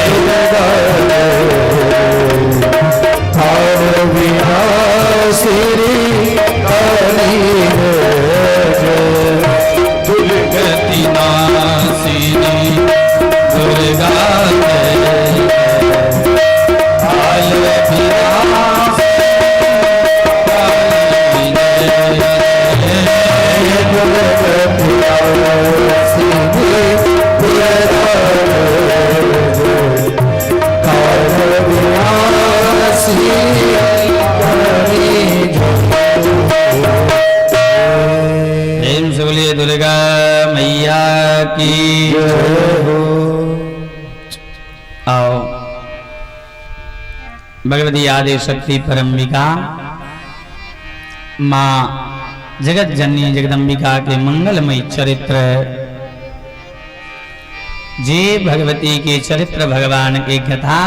दुर्गा काल विनाशिनी काली जय। दुर्गति नाशिनी दुर्गा जय काल विनाशिनी काली जय। दुर्गति नाशिनी दुर्गा जय। काल विनाशिनी काली जय। प्रेम से बोलिए दुर्गा मैया की जय हो। आओ भगवती आदि शक्ति परम्बिका माँ जगत जननी जगदम्बिका के मंगलमय चरित्र, जे भगवती के चरित्र भगवान के कथा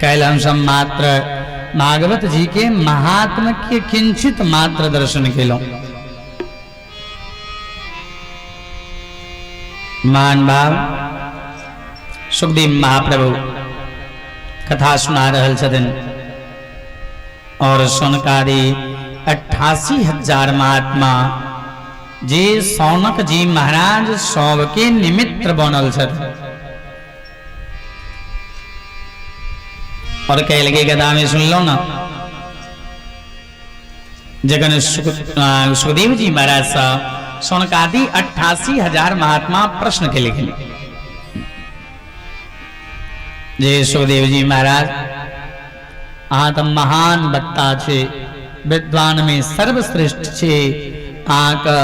कैल हम सब मात्र भागवत जी के महात्म के किंचित मात्र दर्शन केलहुँ। मान भाव सुखदेव महाप्रभु कथा सुना रहल छथिन और सोनकारी 88,000 महात्मा जे सौनक जी महाराज सबके निमित्त बनल छथिन। और कैल के कथा में सुनलो ना, जखन सुखदेव जी महाराज सँ सौनकादि 88,000 महात्मा प्रश्न के लिखल जे सुखदेव जी महाराज, अहाँ तऽ महान वक्ता छे, विद्वान में सर्वश्रेष्ठ छे, अहाँके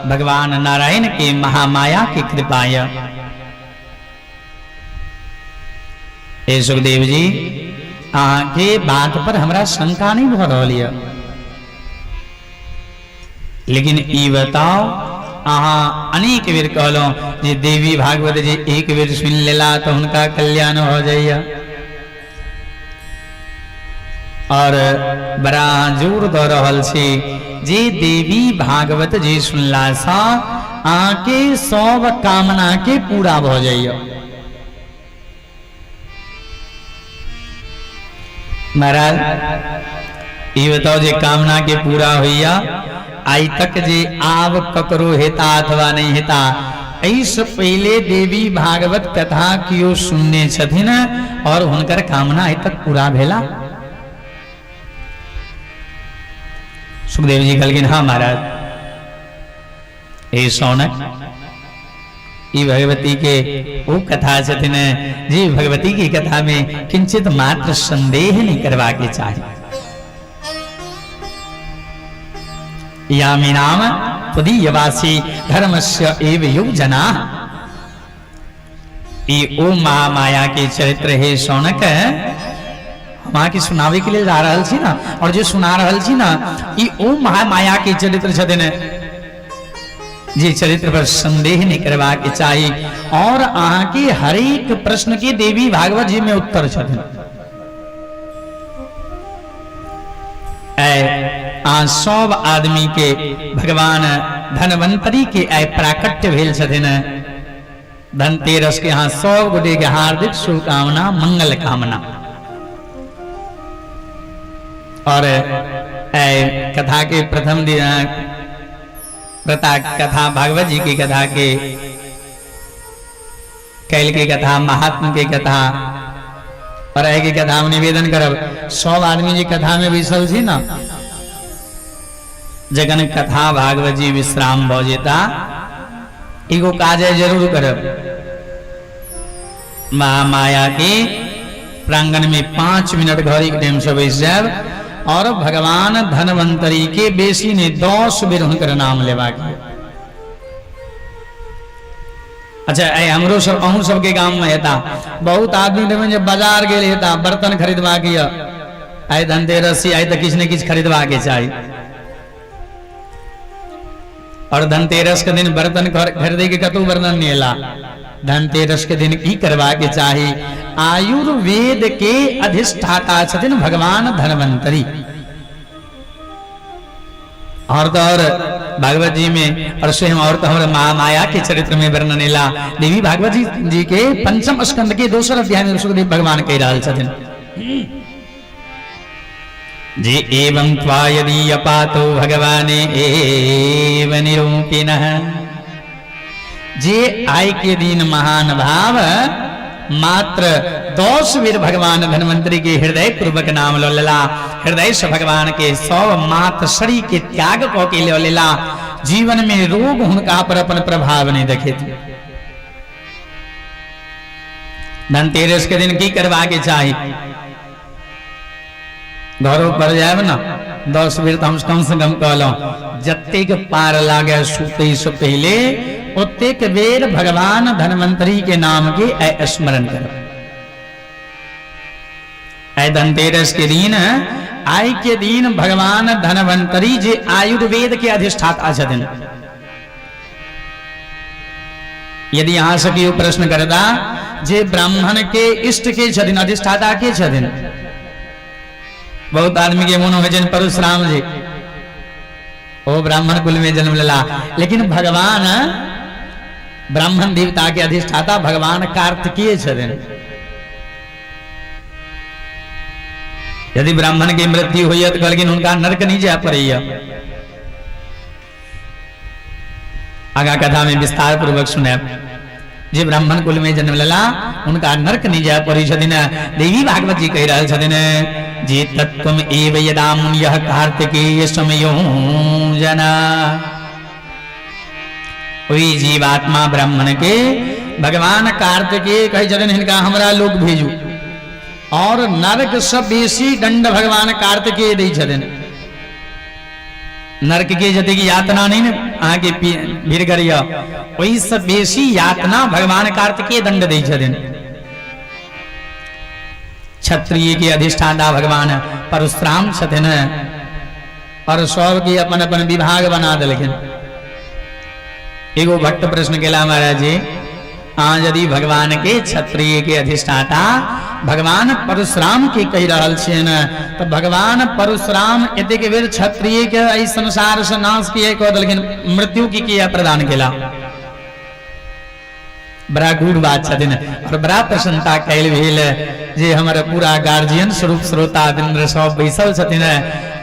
भगवान नारायण के महामाया के कृपा यऽ। हे सुखदेव जी, अहाँके बात पर हमरा शंका नहीं भऽ रहल यऽ, लेकिन ई बताउ, अहाँ अनेक बेर कहलहुँ जे देवी भागवत जे एक बेर सुनि लेला तऽ हुनका कल्याण भऽ जाइए, और बड़ा जोर दऽ रहल छी जे देवी भागवत जे सुनलासँ अहाँके सब कामना के पूरा भऽ जाइए। महाराज, ई बताओ जे कामना के पूरा होइया आइ तक जे आब ककरो हेता अथवा नहीं हेता, एहिसँ पहिले देवी भागवत कथा कियो सुनने छथिन और हुनकर कामना आइ तक पूरा भेला? सुखदेव जी कहलखिन, हाँ महाराज। हे सौनक, ई भगवती के ओ कथा छथिन जी भगवती की कथा में किंचित मात्र संदेह नहीं करवा के चाही। यामि नाम त्वदीयवासी धर्मस्य एव युग जना। ई ओ महामाया के चरित्र हे सौनक, हम अहाँके सुनावे के लेल जा रहल छी ना, और जे सुना रहल छी ना, ई ओ महामाया के चरित्र छथिन जे चरित्र पर संदेह नहीं करबाक चाही, और अहाँके हरेक प्रश्न के देवी भागवत जी में उत्तर छथिन। आ सब आदमी के भगवान धनवंतरी के आइ प्राकट्य भेल छथिन। धनतेरस के अहाँ सब गोटे के हार्दिक शुभकामना, मंगल कामना। और कथा के प्रथम दिन प्रता कथा भागवत जी की कथा के कैल के कथा महात्म के कथा और एहि के कथा में निवेदन करब, सब आदमी जे कथा में बैसल छी ना, जखन कथा भागवत जी विश्राम भऽ जेता, एगो काज जरूर करब, महामाया के प्रांगण में 5 मिनट घड़ी के टाइम से बैस जायब और भगवान धनवंतरी के बेसी ने 10 बेर हुनकर नाम लेबाक। अच्छा, ऐ हमरो सब अहूँ सबके गाम में हेता बहुत आदमी देखबै जे बाजार गेल हेता बर्तन खरीदबाक यऽ, आइ धनतेरस, आइ तऽ किछु ने किछु खरीदबाके चाही, और धनतेरस के दिन बर्तन खरीदे के कतौ वर्णन नहीं एला। धनतेरस के दिन की करबाके चाही? आयुर्वेद के अधिष्ठाता छथिन भगवान धनवंतरी, और तो और भागवत जी में और स्वयं और तो हमारे महामाया के चरित्र में वर्णन एला। देवी भागवत जी जी के पंचम स्कंद के दोसर अध्याय में सुखदेव भगवान कह रहल छथिन जे एवं त्वा यदि अपातो भगवान एव निरूपिणः। जे आय के दिन महान भाव मात्र 10 बेर भगवान धन्वंतरी के हृदय पूर्वक नाम ल लेला, हृदय से भगवान के सब मात शरीर के त्याग क के ल लेला, जीवन में रोग हुनका पर अपन प्रभाव नहीं देखे। धनतेरस के दिन की करवा के चाही? घरों पर जाए ना 10 बेर तो हम कम से कम कहलहुँ, जतेक पार लागे सुते से पहले ओतेक बेर भगवान धन्वंतरी के नाम के स्मरण करब। ऐ धनतेरस के दिन, आइ के दिन भगवान धन्वंतरी जे आयुर्वेद के अधिष्ठाता छथिन। यदि अहाँ से केओ प्रश्न करता जे ब्राह्मण के इष्ट के छथिन, अधिष्ठाता के छथिन, बहुत आदमी के मन होइ छनि परशुराम जी, ओ ब्राह्मण कुल में जन्म लेला, लेकिन भगवान ब्राह्मण देवता के अधिष्ठाता भगवान कार्तिकेय छथिन। यदि ब्राह्मण के मृत्यु होइए तो कहलखिन हुनका नरक नहीं जाय पड़ैया। आगा कथा में विस्तार पूर्वक सुनायब। जे ब्राह्मण कुल में जन्म लेला उनका नरक नहीं जाय पड़ै छथिन। देवी भागवत जी कहि रहल छथिन जे तत्व एव यदा मुनियः कार्तिकेय समयो जना। ओहि जीवात्मा ब्राह्मण के भगवान कार्तिकेय कहै छथिन हिनका हमरा लोक भेजू, और नरक से बेसी दंड भगवान कार्तिकेय दै छथिन। नरक के जतेक यातना नहीं ने अहाँके भीड़ करिय, ओहिसँ बेसी यातना भगवान कार्तिकेय दंड दै छथिन। क्षत्रिय के अधिष्ठाता भगवान परशुराम छथिन और सबके अपन अपन विभाग बना देलखिन। एगो भट्ट प्रश्न केला, महाराज जी अहाँ यदि भगवान के क्षत्रिय के अधिष्ठाता भगवान परशुराम के कहि रहल छियनि तऽ भगवान परशुराम एतेक बेर क्षत्रिय के एहि संसार से नाश किए कऽ देलखिन, मृत्यु की किया प्रदान केला? बड़ा गूढ़ बात छथिन और बड़ा प्रसन्नता कैल भेल जे हमर पूरा गार्जियन स्वरूप श्रोता वृंद सब बैसल छथिन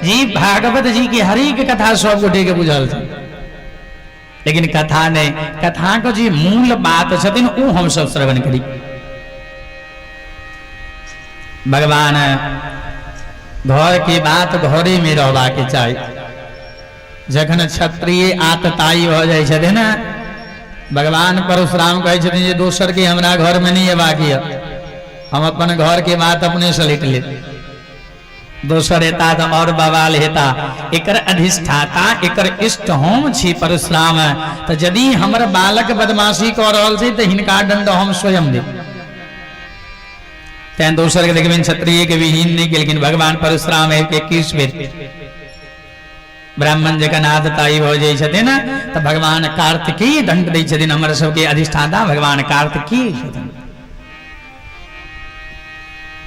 जी। भागवत जी के हरेक कथा सब गोटे के बुझल छै, लेकिन कथा नहीं, कथा के जे मूल बात छथिन ओ हम सब श्रवण करी। भगवान घर के बात घरे में रहबा के चाही। जखन क्षत्रिय आतताई भऽ जाइ छथिन ने, भगवान परशुराम कहै छथिन जे दोसर के हमरा घर में नहीं अयबाक यऽ, हम अपन घर के बात अपने सलटि लेब, दोसर हेता तऽ और बवाल हेता। एकर अधिष्ठाता एकर इष्ट हम छी परशुराम, तऽ यदि हमर बालक बदमाशी कऽ रहल छै तऽ हिनका दंड हम स्वयं देब। तें दोसर के देखबनि क्षत्रिय के विहीन नहि केलखिन भगवान परशुराम। 21 बेर ब्राह्मण जखन आदताई भऽ जाइ छथिन तऽ भगवान कार्तिकेय दंड दै छथिन। हमर सबके अधिष्ठाता भगवान कार्तिकेय छथिन।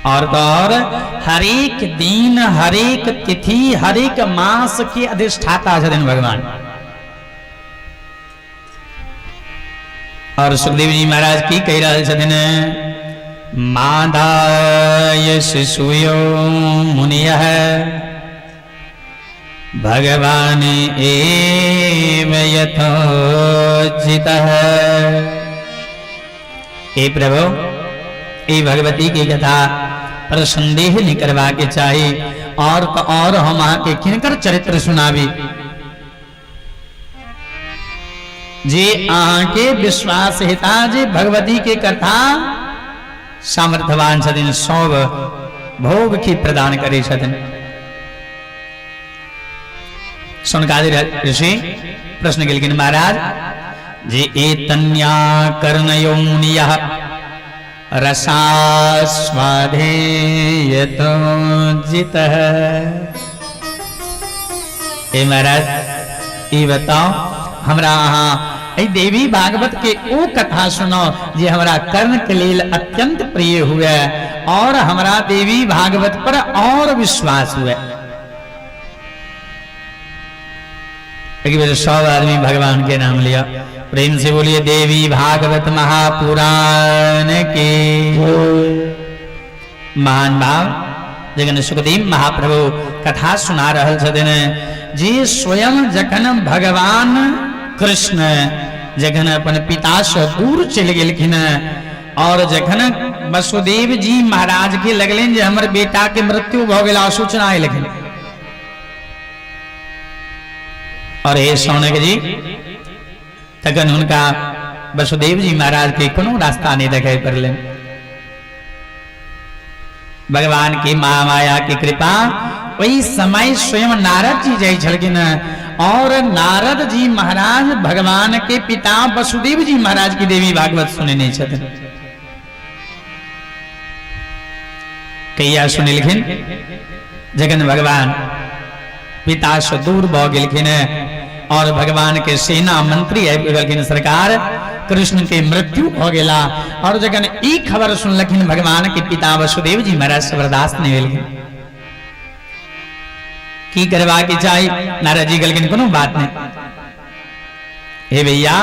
और तो और हरेक दिन हरेक तिथि हरेक मास के अधिष्ठाता छथिन भगवान। और सुखदेव जी महाराज की कहि रहल छथिन, मादाय शिशुयो मुनियः भगवान एव यथोचितः। हे प्रभु, ई भगवती के कथा पर संदेह नहीं करवा के चाही। और तो और हम अहाँ के किनकर चरित्र सुनाबी जे अहाँ के विश्वास हेता जे भगवती के कथा सामर्थ्यवान छथिन, सब भोग की प्रदान करै छथिन। सनकादि ऋषि प्रश्न केलखिन, महाराज जे एतन्या कर्णयो मुनियः रसास्वादे यतो जितः। हे महाराज, ई बताओ हमरा अहाँ एहि देवी भागवत के ओ कथा सुनाओ जे हमरा कर्ण के लेल अत्यंत प्रिय हुए और हमरा देवी भागवत पर और विश्वास हुए। एक बेर सब आदमी भगवान के नाम लिया, प्रेम से बोलिए देवी भागवत महापुराण के। महान भाव जखन सुखदेव महाप्रभु कथा सुना रहल छथिन जे स्वयं जखन भगवान कृष्ण जखन अपन पिता से दूर चलि गेलखिन और जखन वसुदेव जी महाराज के लगलनि जे हमर बेटा के मृत्यु भऽ गेल, सूचना एलखिन। और हे सौनक जी, तखन हुनका वसुदेव जी महाराज के कोनो रास्ता नहीं देखाई पड़लनि। भगवान की महामाया की कृपा, वही समय स्वयं नारद जी जाइ छलखिन और नारद जी महाराज भगवान के पिता वसुदेव जी महाराज की देवी भागवत सुनेने छथिन। कहिया सुनेलखिन? जखन भगवान पिता से दूर भऽ गेलखिन और भगवान के सेना मंत्री आबि गेलखिन, सरकार कृष्ण के मृत्यु भऽ गेला। और जखन ई खबर सुनलखिन भगवान के पिता वसुदेव जी महाराज से बर्दाश्त नहीं भेलखिन, की करबा के चाही? नारद जी कहलखिन कोनो बात नहीं, हे भैया,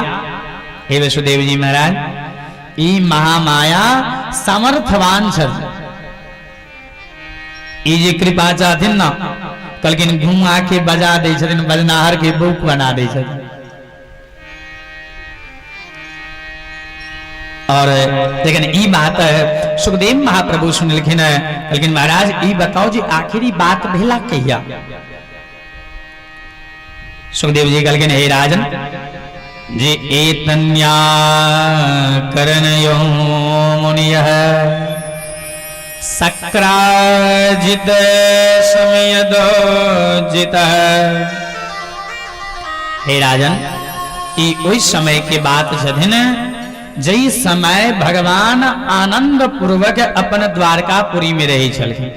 हे वसुदेव जी महाराज, ई महामाया समर्थवान छल, ई जे कृपा चाहथिन ना, कहलखिन घुमा के बजा दै छथिन, बजनाहर के बुक बना दै छथिन। और लेकिन ई बात सुखदेव महाप्रभु सुनलखिन, कहलखिन महाराज ई बताओ जे आखिरी बात भेला कहिया? सुखदेव जी कहलखिन हे राजन जे एतन्या करणयो मुनियः सक्राजित समयदो जित। हे राजन, ई ओहि समय के बात छथिन जै समय भगवान आनंद पूर्वक अपन द्वारकापुरी में रहै छलखिन।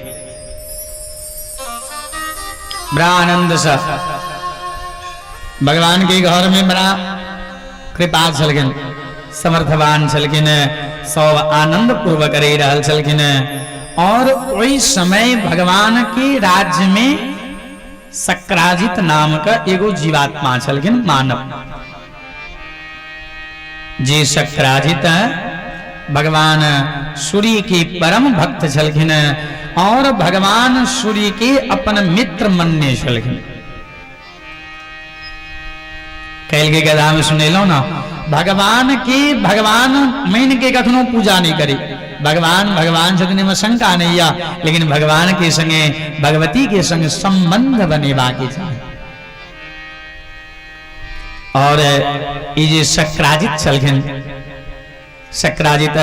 बड़ा आनंद से भगवान के घर में बड़ा कृपा छलखिन, समर्थवान छलखिन, सब आनंद पूर्वक रहि रहल छलखिन। और ओहि समय भगवान के राज्य में सक्राजित नाम का एगो जीवात्मा छलखिन, मानव जे सक्राजित भगवान सूर्य के परम भक्त छलखिन और भगवान सूर्य के अपन मित्र मनने छलखिन। कैल के गदा में सुनेलहुँ ना, भगवान के भगवान मान के कखनो पूजा नहीं करी, भगवान भगवान छथिन एहिमे शंका नहीं या, लेकिन भगवान के संगे भगवती के संग संबंध बनेबाक चाही। और ई जे सक्राजित छलखिन, सक्राजित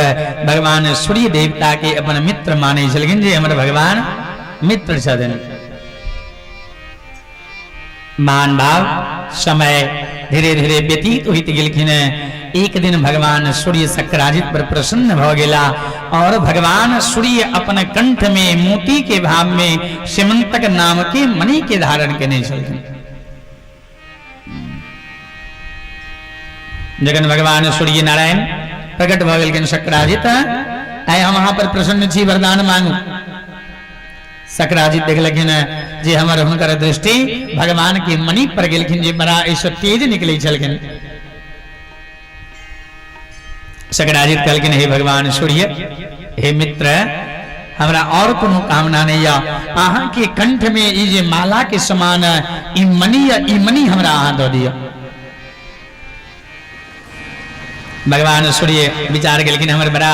भगवान सूर्य देवता के अपन मित्र माने छलखिन, जे हमर भगवान मित्र छथिन। मान भाव समय धीरे धीरे व्यतीत होइत गेलखिन। एक दिन भगवान सूर्य सक्राजित पर प्रसन्न भ गेला और भगवान सूर्य अपन कंठ में मोती के भाव में सीमंतक नाम के मणि के धारण केने छलखिन। जखन भगवान सूर्य नारायण प्रकट भ गेलखिन सक्राजित, आइ हम अहाँ पर प्रसन्न छी, वरदान मांगू। सक्राजित देखलखिन जे हमर हुनकर दृष्टि भगवान के मणि पर गेलखिन, जे बड़ा एहिसँ तेज निकलै छलखिन। सकराजित कहलखिन हे भगवान सूर्य, हे मित्र, हमरा और कोनो कामना नहीं या, अहाँ के कंठ में ई जे माला के समान ई मणि या ई मणि हमरा अहाँ दऽ दिअ। भगवान सूर्य विचार केलखिन हमर बड़ा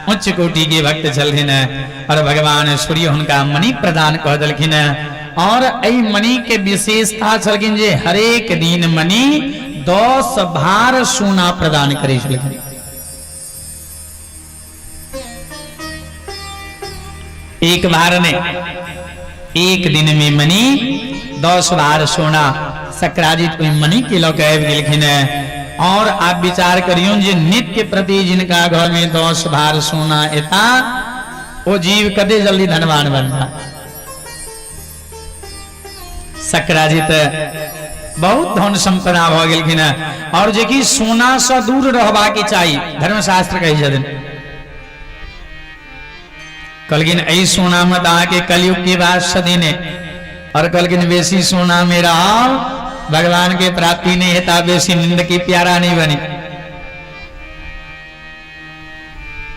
उच्च कोटि के भक्त छलखिन और भगवान सूर्य हुनका मणि प्रदान कऽ देलखिन। और एहि मणि के विशेषता छलखिन जे हरेक दिन मणि 10 भार सोना प्रदान करै छलखिन। एक बार ने एक दिन में मणि 10 बार सोना सक्राजित ओहि मणि के लऽ के आबि गेलखिन। और आप विचार करियौ जे नित्य प्रति जिनका घर में 10 भार सोना एता, ओ जीव कते जल्दी धनवान बनता। सक्राजित बहुत धन संपदा भऽ गेलखिन। और जे कि सोना से दूर रहबाक चाही, धर्मशास्त्र कहै छथिन। कहलखिन एहि सोना में तऽ अहाँके कलयुग के बाद सदीने, और कहलखिन बेसी सोना में रहब भगवान के प्राप्ति नहीं हेता बेसी नींद की प्यारा नहीं बनी।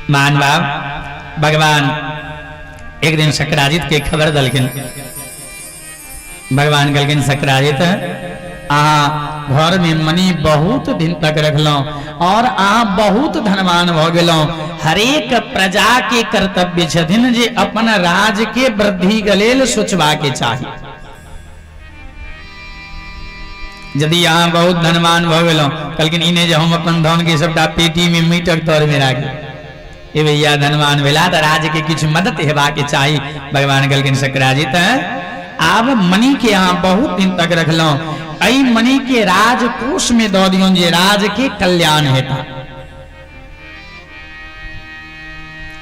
मान बाब भगवान एक दिन शकराजित के खबर दलखिन। भगवान कहलखिन शकराजित अहाँ घर में मणि बहुत दिन तक रखलहुँ और अहाँ बहुत धनवान भऽ गेलहुँ। हरेक प्रजा के कर्तव्य छथिन जे अपन राज के वृद्धि के लेल सोचबा के चाही। यदि अहाँ बहुत धनवान भऽ गेलहुँ, कहलखिन ई नहि जे हम अपन धन के सबटा पेटी में मीटक तर में राखी। ए भैया धनवान भेला तऽ राज्य के किछु मदद हेबाक चाही। भगवान कहलखिन शकराजित आब मणि के अहाँ बहुत दिन तक रखलहुँ, एहि मणि के राजकोष में दऽ दियौन जे राज के कल्याण हेता।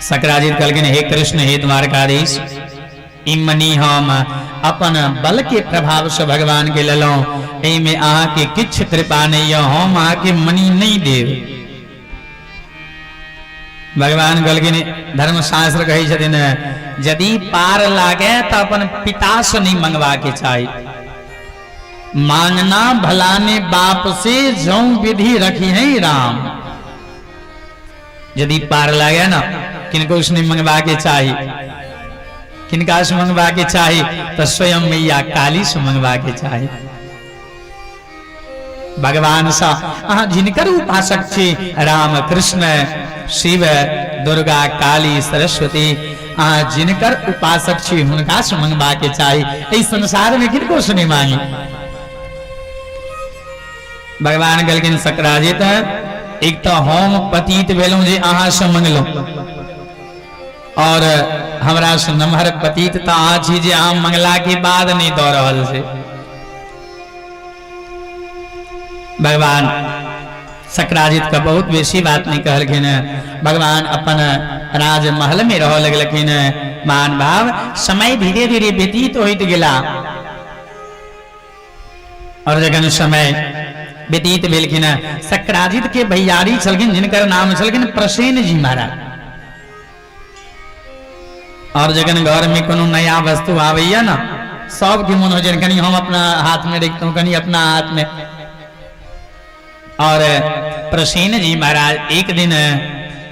शकराजित कहलखिन हे कृष्ण हे द्वारकाधीश, ई मणि हम अपन बल के प्रभाव से भगवान के लेलहुँ, एहिमे अहाँके किछु कृपा नहीं यऽ, हम अहाँके मणि नहीं देब। भगवान कहलखिन धर्मशास्त्र कहै छथिन यदि पार लागे तऽ अपन पिता से नहीं मंगवा के चाही। मांगना भला ने बाप से जौ विधि रखी है राम। यदि पार लागे ना किनको से नहीं मंगवा के चाही, किनका से मंगवा के चाही तो स्वयं मैया काली से मंगवा के चाही। भगवान सा अहाँ जिनकर उपासक छी, राम कृष्ण शिव दुर्गा काली सरस्वती, अहाँ जिनकर उपासक छी हुनका से मंगवा के चाही। एहि संसार में किनको से नहीं मांगी। भगवान कहलखिन शकराजित एक तो हम पतित भेलहुँ जे अहाँ से मंगलहुँ, और हमरा से नमहर पतित तऽ अहाँ छी जे अहाँ मंगला के बाद नहीं दऽ रहल छै। भगवान शकराजित के बहुत बेसी बात नहीं कहलखिन। भगवान अपन राजमहल में रह लगलखिन। मान भाव समय धीरे धीरे व्यतीत होइत गेला और जखन समय व्यतीत भेलखिन शकराजित के भैयारी छलखिन जिनकर नाम छलखिन प्रसेन जी महाराज। और जखन घर में कोनो नया वस्तु आबैया ना सबके मन हो कनी हम अपना हाथ में रखतहुँ, कनी अपना हाथ में। और प्रसेन जी महाराज एक दिन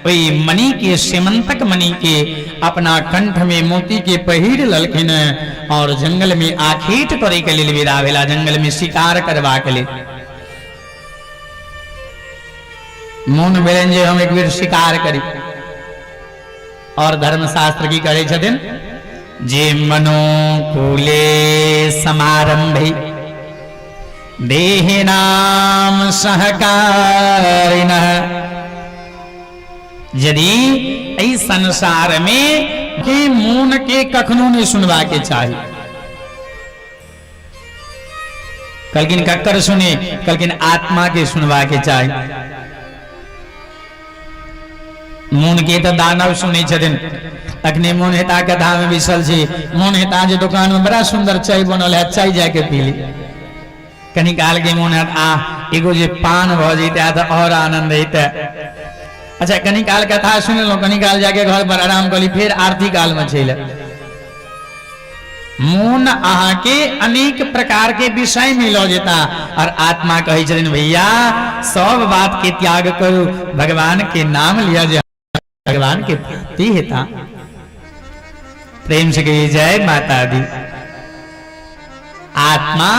ओहि मणि के सेमंतक मणि के अपना कंठ में मोती के पहिर ललखिन और जंगल में आखेट करे के लेल विदा भेला, जंगल में शिकार करबा के लेल। मोन भेलनि जे हम एक बेर शिकार करी। और धर्मशास्त्र की कहै छथिन जे मनोकूले समारंभे देहिनाम सहकारिणः। यदि एहि संसार में के मोन के कखनो नहीं सुनबा के चाही। कहलखिन कक्कर सुने, कहलखिन आत्मा के सुनबा के चाही। मोन के तऽ दानव सुनै छथिन। अखने मोन हेता कथा में बिसल छी, मोन हेता जे दुकान में बड़ा सुंदर चाय बनल है, चाय जाके पी ली। कनी काल के मोन हेत आ एगो जे पान भऽ जैते तऽ और आनंद हेते। अच्छा कनी काल कथा सुनि लेलहुँ, कनी काल जाके घर पर आराम कऽ ली, फेर आरती काल में चलि आयब। मोन अहाँके अनेक प्रकार के विषय में लऽ जेता और आत्मा कहै छथिन भैया सब बात के त्याग करू, भगवान के नाम लिया जे भगवान के प्राप्ति हेता। प्रेम से कहिए जय माता दी। आत्मा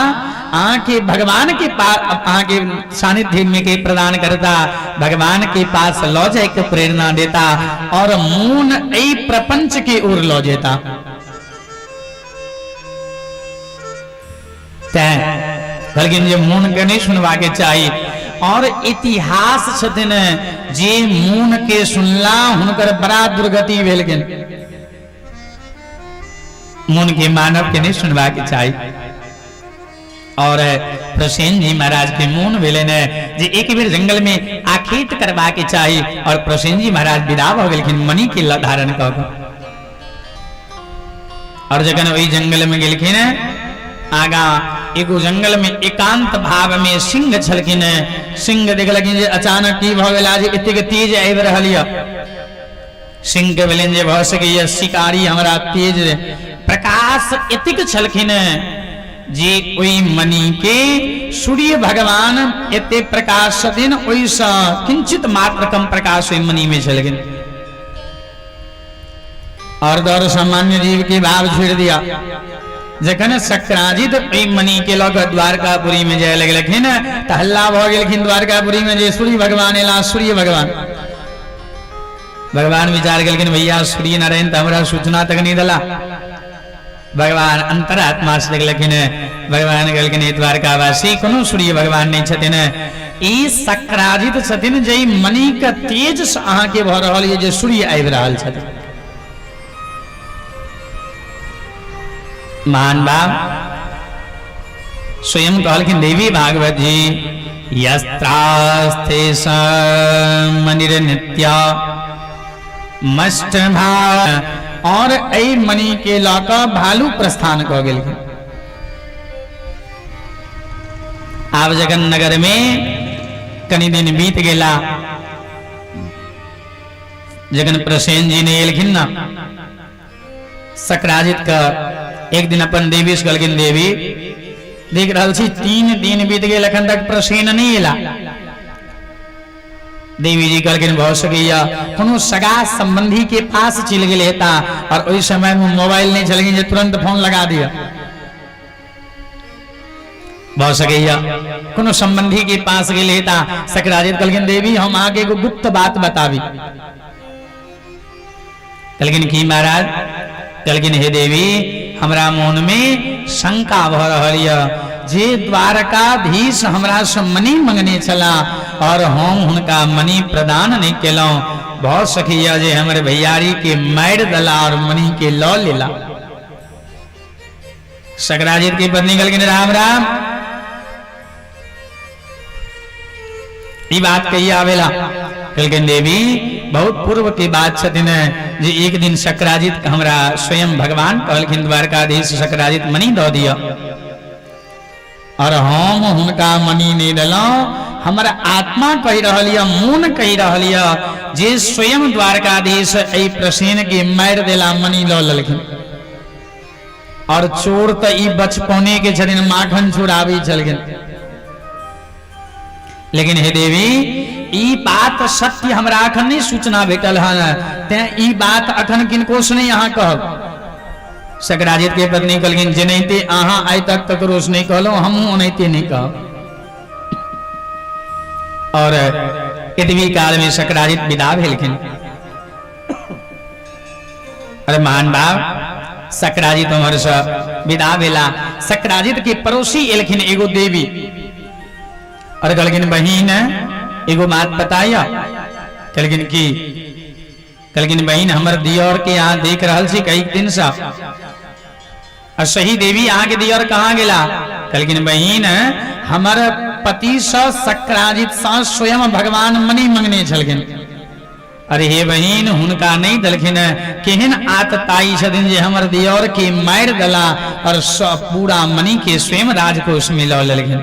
अहाँके भगवान के पास अहाँके सानिध्य में के प्रदान करता, भगवान के पास लऽ जाय के प्रेरणा देता और मोन एहि प्रपंच के ओर लऽ जेता। तैं कहलखिन जे मोन के नहीं सुनबा के चाही। और इतिहास छथिन जे मोन के सुनला हुनकर बड़ा दुर्गति भेलखिन। मोन के मानव के नहीं सुनबा के चाही। और प्रसेन जी महाराज के मोन भेलनि जे एक बेर जंगल में आखेट करबा के चाही और प्रसेन जी महाराज विदा भऽ गेलखिन मणि के धारण कऽ कऽ। और जखन ओहि जंगल में गेलखिन आगा एगो जंगल में एकांत भाव में सिंह छलखिन। सिंह देखलखिन जे अचानक की भऽ गेला जे एतेक तेज आबि रहल यऽ। सिंह के भेलनि जे भऽ सकैए शिकारी हमरा तेज प्रकाश एतेक छलखिन जे ओहि मणि के सूर्य भगवान एते प्रकाश छथिन, ओहिसँ किंचित मात्र कम प्रकाश ओहि मणि में छलखिन। और दौर सामान्य जीव के भाव छोड़ दिया। जखन शक्राजित ओहि मणि के लऽ कऽ द्वारकापुरी में जाय लगलखिन तऽ हल्ला भऽ गेलखिन द्वारकापुरी में जे सूर्य भगवान एला, सूर्य भगवान। भगवान विचार केलखिन, भैया सूर्य नारायण तऽ हमरा सूचना तक नहीं देला। भगवान अंतरात्मा से देखलखिन, भगवान कहलखिन, हे द्वारकावासी, कोनो सूर्य भगवान नहीं छथिन, ई सक्राजित छथिन जे मणि के तेज से अहाँ के भऽ रहल ये जे सूर्य आबि रहल छथिन। महान बाप स्वयं कहलखिन देवी भागवत जी, यस्त्रास्थे मणिर्नित्या मष्ट भा, और एहि मणि के लऽ कऽ भालू प्रस्थान कऽ गेलखिन। आब जखन नगर में कनि दिन बीत गेला, जखन प्रसेन जी नहि एलखिन ना, सकराजित के एक दिन अपन देवी से कहलखिन, देवी देख रहल छी 3 दिन बीत गेल, अखन तक प्रसेन नहि एला। देवी जी कहलखिन, भऽ सकैया कोनो सगा संबंधी के पास चलि गेल हेता, और ओहि समय में मोबाइल नहीं छलखिन जे तुरंत फोन लगा दिया। भऽ सकैया कोनो संबंधी के पास गेल हेता। सकराजित कहलखिन, देवी हम अहाँके एगो गुप्त बात बताबी। कहलखिन, की महाराज? कहलखिन, हे देवी, हमरा मोन में शंका भऽ रहल यऽ जे द्वारकाधीश हमरा से मणि मंगने छला और हम हुनका मणि प्रदान नहीं केलहुँ, भऽ सकैया जे हमर भैयारी के मारि देला और मणि के लऽ लेला। सकराजित की पत्नी कहलखिन, राम राम, ई बात कहिया आवेला? कहलखिन, देवी बहुत पूर्व के बात छथिन जे एक दिन सकराजित हमरा स्वयं भगवान कहलखिन द्वारकाधीश सकराजित मणि दऽ दिअ, और हम हुनका मणि नहि देलहुँ। हमर आत्मा कहि रहल यऽ, मोन कहि रहल यऽ जे स्वयं द्वारकाधीश एहि प्रसेन के मारि देला, मणि लऽ लेलखिन। और चोर तऽ ई बचपने के छथिन, माखन चोराबै छलखिन। लेकिन हे देवी, ई बात सत्य हमरा अखन नहीं सूचना भेटल हन, तें ई बात अखन किनको से नहीं अहाँ कहब। सकराजित के पत्नी कहलखिन, जेनाहिते अहाँ आइ तक ककरो से नहीं कहलहुँ, हमहूँ ओनाहिते नहीं कहब। और एतबी काल में सकराजित विदा भेलखिन। अरे महान बाप, सकराजित उम्हर से विदा भेला। सकराजित के पड़ोसी एलखिन एगो देवी और कहलखिन, बहिन एगो बात बताया। कहलखिन की? कहलखिन, बहिन हमर दियोर के यहाँ देख रहल छी कई दिन से। आ सही देवी, अहाँ के दियोर कहाँ गेला? कहलखिन, बहिन हमर पति से सकराजित सँ स्वयं भगवान मणि मंगने छलखिन। अरे हे बहिन, हुनका नहीं दलखिन, केहन आतताई छथिन जे हमर दियोर के मारि देला और सब पूरा मणि के स्वयं राजकोष में लऽ लेलखिन।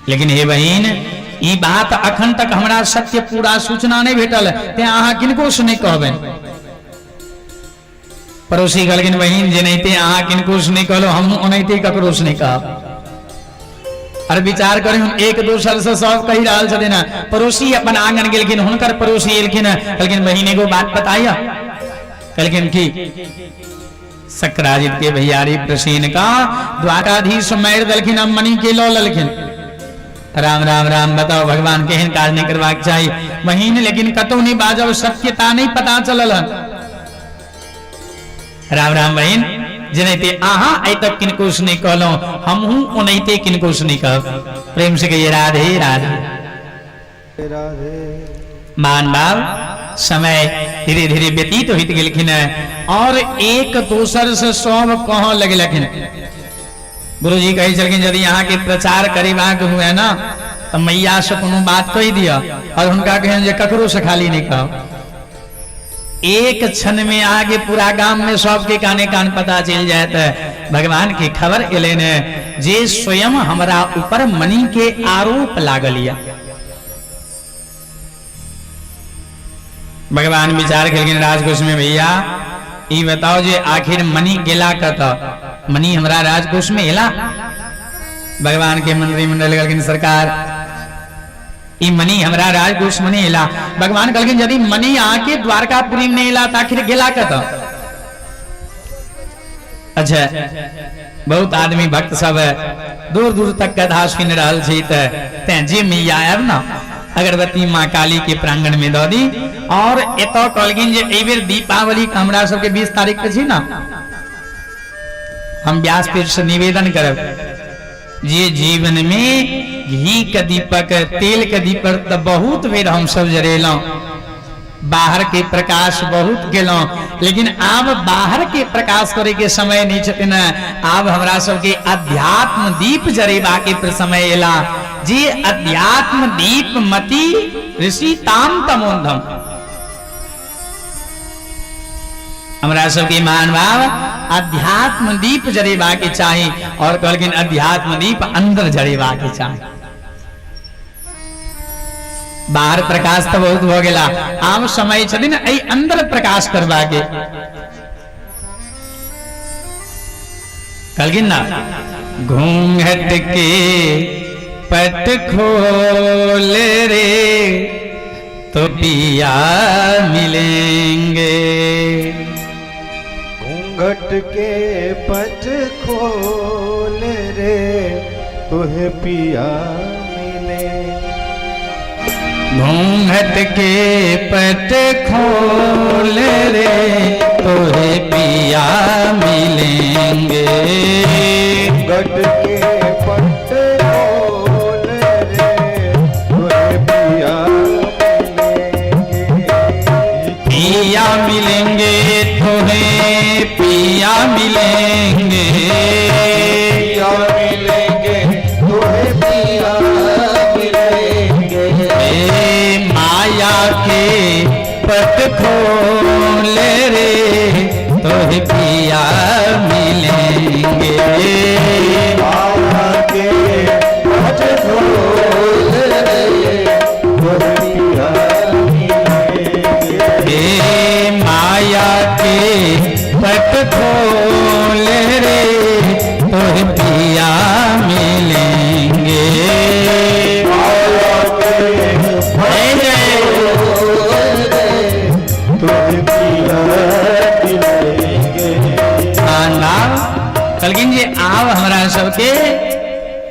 लेकिन हे बहिन, ई बात अखन तक हमरा सत्य पूरा सूचना नहीं भेटल, तें अहाँ किनको से नहीं कहबनि। पड़ोसी कहलखिन, बहिन जेनाहिते अहाँ किनको से नहीं कहलहुँ, हम ओनाहिते ककरो से नहीं कहब। अरे विचार करी, हम एक दोसर से सब कहि रहल छथिन। पड़ोसी अपन आंगन गेलखिन, हुनकर पड़ोसी एलखिन, कहलखिन, बहिन एगो बात बताइए। कहलखिन की? सकराजित के भैयारी प्रसेन का द्वारकाधीश मारि देलखिन, अब मणि के लऽ लेलखिन। राम राम राम, बताओ भगवान केहन काज नहीं करबाक चाही। बहिन लेकिन कतौ नहीं बाजब, सत्यता नहीं पता चलल हन। राम राम बहिन, जेनाहिते अहाँ आइ तक किनको से नहीं कहलहुँ, हमहूँ ओनाहिते किनको से नहीं कहब। प्रेम से कहिए राधे राधे राधे। मान बाब समय धीरे धीरे व्यतीत होइत गेलखिन और एक दोसर से सब कह लगलखिन। गुरुजी कहै छलखिन, यदि अहाँके प्रचार करेबाक हुए ना तऽ मैया से कोनो बात कहि दिअ और हुनका कहियन जे ककरो से खाली नहीं कहब। एक क्षण में आगे पूरा गाम में सबके काने कान पता चल जात है। भगवान की खबर एलनि है जे स्वयं हमरा ऊपर मणि के आरोप लागल या। भगवान विचार केलखिन राजकोष में, भैया ई बताओ जे आखिर मणि गेला कतऽ? मणि हमरा राजकोष में एला? भगवान के मंत्रिमंडल कहलखिन सरकार ई मणि हमरा राजकोष में नहीं एला। भगवान कहलखिन यदि मणि आके द्वारकापुरी में नहीं एला त आखिर गेला कतऽ? अच्छा, बहुत आदमी भक्त सब दूर दूर तक कथा सुनि रहल छी, तऽ तें जे मैया आयब ने अगरबत्ती माँ काली के प्रांगण में दऽ दी। और एतऽ कहलखिन जे एहि बेर दीपावली के हमरा सबके 20 तारीख के छी ने, हम व्यासपीठ से निवेदन करब जे जीवन में घी के दीपक तेल के दीपक तऽ बहुत बेर हम सब जरेलहुँ, बाहर के प्रकाश बहुत गेलहुँ, लेकिन आब बाहर के प्रकाश करे के समय नहीं छथिन। आब हमरा सबके अध्यात्म दीप जरेबा के समय एला, जे अध्यात्म दीप मति ऋषि ताम तमोन्धम। हमरा सबके मान भाव अध्यात्म दीप जरेबा के चाही, और कहलखिन अध्यात्म दीप अंदर जरेबा के चाही। बाहर प्रकाश तो बहुत भ गेला, आब समय छथिन एहि अंदर प्रकाश करबा के। कहलखिन ना घूंघट के पट खोल रे तो पिया मिलेंगे, घूंघट के पट खोल रे तुहे पिया मिले, घूंघट के पट खोल रे तुहे पिया मिलेंगे, घूंघट के पट खोल रे तुहे पिया मिलेंगे, पिया मिलेंगे तुहे पिया मिलेंगे, पिया मिलेंगे तुहे पिया मिलेंगे, ए माया के पट खोल रे तुहे पिया मिलेंगे, माया के पट खोल रे तुहे पिया मिलेंगे, ए माया के पट खोल रे तुहे पिया मिलेंगे, माया के जय जय तुहे पिया मिलेंगे। कहलखिन जे आब हमरा सबके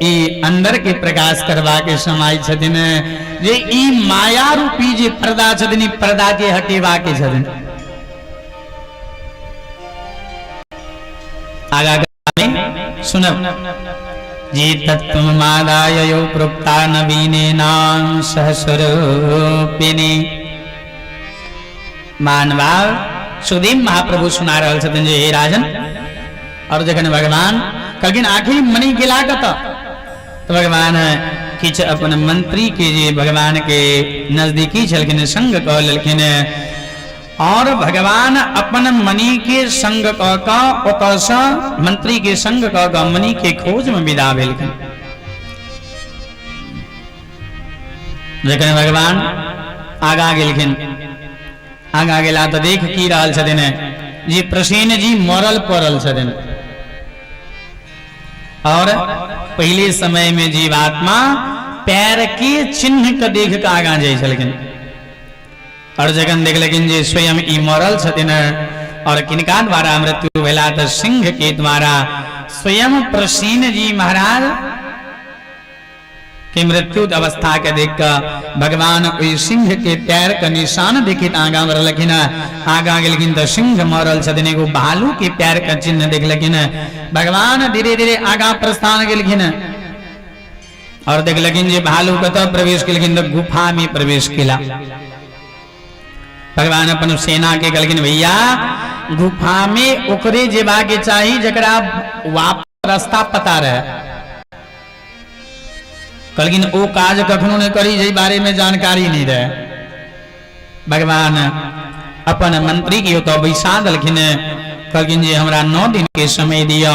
ई अंदर के प्रकाश करबा के समय छथिन, जे ई माया रूपी जे पर्दा छथिन ई पर्दा के हटेबा के छथिन। आगा सुनब जे तत्व मादाय यो प्रोक्ता नवीनेनां सहस्वरूपिणी। मानवा सुदेव महाप्रभु सुना रहल छथिन जे हे राजन। और जखन भगवान कहलखिन आखिर मणि गेला कतऽ, तऽ भगवान किछु अपन मंत्री के जे भगवान के नजदीकी छलखिन संग कऽ लेलखिन, और भगवान अपन मणि के संग कऽ कऽ ओतऽसँ मंत्री के संग कऽ कऽ मणि के खोज में विदा भेलखिन। जखन भगवान आगा गेलखिन, आगा गेला तऽ देख की रहल छथिन जे प्रसेन जी मरल पड़ल छथिन। और पहले समय में जीवात्मा पैर के चिन्ह के देख के आगा जाइ छलखिन, और जखन देखलखिन जे स्वयं ई मरल छथिन और किनका द्वारा मृत्यु भेला, तऽ सिंह के द्वारा स्वयं प्रसेन जी महाराज के मृत्यु अवस्था के देख कऽ भगवान ओहि सिंह के पैर के निशान देखित आगा बढ़लखिन। आगा गेलखिन तऽ सिंह मरल छथिन, एगो भालू के पैर के चिन्ह देखलखिन। भगवान धीरे धीरे आगा प्रस्थान गेलखिन और देखलखिन जे भालू कतऽ प्रवेश केलखिन तऽ गुफा में प्रवेश केला। भगवान अपन सेना के कहलखिन भैया गुफा में ओकरे जेबा के चाही जकरा वापस रास्ता पता रहे। कहलखिन ओ काज कखनो नहि करी जाहि बारे में जानकारी नहीं रहे। भगवान अपन मंत्री के ओतऽ बैसा देलखिन, कहलखिन जे हमरा 9 दिन के समय दिअ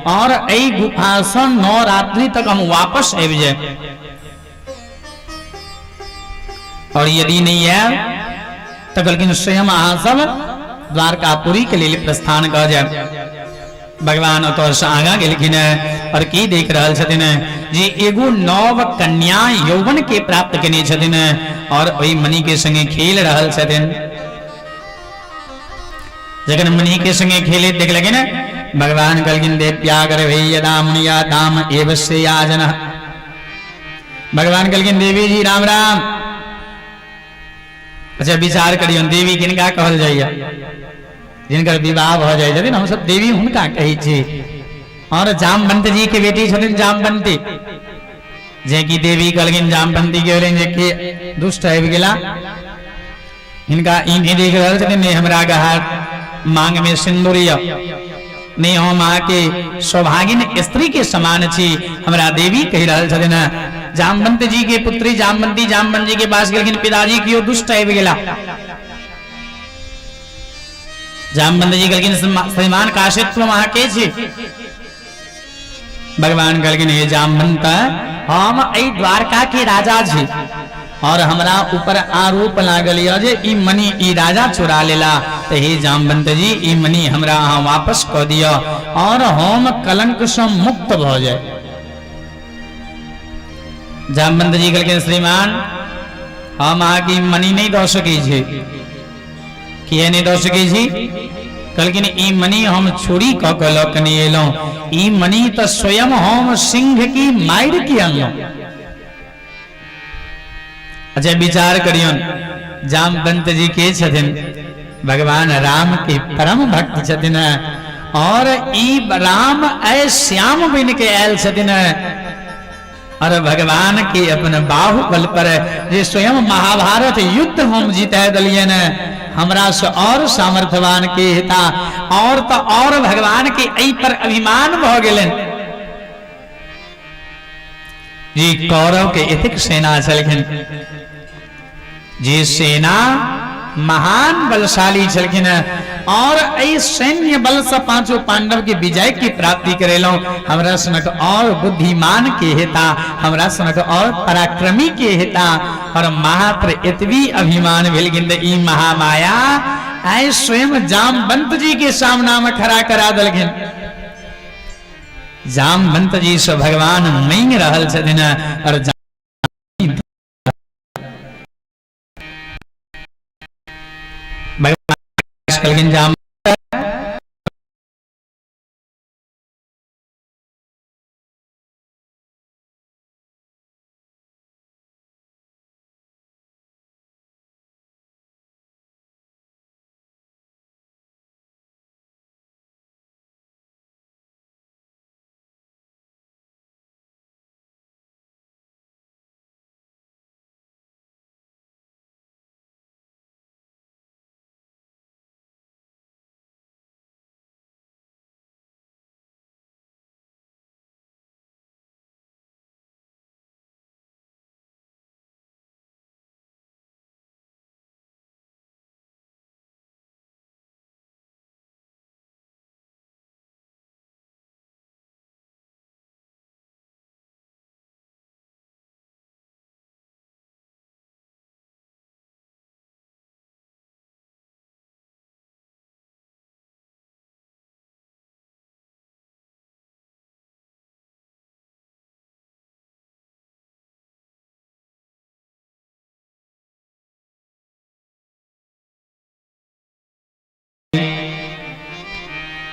और एहि गुफा से 9 रात्रि तक हम वापस आबि जाए, और यदि नहीं आयल तऽ कहलखिन स्वयं अहाँ सब द्वारकापुरी के लेल प्रस्थान कऽ जायब। भगवान ओतऽ आगाँ गेलखिन और की देख रहल छथिन जे एगो नव कन्या यौवन के प्राप्त केने छथिन और ओहि मणि के संगे खेल रहल छथिन। जखन मणि के संगे खेले देखलखिन, भगवान कहलखिन देव्या गर्भे यदा मुनिया दाम एव से याजन। भगवान कहलखिन देवी जी राम राम। अच्छा विचार करियौ, देवी किनका कहल जाइए? जिनकर विवाह भऽ जाइ छथिन हमसब देवी हुनका कहै छी। और जामवंत जी के बेटी छथिन जामवंती, जे कि देवी कहलखिन जामवंती के भेलनि जे कि दुष्ट आबि गेला, हिनका ई नहि देख रहल छथिन, नहि हमरा गहार मांग में सिंदूर यऽ, नहि हम अहाँके सौभागिन स्त्री के समान छी, हमरा देवी कहि रहल छथिन। जामवंत जी के पुत्री जामवंती जामवंत जी के पास गेलखिन, पिताजी केओ दुष्ट आबि गेला। जामवंत जी कहलखिन श्रीमान काशित्व अहाँ के छी? भगवान कहलखिन हे जामवंत, हम एहि द्वारका के राजा छी और हमरा ऊपर आरोप लागल यऽ जे ई मणि ई राजा चुरा लेला, तऽ हे जामवंत जी ई मणि हमरा अहाँ वापस कऽ दिअ और हम कलंक सँ मुक्त भऽ जाय। जामवंत जी कहलखिन श्रीमान हम अहाँके ई मणि नहि दऽ सकै छी। किए नहि दऽ सकै छी? कहलखिन ई मणि हम चोरी कऽ के लऽ के नहि एलहुँ, ई मणि तऽ स्वयं हम सिंह की मारि के अनलहुँ। अच्छा विचार करियौन, जामवंत जी के छथिन? भगवान राम के परम भक्त छथिन और ई राम ऐ श्याम बन के आयल छथिन और भगवान के अपन बाहुबल पर जे स्वयं महाभारत युद्ध हम जीता दिलियन, हमरा से और सामर्थ्यवान के हेता? और तो और भगवान के एहि पर अभिमान भऽ गेलनि जी। कौरव के एतेक सेना छलखिन, जे सेना महान बलशाली छलखिन और एहि सैन्य बल से पांचों पांडव के विजय की प्राप्ति करेलहुं, हमरा सनक और बुद्धिमान के हेता, हमरा सनक और पराक्रमी के हेता? और मात्र एतबी अभिमान भेलखिन तऽ ई महामाया आइ स्वयं जामवंत जी के सामना में खड़ा करा देलखिन। जामवंत जी से भगवान मांगि रहल छथिन और कहलखिन जाम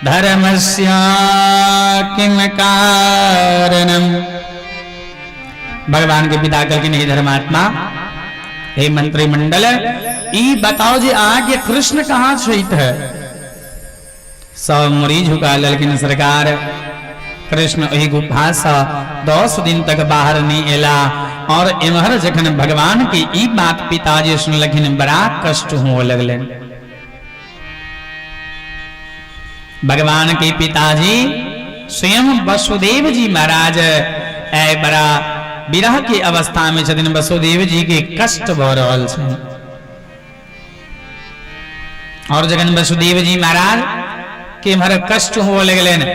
धर्मस्य किम कारणम। भगवान के पिता कहलखिन हे धर्मात्मा, हे मंत्रिमंडल, ई बताओ जे अहाँके कृष्ण कहाँ छथि है? सब मुड़ी झुका लेलखिन, सरकार कृष्ण ओहि गुफा से 10 दिन तक बाहर नहीं एला। और एम्हर जखन भगवान के ई बात पिताजी सुनलखिन बड़ा कष्ट हुए लगलनि। भगवान के पिताजी स्वयं वसुदेव जी महाराज ऐ बड़ा विरह के अवस्था में छथिन, वसुदेव जी के कष्ट भऽ रहल छनि। और जखन वसुदेव जी महाराज के इम्हर कष्ट हुए लगलनि,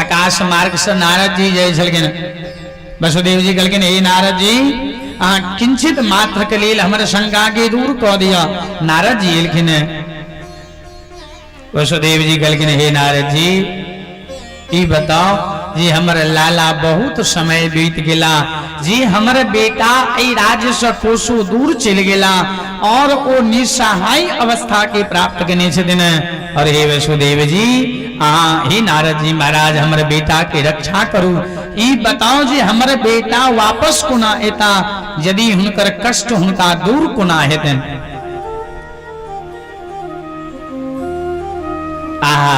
आकाश मार्ग से नारद जी जाइ छलखिन। वसुदेव जी कहलखिन हे नारद जी, अहाँ किंचित मात्र के लेल हमर शंका के दूर कऽ दिअ। नारद जी एलखिन। वसुदेव जी कहलखिन हे नारद जी, ई बताओ जे हमर लाला बहुत समय बीत गेला, जे हमर बेटा एहि राज्य से कोसो दूर चलि गेला और ओ निसहाय अवस्था के प्राप्त केने छथिन। और हे वसुदेव जी, अहाँ हे नारद जी महाराज, हमर बेटा के रक्षा करू। ई बताओ जे हमर बेटा वापस कोना एता, यदि हुनकर कष्ट हुनका दूर कोना हेतनि। आहा,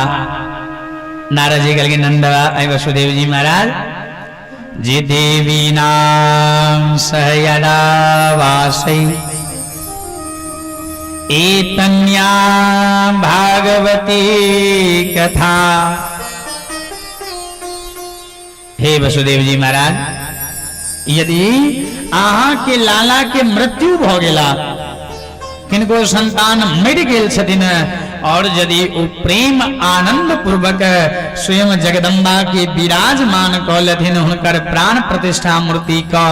नारद जी कहलखिन नंद वसुदेव जी महाराज, जे देवी नाम सहयदा वासै एतन्या भागवती कथा। हे वसुदेव जी महाराज, यदि अहाँ के लाला के मृत्यु भ गेला, किनको संतान मरि गेल छथिन, और यदि ओ प्रेम आनंद पूर्वक स्वयं जगदम्बा के विराजमान कऽ लेथिन हुनकर प्राण प्रतिष्ठा मूर्ति का,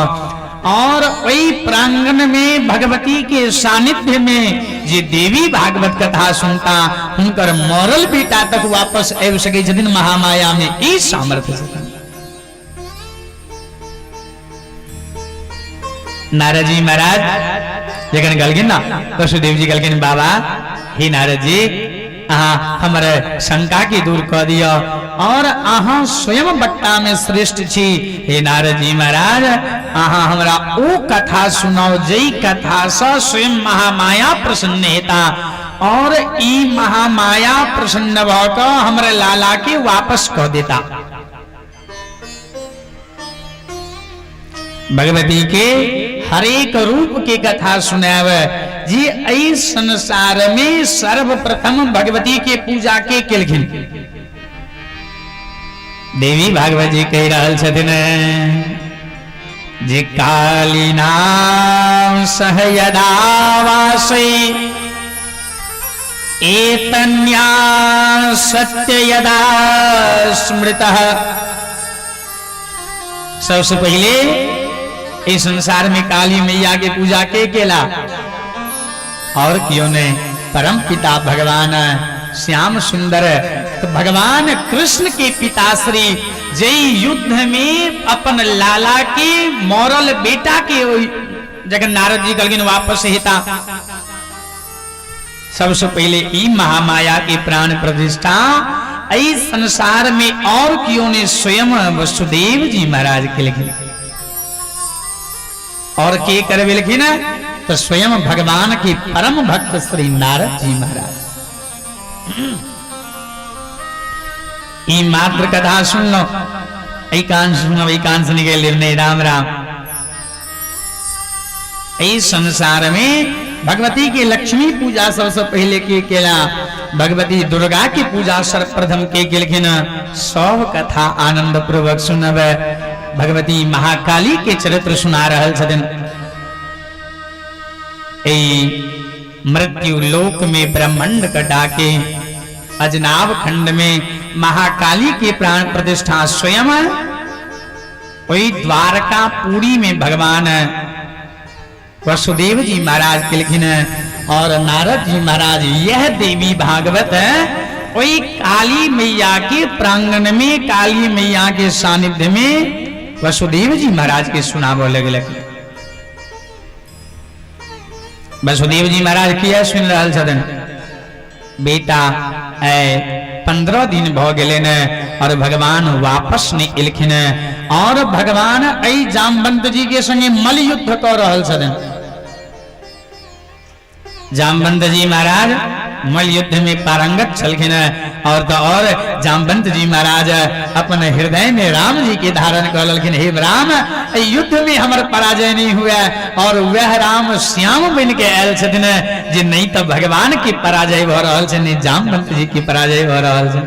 और ओहि प्रांगण में भगवती के सानिध्य में जे देवी भागवत कथा सुनता, हुनकर मरल बेटा तक वापस आबि सकै छथिन महामाया में ई सामर्थ्य छथिन। नारद जी महाराज जखन कहलखिन ना, वसुदेव जी कहलखिन बाबा हे नारद जी, अहाँ हमर शंका के दूर कऽ दिअ और अहाँ स्वयं बट्टा में श्रेष्ठ छी। हे नारद जी महाराज, अहाँ हमरा ओ कथा सुनाउ जै कथा सँ स्वयं महामाया प्रसन्न हेता और ई महामाया प्रसन्न भऽ कऽ हमर लाला के वापस कऽ देता। भगवती के हरेक रूप के कथा सुनाब जी। एहि संसार में सर्वप्रथम भगवती के पूजा के केलखिन? देवी भागवत जी कहि रहल छथिन जे काली नाम सह यदा वासै एतन्या सत्य यदा स्मृतः। सबसे पहले इस संसार में काली मैया के पूजा के केला और क्यों ने परम पिता भगवान श्याम सुंदर। तो भगवान कृष्ण के पिताश्री जय युद्ध में अपन लाला के मरल बेटा के जगन नारद जी कहलखिन वापस हेता, सबसे पहले ई महामाया के प्राण प्रतिष्ठा एहि संसार में और क्यों ने स्वयं वसुदेव जी महाराज केलखिन। और के करवेलखिन तो स्वयं भगवान के परम भक्त श्री नारद जी महाराज। ई मात्र कथा सुन लो, एकांश सुनब एकांश निकल नहीं। राम राम। एहि संसार में भगवती के लक्ष्मी पूजा सबसे पहले के केला, भगवती दुर्गा की पूजा सर्वप्रथम के केलखिन। सब कथा आनंद पूर्वक सुनब। भगवती महाकाली के चरित्र सुना रहल छथिन। एहि मृत्यु लोक में ब्रह्मांड कटा के अजनाब खंड में महाकाली के प्राण प्रतिष्ठा स्वयं वही द्वारका पुरी में भगवान वसुदेव जी महाराज केलखिन और नारद जी महाराज यह देवी भागवत वही काली मैया के प्रांगण में काली मैया के सानिध्य में वसुदेव जी महाराज के सुनाबो लगलखिन। वसुदेव जी महाराज किया सुन रहल छथिन? बेटा 15 दिन भ गेलै ने और भगवान वापस नहीं एलखिन और भगवान एहि जामवंत जी के संगे मल्ल युद्ध कऽ रहल छथिन। जामवंत जी महाराज मल्ल युद्ध में पारंगत छलखिन और तो और जामवंत जी महाराज अपन हृदय में राम जी के धारण कर लेलखिन। हे राम, युद्ध में हमर पराजय नहीं हुआ और वह राम श्याम बन के आयल छथिन जे नहीं तो भगवान के पराजय भ रहल छै, नहीं जामवंत जी के पराजय भ रहल छै।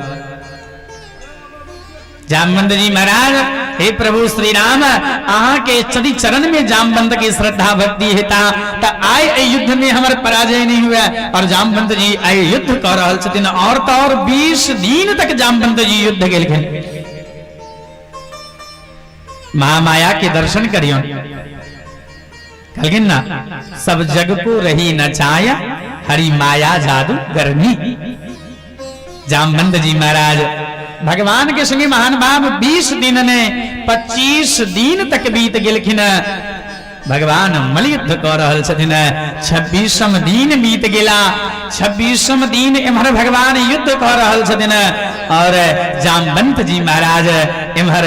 जामवंत जी महाराज, हे प्रभु श्री राम, अहाँ के चरी चरण में जामवंत की श्रद्धा भक्ति हेता त आइ एहि युद्ध में हमर पराजय नहीं हुआ। और जामवंत जी आइ युद्ध कर रहल छथिन और तो और 20 दिन तक जामवंत जी युद्ध गेलखिन। महामाया के दर्शन करियो। कहलखिन ना, सब जग को रही नचाया हरि माया जादू करनी। जामवंत जी महाराज भगवान के संगे महान भाव 20 दिन ने 25 दिन तक बीत गेलखिन। भगवान मलयुद्ध कऽ रहल छथिन। 26म दिन बीत गेला। 26म दिन एम्हर भगवान युद्ध कऽ रहल छथिन और जामवंत जी महाराज एम्हर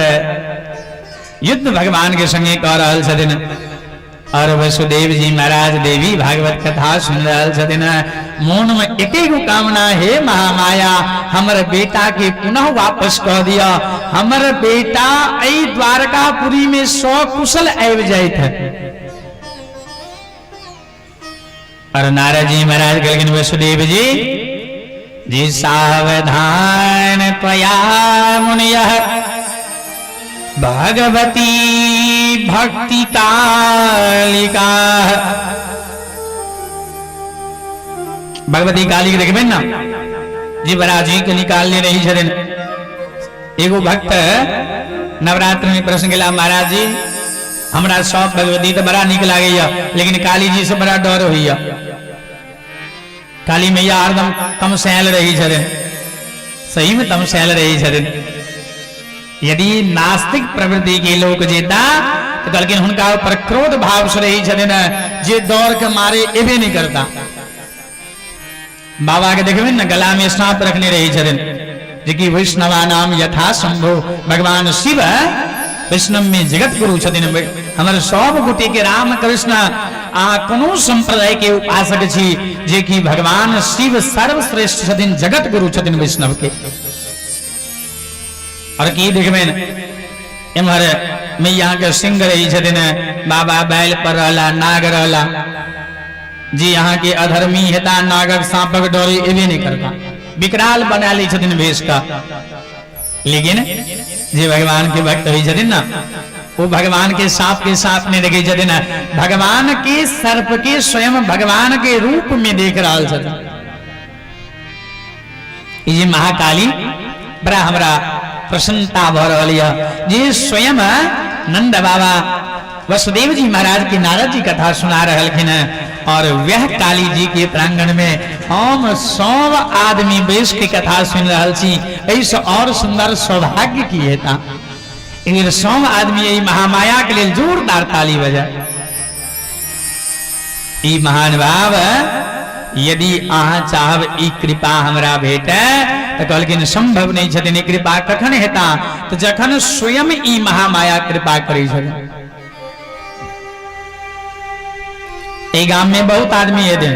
युद्ध भगवान के संगे कऽ रहल छथिन और वसुदेव जी महाराज देवी भागवत कथा सुन रहल छथिन। मोन में एके गो कामना, हे महामाया, हमर बेटा के पुनः वापस कऽ दिअ, हमर बेटा एहि द्वारकापुरी में सकुशल आबि जाइत है। और नारद जी महाराज कहलखिन, वसुदेव जी जी सावधान त्वया मुनियः भगवती भक्ति कालिका। भगवती काली के देखबे ना जी, बड़ा जी के निकालने रही छथिन। एगो भक्त नवरात्र में प्रश्न गेला, महाराज जी हमरा सब भगवती तो बड़ा निक लागैया, लेकिन काली जी से बड़ा डर होइया। काली मैया हरदम तमसायल रही छथिन। सही में तमसायल रही छथिन। यदि नास्तिक प्रवृत्ति के लोग जेता तो कहलखिन हुनका ऊपर क्रोध भाव से रही छथिन, जे डर के मारे एबे नहीं करता। बाबा के देखबे ने गला में सांप रखने रही छथिन, जे कि वैष्णवा नाम यथा संभव। भगवान शिव वैष्णव में जगत गुरु छथिन। हमर सब गोटे के राम कृष्ण आ कोनो संप्रदाय के उपासक छी, जे कि भगवान शिव सर्वश्रेष्ठ छथिन, जगत गुरु छथिन वैष्णव के। और की देखबे एम्हर मैया के सिंह रही छथिन, बाबा बैल पर रहला, नाग रहला जी। यहाँ के अधर्मी हेता नागक सांपक डरे एबे नहीं करता, विकराल बना लै छथिन भेष का। लेकिन जे भगवान के भक्त होइ छथिन ना, वो भगवान के सांप के सांप नहीं देखे छथिन, भगवान के सर्प के स्वयं भगवान के रूप में देख रहल छथिन। ई जे महाकाली बड़ा हमरा प्रसन्नता भऽ रहल यऽ जे स्वयं नंद बाबा वसुदेव जी महाराज के नारद जी कथा सुना रहलखिन हैं और वह काली जी के प्रांगण में हम सब आदमी बैस के कथा सुन रहल छी। एहिसँ और सुंदर सौभाग्य की हेता? एहि सब आदमी एहि महामाया के लेल जोरदार ताली बजा। ई महान भाव यदि अहाँ चाहब ई कृपा हमरा भेटे तऽ कहलखिन संभव नहीं छथिन। ई कृपा कखन हेता? तऽ जखन स्वयं ई महामाया कृपा करै छथिन। एहि गाम में बहुत आदमी हेतै,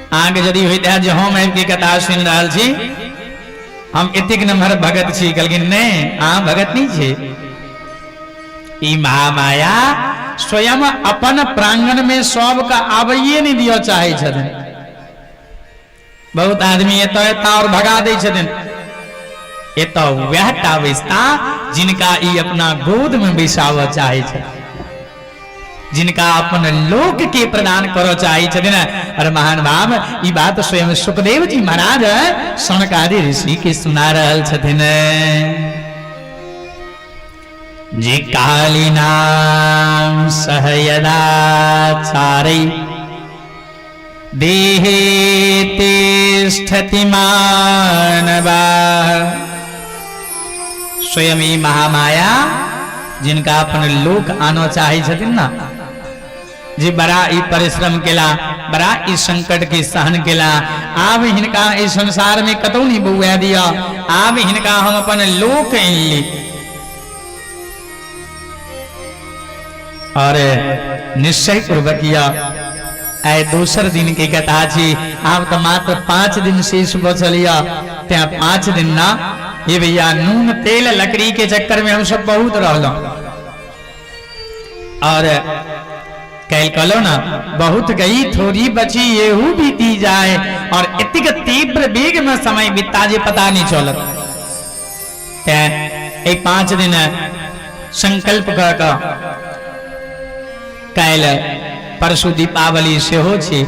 अहाँके यदि होइत है जे हम आबि के कथा सुनि रहल छी, हम एतेक नम्हर भगत छी, कहलखिन नहि, अहाँ भगत नहीं छी। ई महामाया स्वयं अपन प्रांगण में सबके आबैये नहीं दिअ चाहै छथिन। बहुत आदमी एतऽ एता और भगा दै छथिन। एतऽ वएह टा बैसता जिनका ई अपना गोद में बैसाबऽ चाहै छथिन, जिनका अपन लोक के प्रदान करऽ चाहै छथिन। और महान भाव ई बात स्वयं सुखदेव जी महाराज सनकादि ऋषि के सुना रहल छथिन जे काली नाम सहयदा चारै देहे तिष्ठति मानवा। स्वयं ई महामाया जिनका अपन लोक आनो चाहै छथिन ना, जे बड़ा ई परिश्रम केला, बड़ा ई संकट के सहन केला, आब हिनका इस संसार में कतौ नहीं बौआ दिया, आब हिनका हम अपन लोक आनि ली। और निश्चय पूर्वक यह आइ दोसर दिन के कथा छी, आब तो मात्र 5 दिन शेष बचल यऽ, तें 5 दिन ना ये भैया नून तेल लकड़ी के चक्कर में हम सब बहुत रहलहुँ। और कल कहलो ना, बहुत गई थोड़ी बची येहू बीती जाए, और एतेक तीव्र वेग में समय बीता जे पता नहीं चलत। तें एहि 5 दिन संकल्प कऽ कऽ काल्हि परसू दीपावली सेहो छी।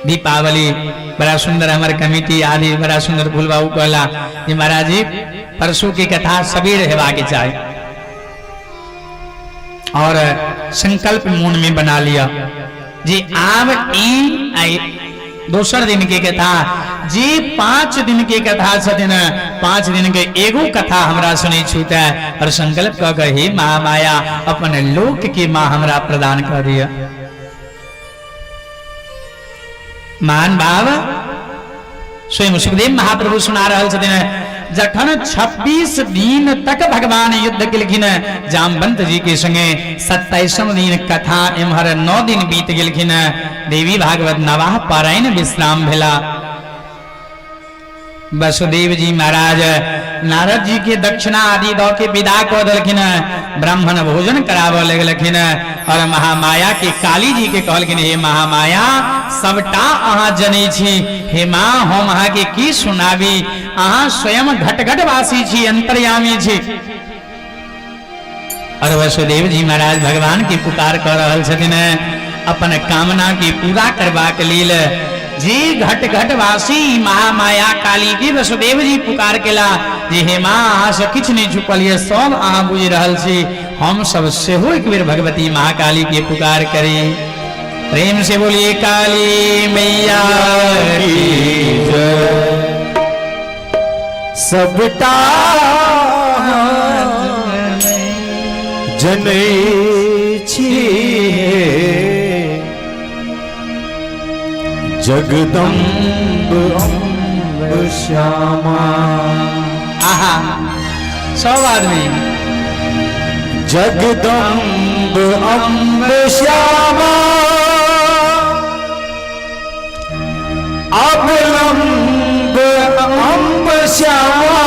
दीपावली बड़ा सुंदर हमर कमिटी आदि बड़ा सुंदर फूलबाबू कहला जे महाराज जी परसू के कथा सबेर हेबाक चाही, और संकल्प मोन में बना लिया जे आब ई आई दोसर दिन के कथा जे 5 दिन के कथा छथिन, 5 दिन के एगो कथा हमरा सुनै छूटे और संकल्प कऽ के हे महामाया अपन लोक के माँ हमरा प्रदान कर दिया। महान भाव स्वयं सुखदेव महाप्रभु सुना रहल छथिन। जखन 26 दिन तक भगवान युद्ध केलखिन जामवंत जी के संगे, 27 दिन कथा एम्हर 9 दिन बीत गेलखिन, देवी भागवत नवाह पारायण विश्राम भेला। वसुदेव जी महाराज नारद जी के दक्षिणा आदि दऽ के विदा कऽ देलखिन, ब्राह्मण भोजन कराबऽ लगलखिन और महामाया के काली जी के कहलखिन, हे महामाया सबटा अहाँ जनै छी, हे माँ हम अहाँ के की सुनाबी, अहाँ स्वयं घट घट वासी छी, अंतर्यामी छी। और वसुदेव जी महाराज भगवान के पुकार कर रहल छथिन अपन कामना के पूरा करबाक लेल। जी घट घट वासी महामाया काली के वसुदेव जी पुकार केला जे हे माँ अहाँ से किछु नहीं छुपल ये, सब अहाँ बुझि रहल छी, हम सब सेहो एक बेर भगवती महाकाली के पुकार करी। प्रेम से बोलिए काली मैया की जय। सबटा जनै छी जगदम्ब अम्ब श्यामा। आहा सब आदमी जगदम्ब अम्ब श्यामा अवलंब अम्ब श्यामा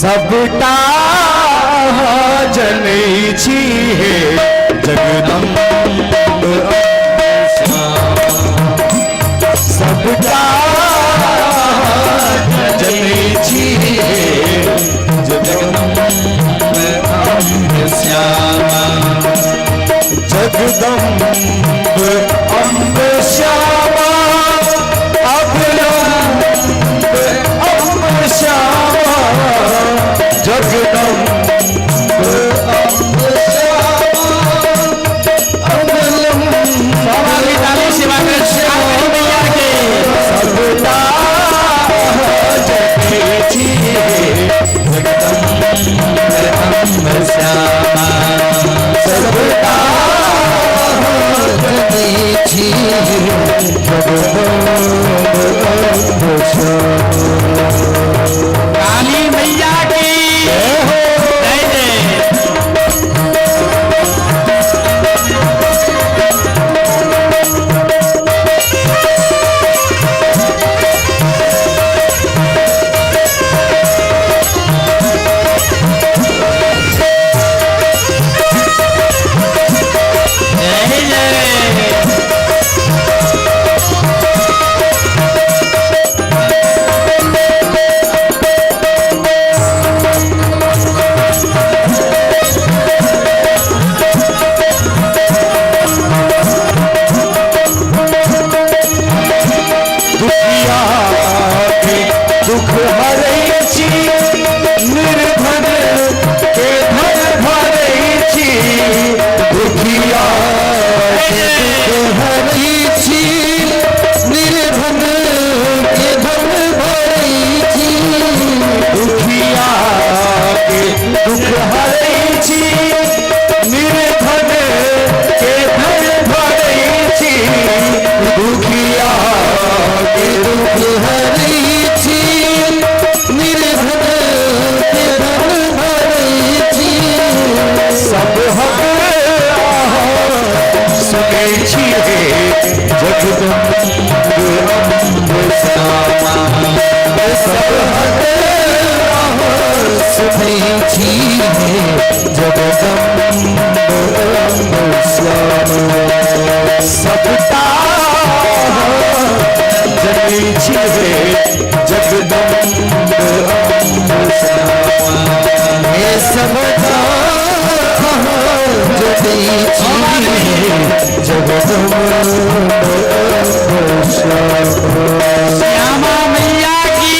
सबटा जनै छी हे जगदम्ब अम्ब श्यामा सबटा जनै छी हे जगदम्ब अम्ब श्यामा जगदम्ब अम्ब श्यामा अवलंब अम्ब श्यामा जगदम्ब अम्ब श्यामा अवलंब सब आदमी ताली सेवा करै छी मैया के। सबटा जनै छी जगदम्ब अम्ब श्यामा सबटा जनै छी जगदम्ब अम्ब श्यामा। काली मैया की जय जय। जय जय। दुखिया के दुख हरै छी निर्धन के धन भरै छी दुखिया के दुख हरै छी निर्धन के धन भरै छी दुखिया के दुख हरै छी निर्धन के धन भरै छी दुखिया के दुख हरै छी निर्धन के धन भरै छी सब हक सुनै छी हे जगदम्ब अम्ब श्यामा सब हक सुनै छी हे जगदम्ब अम्ब श्यामा सबटा जनै छी हे जगदम्ब अम्ब श्यामा हे सबटा जनै छी हे जगदम्ब अम्ब श्यामा। श्यामा मैया की।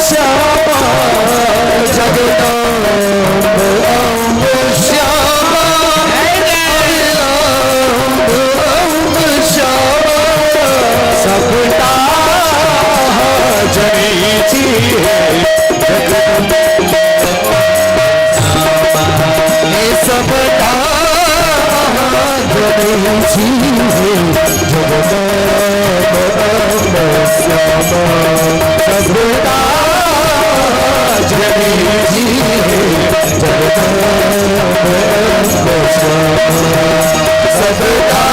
श्यामा जगदम्ब अम्ब श्यामा अम्ब अम्ब श्यामा सबटा जनै छी हे जगदम्ब हे सबटा जनै छी हे जगदम्ब अम्ब श्यामा सबटा जनै छी हे जगदम्ब अम्ब श्यामा सबटा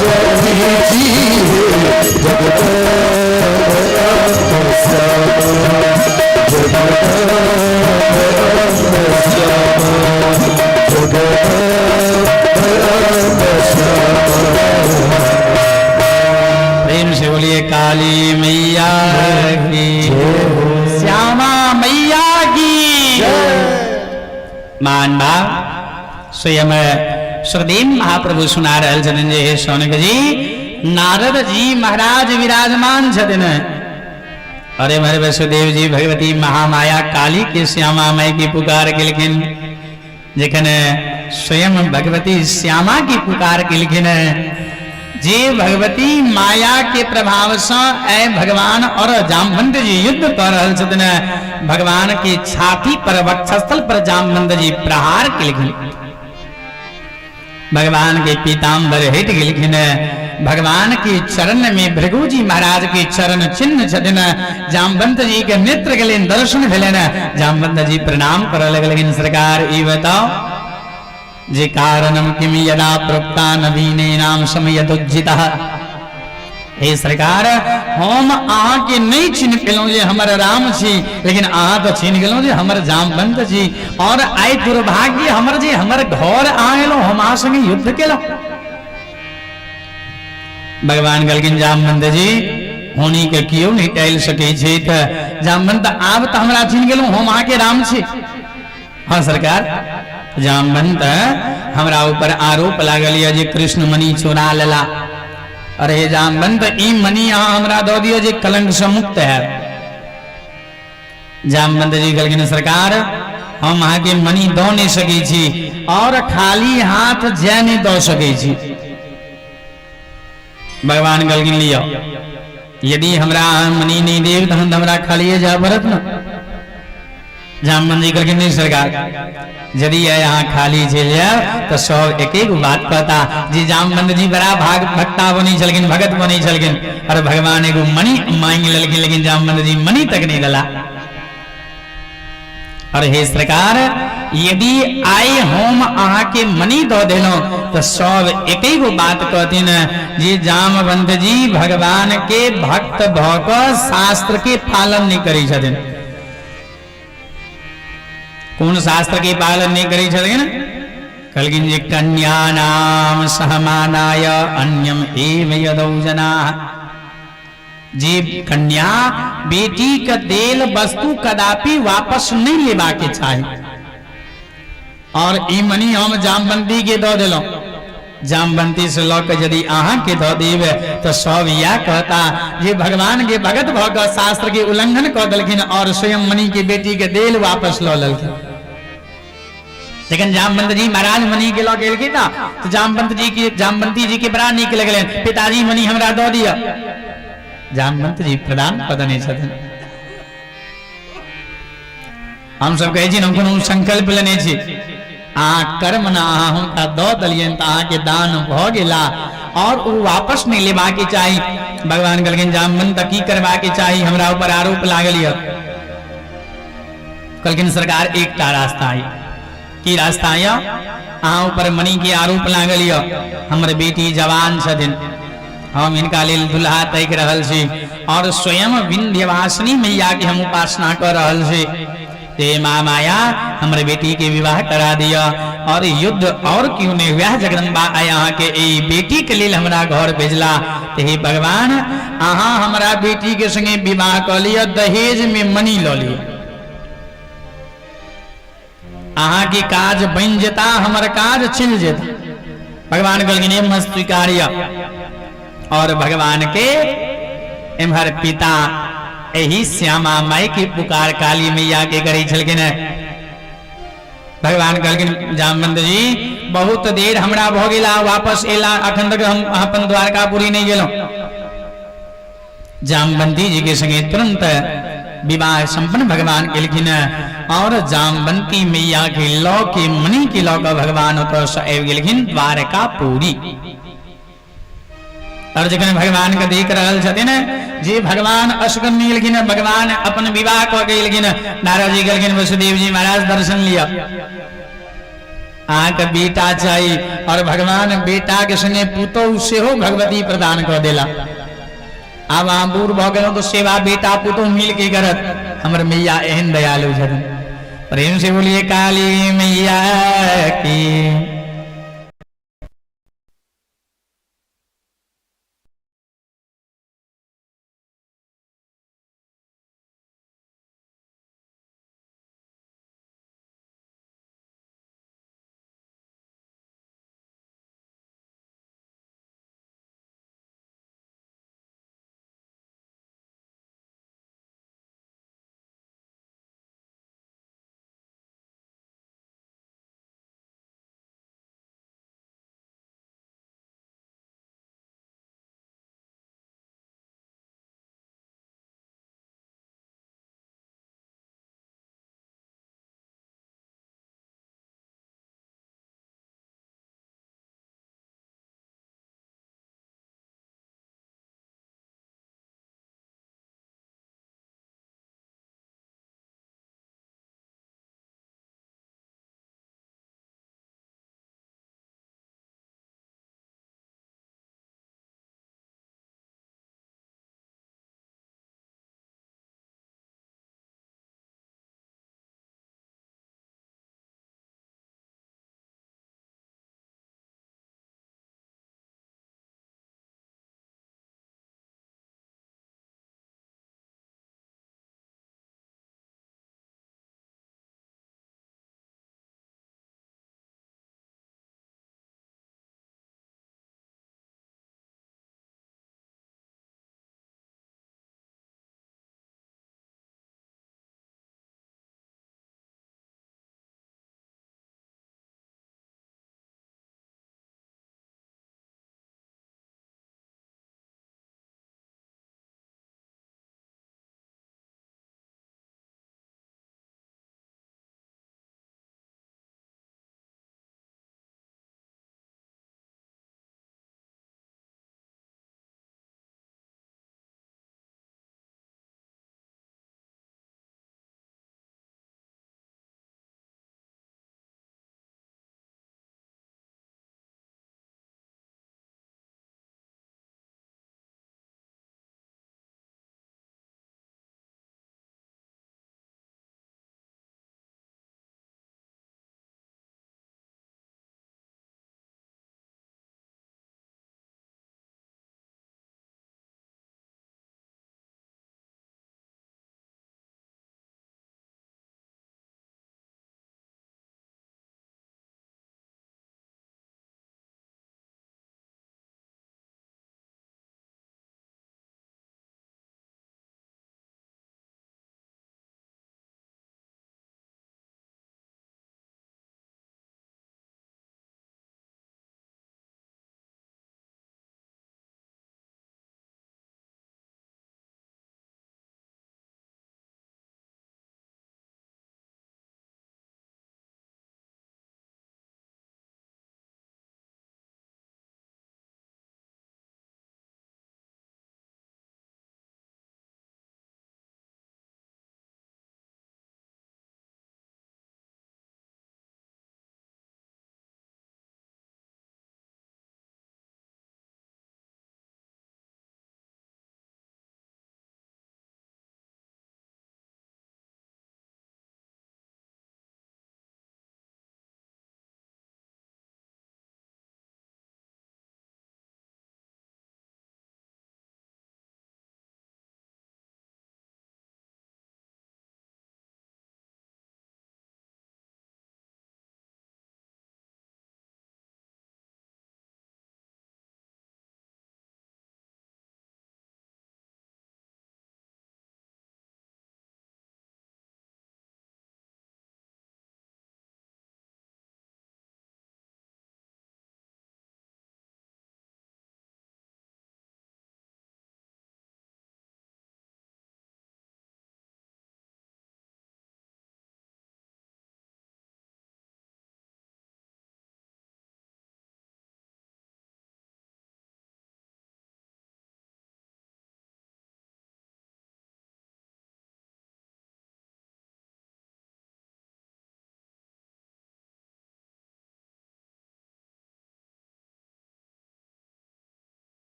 जनै छी हे जगदम्ब अम्ब श्यामा जगदम्ब अम्ब श्यामा जगदम्ब अम्ब श्यामा। प्रेम से बोलिए काली मैया की, श्यामा मैया की। मान भाव स्वयं सुखदेव महाप्रभु सुना रहल छथिन जे हे सौनक जी, नारद जी महाराज विराजमान छथिन। अरे मरे वसुदेव जी भगवती महामाया काली के श्यामा मय की पुकार केलखिन। जखन स्वयं भगवती श्यामा की पुकार केलखिन, जे भगवती माया के प्रभाव से ऐ भगवान और जामवंत जी युद्ध कर रहल छथिन, भगवान के छाती पर वक्षस्थल पर जामवंत जी प्रहार केलखिन। भगवान के पीताम्बर हटि गेलखिन। भगवान के चरण में भृगु जी महाराज के चरण चिन्ह छथिन। जामवंत जी के नेत्र गेलनि, दर्शन भेलनि। जामवंत जी प्रणाम करऽ लगलखिन, सरकार ई बताओ जे कारणम किम यदा प्रोक्ता नवीनेनाम समयदुज्जितः। हे सरकार, हम अहाँके नहि चिन्ह पेलहुँ जे हमर राम छी, लेकिन अहाँ तऽ चिन्ह गेलहुँ जे हमर जामवंत छी। और आइ दुर्भाग्य हमर जे हमर घर अहाँ एलहुँ, हम अहाँ संगे युद्ध केलहुँ। भगवान कहलखिन जामवंत जी, होनी के केओ नहि टालि सकै छै। तऽ जामवंत आब तऽ हमरा चिन्ह गेलहुँ, हम अहाँके राम छी। हाँ सरकार। जामवंत, हमरा ऊपर आरोप लागल यऽ जे कृष्ण मणि चोरा लेला। अरे हे जामवंत, ई मणि अहाँ हमरा दऽ दिअ जे कलंक से मुक्त हैब। जामवंत जी कहलखिन सरकार, हम अहाँके मणि दऽ नहि सकै छी और खाली हाथ जाय नहि दऽ सकै छी। भगवान कहलखिन लिअ, यदि हमरा अहाँ मणि नहि देब तहन तऽ हमरा खालिए जाय पड़त ने। जामवंत जी कहलखिन नहीं सरकार, यदि अहाँ खाली चलि जायब तऽ सब एक एक बात कहता जे जामवंत जी बड़ा भाग भक्ता बनी छलखिन, भगत बनी छलखिन और भगवान एगो मणि मांगि लेलखिन, लेकिन जामवंत जी मणि तक नहीं देला। और हे सरकार, यदि आइ हम अहाँके मणि दऽ देलहुँ तऽ सब एक गो बात कहथिन जे जामवंत जी भगवान के भक्त भऽ कऽ शास्त्र के पालन नहि करै छथिन। कोन शास्त्र के पालन नहि करै छथिन? कहलखिन जे कन्या नाम सहमानाय अन्यम एव यदौ जनाः। जे कन्या बेटी के देल वस्तु कदापि वापस नहीं लेबा के चाही। और ई मणि हम जामवंती के दऽ देलहुँ, जामवंती से लऽ के यदि अहाँ के दऽ देब तऽ सब इएह कहता जे भगवान के भगत भऽ कऽ शास्त्र के उल्लंघन कऽ देलखिन और स्वयं मणि के बेटी के देल वापस लऽ लेलखिन। जखन जामवंत जी महाराज मणि के लऽ गेलखिन ना तऽ जामवंती जी के बड़ा नीक लगलनि, पिताजी मणि हमरा दऽ दिअ। जामवंत जी प्रदान कऽ देने छथिन। हम सब कहै छी हम कोनो संकल्प लेने छी, अहाँ कर्म ना अहाँ हुनका दऽ देलियनि तऽ अहाँके दान भऽ गेला और ओ वापस नहि लेबाके चाही। भगवान कहलखिन जामवंत की करबाके चाही, हमरा ऊपर आरोप लागल यऽ। कहलखिन सरकार एकटा रास्ता यऽ। की रास्ता यऽ? अहाँ ऊपर मणि के आरोप लागल यऽ, हमर बेटी जवान छथिन, हम हिनका लेल दुल्हा ताकि रहल छी और स्वयं विंध्यवासिनी मैया के हम उपासना कऽ रहल छी। हे माँ माया, हमर बेटी के विवाह करा दिअ और युद्ध और क्यों नहीं वएह जगदम्बा आइ अहाँ के एहि बेटी के लेल हमरा घर भेजला। तऽ हे भगवान, अहाँ हमरा बेटी के संगे विवाह कऽ लिअ, दहेज में मणि लऽ लिअ, अहाँके काज बनि जेता, हमर काज चलि जेता। भगवान कहलखिन हे मस्त स्वीकार्य। और भगवान के एम्हर पिता एही श्यामा माई के पुकार काली मैया के करै छलखिन। भगवान कहलखिन जामवंत जी बहुत देर हमरा भऽ गेला वापस एला, अखन तक हम अपन द्वारकापुरी नहि गेलहुँ। जामवंती जी के संगे तुरंत विवाह संपन्न भगवान केलखिन और जामवंती मैया के लऽ के मणि के लऽ के भगवान ओतऽ से आबि गेलखिन द्वारकापुरी। और जखन भगवान के देख रहल छथिन जे भगवान असगर नहि गेलखिन, भगवान अपन विवाह कऽ के गेलखिन। नारद जी कहलखिन वसुदेव जी महाराज दर्शन लिअ, अहाँके बेटा चाही। और भगवान बेटा के संगे पुतोहु सेहो भगवती प्रदान कऽ देला। आब अहाँ बूढ़ भऽ गेलहुँ तऽ सेवा बेटा पुतोहु मिल के करत। हमर मैया एहन दयालु छथिन। प्रेम से बोलिए काली मैया की।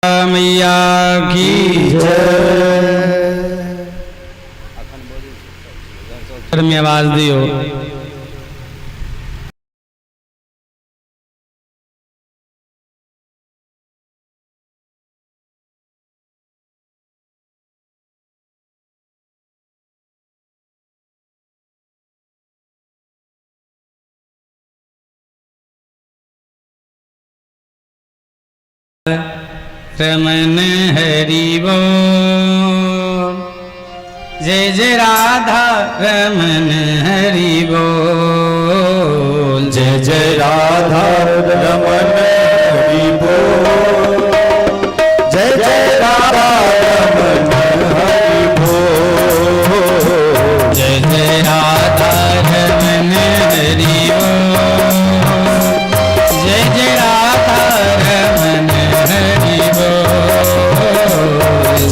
मैया की जय। में आवाज दियो। रमन हरि बोल, जय जय राधा रमन हरि बोल, जय जय राधा रमन हरि बोल, जय जय राधा रमन हरि बोल, जय जय राधा रमन हरि बोल, जय जय राधा रमन हरि बोल,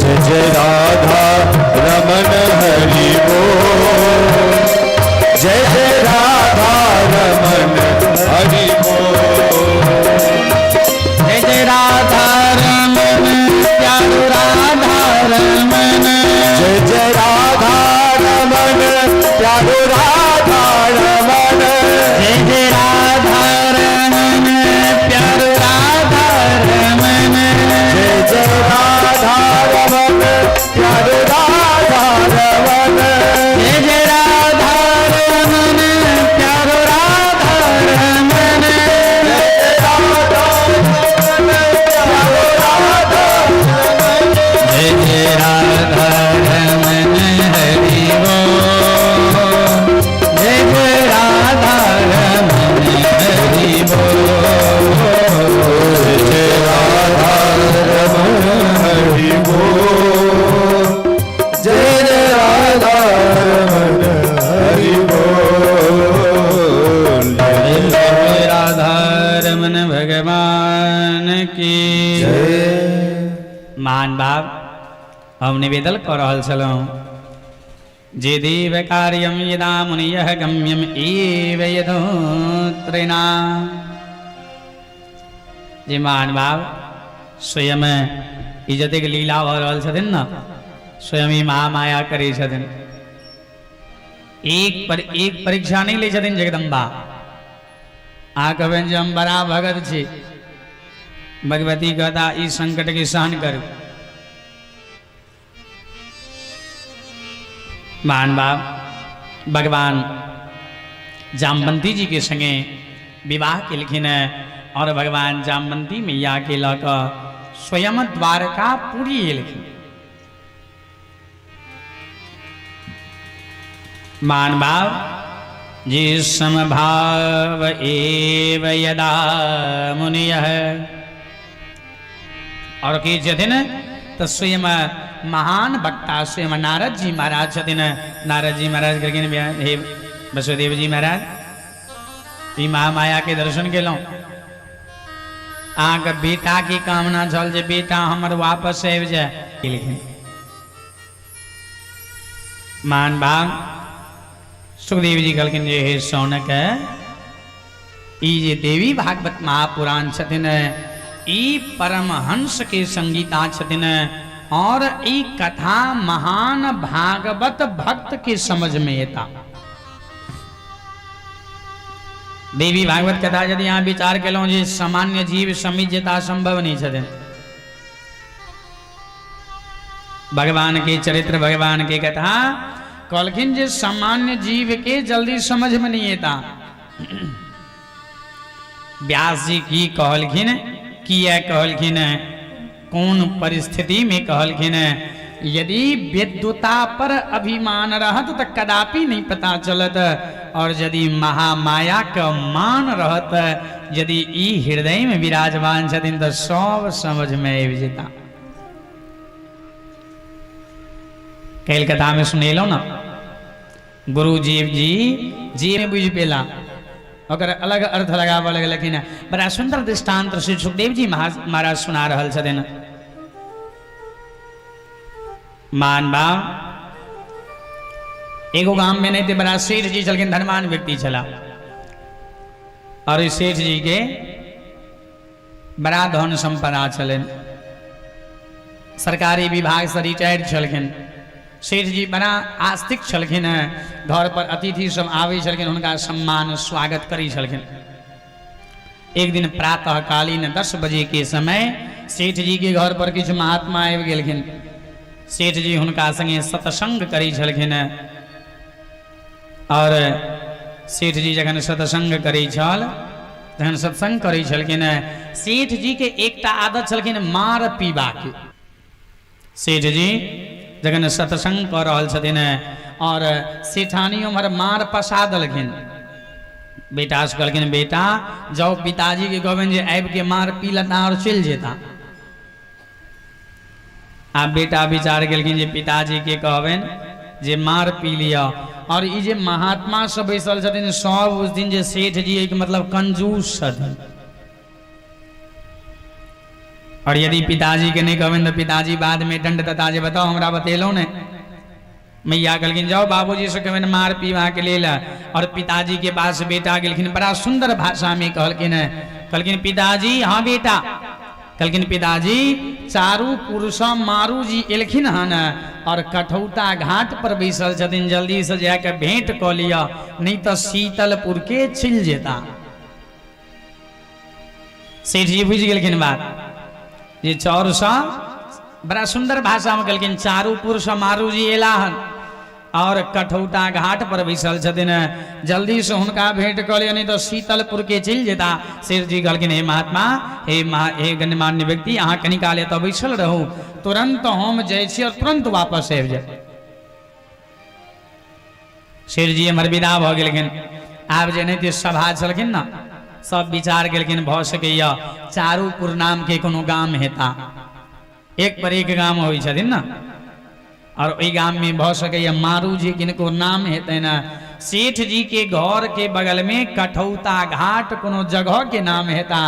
जय जय राधा रमन हरि बोल, जय जय राधा रमन हरि बोल, जय जय राधा रमन प्यारो राधा रमन, जय जय राधा रमन प्यारो राधा रमन, जय जय राधा रमन प्यारो राधा रमन, जय जय राधा रमन प्यारो राधा रमन, जय जय राधा रमन प्यारो राधा रमन, जय जय राधा रमन हरि बोल, जय जय राधा रमन हरि बोल, जय जय राधा रमन हरि बोल, जय जय राधा रमन हरि बोल, जय जय राधा रमन भगवान की जय। महान बाप, हम निवेदन कऽ रहल छलहुँ जे देव कार्यम यदा मुनियः गम्यम एव यदोत्रिणा। जे महान भाव स्वयं ई जतेक लीला भऽ रहल छथिन ने, स्वयं ई महामाया करै छथिन। एक पर एक परीक्षा नहि लै छथिन जगदम्बा। अहाँ कहबनि जे हम बड़ा भगत छी, भगवती कहता ई संकट के सहन करू। महान बाप भगवान जामवंती जी के संगे विवाह केलखिन और भगवान जामवंती मैया के लऽ कऽ स्वयं द्वारकापुरी एलखिन। महान भाव जी समभाव एव यदा मुनियः और की छथिन तऽ स्वयं महान वक्ता स्वयं नारद जी महाराज छथिन। नारद जी महाराज कहलखिन, हे वसुदेव जी महाराज, ई महामाया के दर्शन केलहुँ। अहाँके बेटा के कामना छल जे बेटा हमर वापस आबि जाय। केलखिन मान भाव सुखदेव जी कहलखिन जे हे शौनक, ई जे देवी भागवत महापुराण छथिन, ई परमहंस के संगीता छथिन और ई कथा महान भागवत भक्त के समझ में एता। देवी भागवत कथा यदि अहाँ विचार केलहुँ जे सामान्य जीव समझ जेता संभव नहीं छथिन। भगवान के चरित्र भगवान के कथा कहलखिन जे सामान्य जीव के जल्दी समझ में नहीं एता। व्यास जी की कहलखिन, किया कहलखिन, कोन परिस्थिति में कहलखिन, यदि विद्वता पर अभिमान रहत तो कदापि नहीं पता चलत, और यदि महामाया के मान रहत, यदि ई हृदय में विराजमान छथिन तो सब समझ में आबि जेता। काल्हि कथा में सुनेलहुँ ना, गुरुजीव जी जी में बुझि पेला, ओकर अलग अर्थ लगाबऽ लगलखिन। बड़ा सुंदर दृष्टांत श्री सुखदेव जी महाराज सुना रहल छथिन। मान भाव एगो गाम में नहीं थे, बड़ा सेठ जी छलखिन, धनवान व्यक्ति छला, और सेठ जी के बड़ा धन संपदा छलनि। सरकारी विभागसँ रिटायर्ड छलखिन। सेठ जी बड़ा आस्तिक छलखिन हेँ। घर पर अतिथि सब आबै छलखिन, हुनका सम्मान स्वागत करै छलखिन। एक दिन प्रातः कालीन 10 बजे के समय सेठ जी के घर पर किछु महात्मा आबि गेलखिन। सेठ जी हुनका संगे सत्संग करै छलखिन हेँ। और सेठ जी जखन सत्संग करै छल, जखन सत्संग करै छलखिन हेँ, सेठ जी के एकटा आदत छलखिन मार पीबाके। सेठ जी जखन सत्संग कऽ रहल छथिन और सेठानी उम्हर मार पसा देलखिन, बेटा से कहलखिन बेटा जाओ पिताजी के कहबनि जे आबि के मार पी लेता और चलि जेता। आब बेटा विचार केलखिन जे पिताजी के कहबनि जे मार पी लिअ। और ई जे महात्मा सब बैसल छथिन सब उस दिन जे सेठ जी एक मतलब कंजूस छथिन, और यदि पिताजी के नहीं कहबनि तऽ पिताजी बाद में दंड देता जे बताओ हमरा बतेलहुँ ने। मैया कहलखिन जाओ बाबूजी से कहबनि मार पीबाके लेल। और पिताजी के पास बेटा गेलखिन, बड़ा सुंदर भाषा में कहलखिन, कहलखिन पिताजी हाँ बेटा, कहलखिन पिताजी चारू पुरुष मारू जी एलखिन हन और कठौता घाट पर बैसल छथिन, जल्दी से जाके भेंट कऽ लिअ, नहीं तऽ शीतलपुर के चलि जेता। सेठ जी बुझि गेलखिन बात जे चौरसँ बड़ा सुंदर भाषामे कहलखिन चारू पुरसँ मारू जी एला हन और कठौता घाट पर बैसल छथिन, जल्दीसँ हुनका भेंट कऽ लिअ, नहीं तऽ शीतलपुर के चलि जेता। सेठ जी कहलखिन हे महात्मा, हे महा, हे गणमान्य व्यक्ति, अहाँ कनी काल एतऽ बैसल रहू, तुरंत हम जाइ छी और तुरंत वापस आबि जायब। सेठ जी एम्हर विदा भऽ गेलखिन। आब जे नहि सभा छलखिन ने, सब विचार गेलखिन भऽ सकैया चारूपुर नाम के कोनो गाम हेता, एक पर एक गाम होइ छथिन ने, और ओहि गाम में भऽ सकैया मारू जी किनको नाम हेतै ने। सेठ जी के घर के बगल में कठौता घाट कोनो जगह के नाम हेता,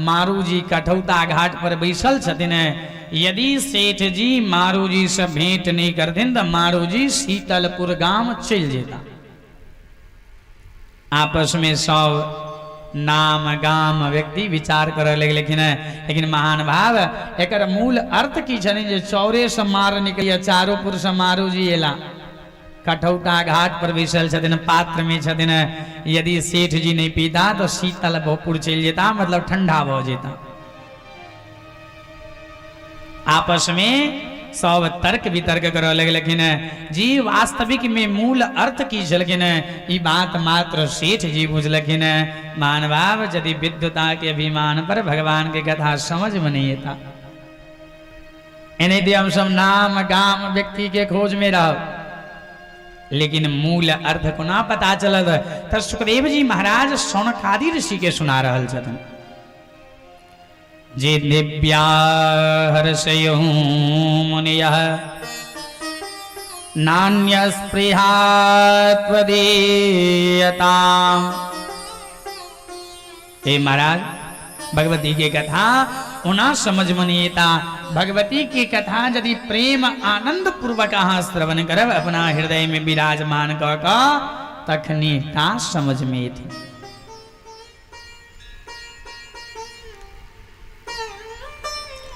मारू जी कठौता घाट पर बैसल छथिन। यदि सेठ जी मारू जी से भेंट नहीं करथिन तो मारू जी शीतलपुर गाम चलि जेता। आपस में सब नाम गाम व्यक्ति विचार करऽ लगलखिन। लेकिन महान भाव एकर मूल अर्थ की छनि जे चौरे से मार निकलिए, चारूपुर से मारू जी एला, कठौता घाट पर बैसल छथिन, पात्र में छथिन, यदि सेठ जी नहीं पीता तो शीतल भोपुर चलि जेता, मतलब ठंडा भऽ जेता। आपस में सब तर्क वितर्क करऽ लगलखिन। जी वास्तविक में मूल अर्थ की छलखिन ई बात मात्र सेठ जी बुझलखिन। मानवाब यदि विद्वता के अभिमान पर भगवान के कथा समझ में नहीं एता, एनाहिते हम सब नाम गाम व्यक्ति के खोज में रहब, लेकिन मूल अर्थ कोना पता चलत। तऽ सुखदेव जी महाराज शौनकादि ऋषि के सुना रहल छथिन जे दिव्या हर्षयहु मुनियः नान्यस्पृहा त्वदीयताम्। हे महाराज, भगवती के कथा ओना समझ में नहीं एता। भगवती के कथा यदि प्रेम आनंद पूर्वक अहाँ श्रवण करब, अपना हृदय में विराजमान कऽ कऽ, तखने ता समझ में एथिन।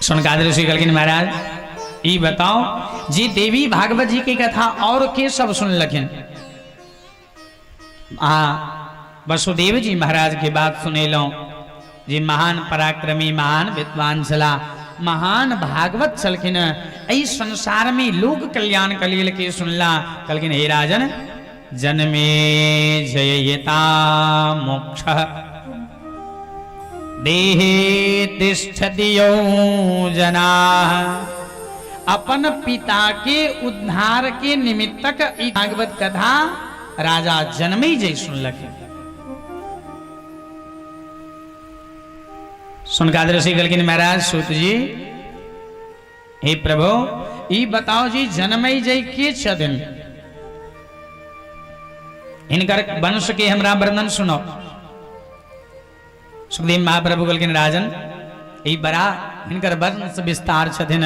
सुनकादि ऋषि कहलखिन महाराज ई बताओ जी देवी भागवत जी की कथा और के सब सुनलखिन? आ वसुदेव जी महाराज के बात सुनेलहुँ जे महान पराक्रमी महान विद्वान छला, महान भागवत छलखिन, एहि संसार में लोक कल्याण के लेल के सुनला? कहलखिन हे राजन, जन्मे जयता मोक्ष देहे तिष्ठति जना। अपन पिता के उद्धार के निमित्तक ई भागवत कथा राजा जन्मे जय सुनलखिन। सुनकादि ऋषि कहलखिन महाराज सूत जी, हे प्रभु ई बताओ जी जन्मै जय के छथिन, हिनकर वंश के हमरा वर्णन सुनो। सुखदेव महाप्रभु कहलखिन राजन ई बड़ा हिनकर वंश विस्तार छथिन,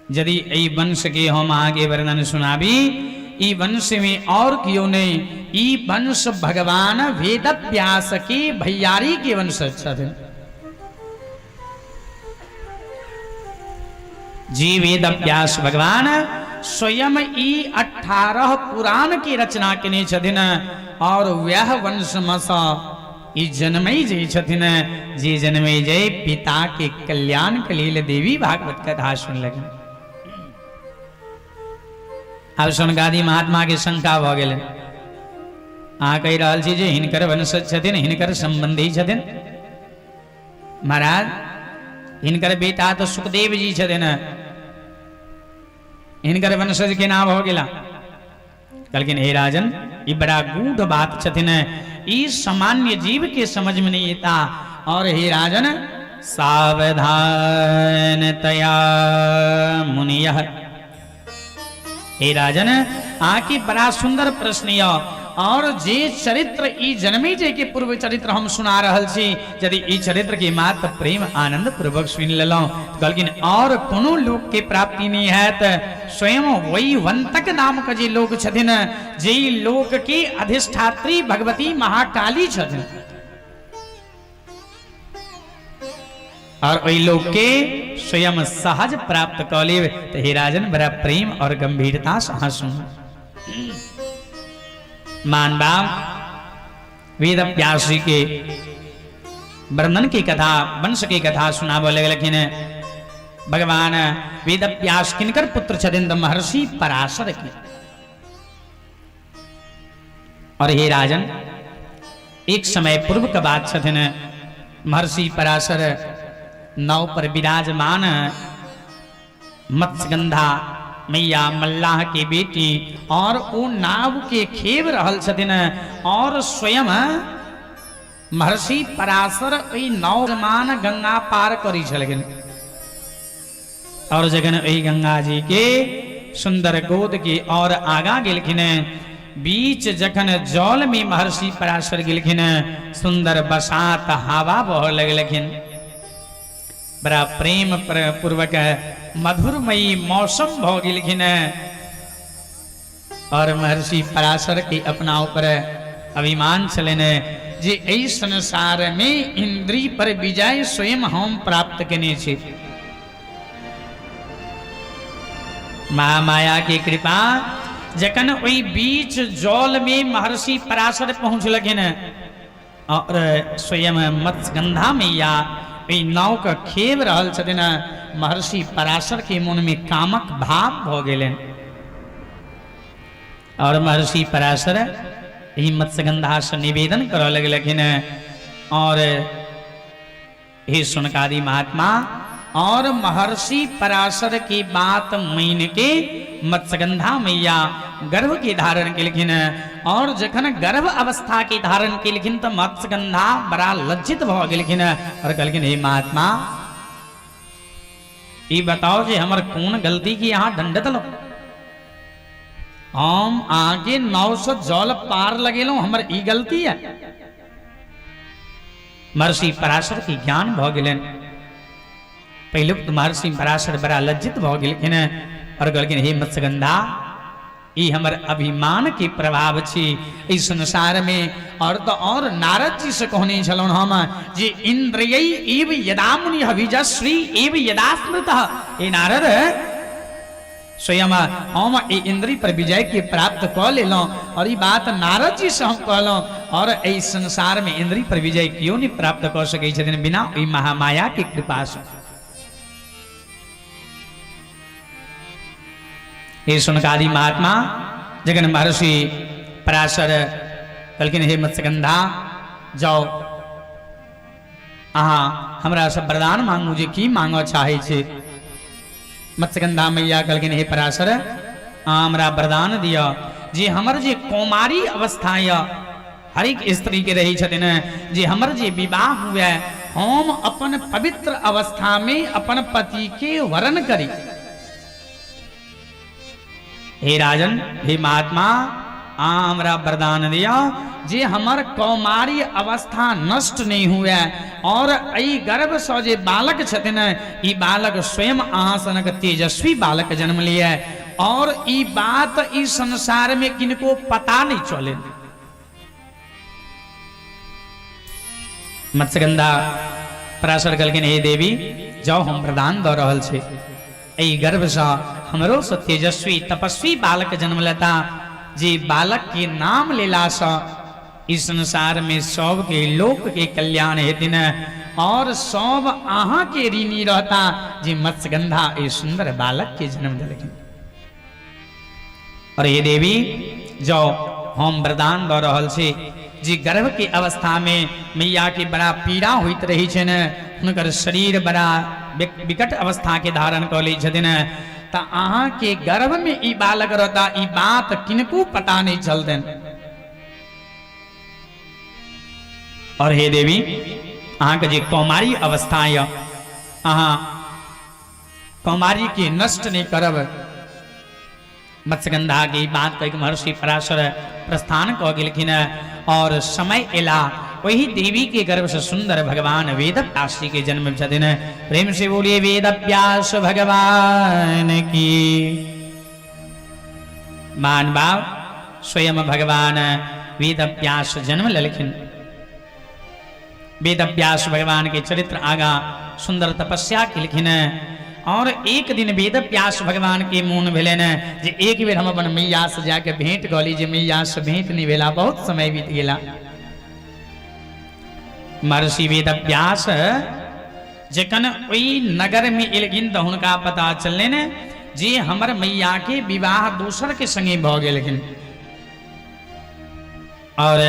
यदि एहि वंश के हम अहाँके वर्णन सुनाबी, ई वंश में और क्यों नहीं, ई वंश भगवान वेद व्यास के भैयारी के वंश छथिन। जी वेद व्यास भगवान स्वयं ई 18 पुराण के रचना केने छथिन और वह वंश में सँ ई जन्मै जे छथिन, जे जन्मै जे पिता के कल्याण के लेल देवी भागवत कथा सुनलक। आब सनकादि महात्मा के शंका भऽ गेलनि। अहाँ कहि रहल छी जे हिनकर वंशज छथिन, हिनकर संबंधी छथिन। महाराज, हिनकर बेटा तऽ सुखदेव जी छथिन, हिनकर वंशज केना भऽ गेला? कहलखिन, हे राजन, ई बड़ा गूढ़ बात छथिन, ई सामान्य जीव के समझ में नहीं एता। और हे राजन, सावधान तया मुनिय, हे राजन, आके बड़ा सुंदर प्रश्न य और जे चरित्र ई जन्मे जे के पूर्व चरित्र हम सुना रहल छी, यदि ई चरित्र के मात्र प्रेम आनंद पूर्वक सुनि लेलहुँ, तऽ कहलखिन और कोनो लोक के प्राप्ति नहीं हैत। स्वयं वैवंतक नाम के जे लोक छथिन, जे लोक के अधिष्ठात्री भगवती महाकाली छथिन, और ओहि लोक के स्वयं सहज प्राप्त कऽ लेब। तऽ हे राजन, बड़ा प्रेम और गंभीरता से अहाँ सुनू। मान बाप वेद व्यास जी के वर्णन की कथा, वंश की कथा सुनाबऽ लगलखिन। भगवान वेद व्यास किनकर पुत्र छथिन? तऽ महर्षि पराशर के। और हे राजन, एक समय पूर्व के बात छथिन, महर्षि पराशर नाव पर विराजमान मत्स्यगंधा मैया मल्लाह के बेटी और ओ नाव के खेब रहल छथिन और स्वयं महर्षि पराशर ओहि नाव मान गंगा पार करी छलखिन। और जखन ओहि गंगा जी के सुंदर गोद के और आगा गेलखिन, बीच जखन जल में महर्षि पराशर गेलखिन, सुंदर बसात हवा बह लगलखिन, बड़ा प्रेम पूर्वक मधुरमयी मौसम भ गेलखिन। और महर्षि पराशर के अपना ऊपर अभिमान छलनि जे एहि संसार में इंद्री पर विजय स्वयं हम प्राप्त केने छी। महामाया के कृपा, जखन ओहि बीच जल में महर्षि पराशर पहुंचलखिन और स्वयं मत्स्यगंधा मैया ओहि नाव के खेब रहल छथिन, महर्षि पराशर के मन में कामक भाव भऽ गेलनि और महर्षि पराशर एहि मत्स्यगंधा से निवेदन करऽ लगलखिन और हे सुनकादि महात्मा, और महर्षि पराशर की बात मान के मत्स्यगंधा मैया गर्भ के धारण केलखिन। और जखन गर्भ अवस्था के धारण केलखिन तो मत्स्यगंधा बड़ा लज्जित भ गेलखिन और कहलखिन, हे महात्मा, ई बताओ जे हमर कोन गलती की अहाँ दंड देलहुँ? हम अहाँके नाव से जल पार लगेलहुँ, हमर ई गलती है? महर्षि पराशर के ज्ञान भऽ गेलनि। पहिलुक तऽ महर्षि पराशर बड़ा लज्जित भऽ गेलखिन और कहलखिन, हे मत्स्यगंधा, ई हमर अभिमान के प्रभाव छी एहि संसार में। और तो और नारद जी से कहने छलहुँ हम जे इंद्रिय एव यदा मुनि हविजश्री एव यदा स्मृतः। हे नारद, स्वयं हम एहि इंद्री पर विजय के प्राप्त कऽ लेलहुँ और ई बात नारद जी से हम कहलहुँ, और एहि संसार में इंद्री पर विजय केओ नहीं प्राप्त कऽ सकै छथिन बिना ओहि महामाया के कृपा से। हे सुनकादि महात्मा, जखन महर्षि पराशर कहलखिन, हे मत्स्यगंधा, जाओ अहाँ हमरा से वरदान मांगू जे की मांगऽ चाहै छी। मत्स्यगंधा मैया कहलखिन, हे पराशर, अहाँ हमरा वरदान दिअ जे हमर जे कौमारी अवस्था यऽ, हरेक स्त्री के रहै छथिन, जे हमर जे विवाह हुए, हम अपन पवित्र अवस्था में अपन पति के वरण करी। हे राजन, हे महात्मा, आ हमरा वरदान दिया जे हमर कौमारी अवस्था नष्ट नहीं हुए और एहि गर्भ से जे बालक छथिन, ई बालक स्वयं अहाँ सनक तेजस्वी बालक जन्म लिए और ई बात ई संसार में किनको पता नहीं चले। मत्स्यगंधा पराशर कहलखिन, हे देवी, जाओ, हम वरदान दऽ रहल छी। एहि गर्भसँ हमरो सँ तेजस्वी तपस्वी बालक जन्म लेता, जे बालक के नाम लेलासँ इस संसार में सब के लोक के कल्याण हेतिन और सब अहाँ के ऋणी रहता जे मत्स्यगंधा ए सुंदर बालक के जन्म देलखिन। और हे देवी, जो हम वरदान दऽ रहल छी जे गर्भ के अवस्था में मैया के बड़ा पीड़ा होइत रही छनि, हुनकर शरीर बड़ा विकट अवस्था के धारण कऽ लै छथिन, तऽ अहाँ के गर्भ में ई बालक रहता, ई बात किनको पता नहीं चलतनि। और हे देवी, अहाँके जे कौमारी अवस्था यऽ, अहाँ कौमारी के नष्ट नहीं करब। मत्स्यगंधा के बात कहि महर्षि पराशर प्रस्थान कऽ गेलखिन और समय एला वही देवी के गर्भ से सुंदर भगवान वेद व्यास जी के जन्म छथिन। प्रेम से बोलिए वेद व्यास भगवान की। मान बाब स्वयं भगवान वेद व्यास जन्म लेलखिन। वेद व्यास भगवान के चरित्र आगा सुंदर तपस्या केलखिन और एक दिन वेद व्यास भगवान के मोन भेलनि जे एक बेर हम अपन मैया से जाके भेंट कऽ ली, जे मैया से भेंट नहीं भेला, बहुत समय बीत गेला। महर्षि वेद व्यास जखन ओहि नगर में एलखिन तऽ हुनका पता चललनि जे हमर मैया के विवाह दोसर के संगे भऽ गेलखिन। और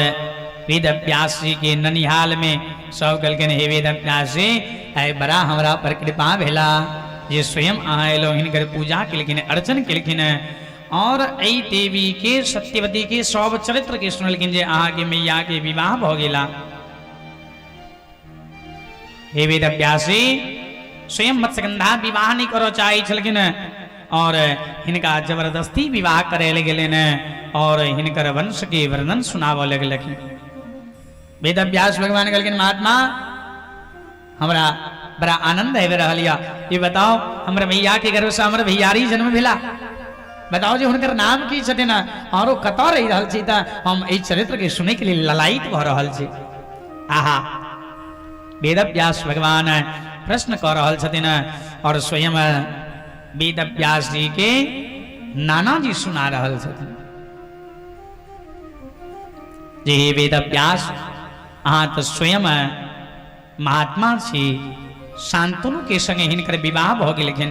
वेद व्यास जी के ननिहाल में सब कहलखिन, हे वेद व्यास जी, आइ बड़ा हमरा पर कृपा भेला जे स्वयं अहाँ एलहुँ। हिनकर पूजा केलखिन, अर्चन केलखिन और एहि देवी के सत्यवती के सब चरित्र के सुनलखिन जे अहाँ के मैया के विवाह भऽ गेला। हे वेद व्यास जी, स्वयं मत्स्यगंधा विवाह नहीं करऽ चाहै छलखिन और हिनका जबरदस्ती विवाह करे लए गेलनि और हिनकर वंश के वर्णन सुनाबऽ लगलखिन। वेद व्यास भगवान कहलखिन, महात्मा हमरा बड़ा आनंद आबि रहल यऽ, ई बताओ हमर भैया के गर्भ से हमर भैयारी जन्म भेला, बताओ जे हुनकर नाम की छथिन और ओ कतऽ रहि रहल छी, तऽ हम एहि चरित्र के सुनैके लेल ललायित भऽ रहल छी। आहा, वेद व्यास भगवान प्रश्न कऽ रहल छथिन और स्वयं वेद व्यास जी के नाना जी सुना रहल छथिन जे हे वेद व्यास, अहाँ तऽ स्वयं महात्मा छी, शांतनु के संगे हिनकर विवाह भऽ गेलखिन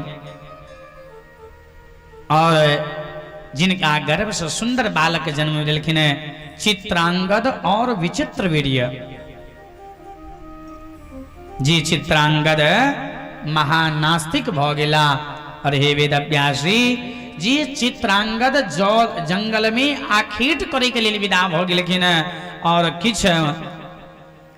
और जिनका गर्भ से सुंदर बालक जन्म लेलखिन चित्रांगद और विचित्र वीर्य जी। चित्रांगद महानास्तिक भ गेला और हे वेद व्यासी जी, चित्रांगद जंगल में आखेट करे के लेल विदा भ गेलखिन और किछु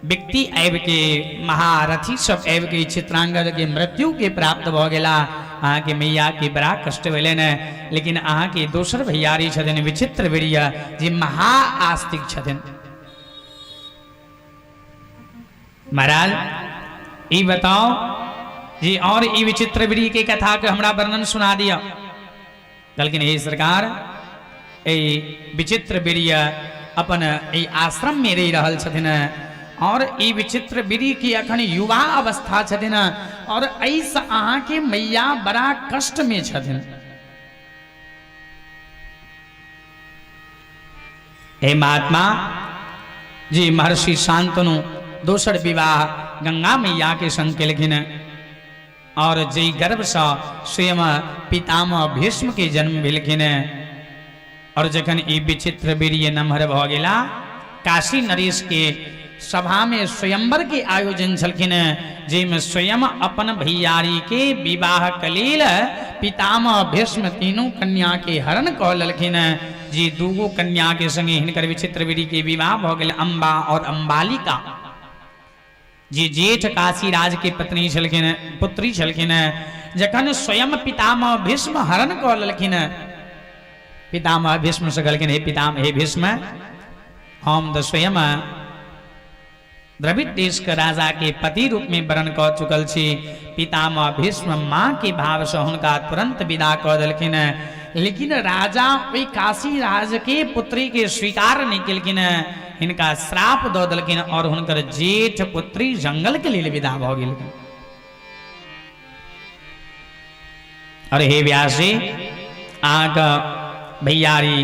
व्यक्ति आबि के महारथी सब आबि के चित्रांगद के मृत्यु के प्राप्त भऽ गेला। अहाँके मैया के बड़ा कष्ट भेलनि, लेकिन अहाँके दोसर भैयारी छथिन विचित्र वीर्य जे महा आस्तिक छथिन। महाराज ई बताओ जी, और ई विचित्र वीर्य के कथा के हमरा वर्णन सुना दिया। कहलखिन, हे सरकार, एहि विचित्र वीर्य अपन एहि आश्रम में रहि रहल छथिन और ई विचित्र वीर्य के अखन युवा अवस्था छथिन और एहिसँ अहाँके मैया बड़ा कष्ट में छथिन। हे महात्मा जी, महर्षि शांतनु दोसर विवाह गंगा मैया के संग केलखिन और जै गर्भसँ स्वयं पितामह भीष्म के जन्म भेलखिन। और जखन ई विचित्र वीर्य नमहर भऽ गेला, काशी नरेश के सभा में स्वयंवर के आयोजन छलखिन, जाहिमे स्वयं अपन भैयारी के विवाह के लेल पितामह भीष्म तीनू कन्या के हरण कऽ लेलखिन। जे दूगो कन्या के संगे हिनकर विचित्र वीर्य के विवाह भऽ गेल, अम्बा और अम्बालिका जे जेठ काशीराज के पत्नी छलखिन, पुत्री छलखिन। जखन स्वयं पितामह भीष्म हरण कऽ लेलखिन, पितामह भीष्म से कहलखिन, हे पितामह, हे भीष्म, हम तऽ स्वयं द्रविड़ देश के राजा के पति रूप में वरण कऽ चुकल छी। पितामह भीष्म माँ के भाव से हुनका तुरंत विदा कऽ देलखिन, लेकिन राजा ओहि काशी राज के पुत्री के स्वीकार नहीं केलखिन, हिनका श्राप दऽ देलखिन और हुनकर जेठ पुत्री जंगल के लेल विदा भऽ गेलखिन। और हे व्यास जी, अहाँके भैयारी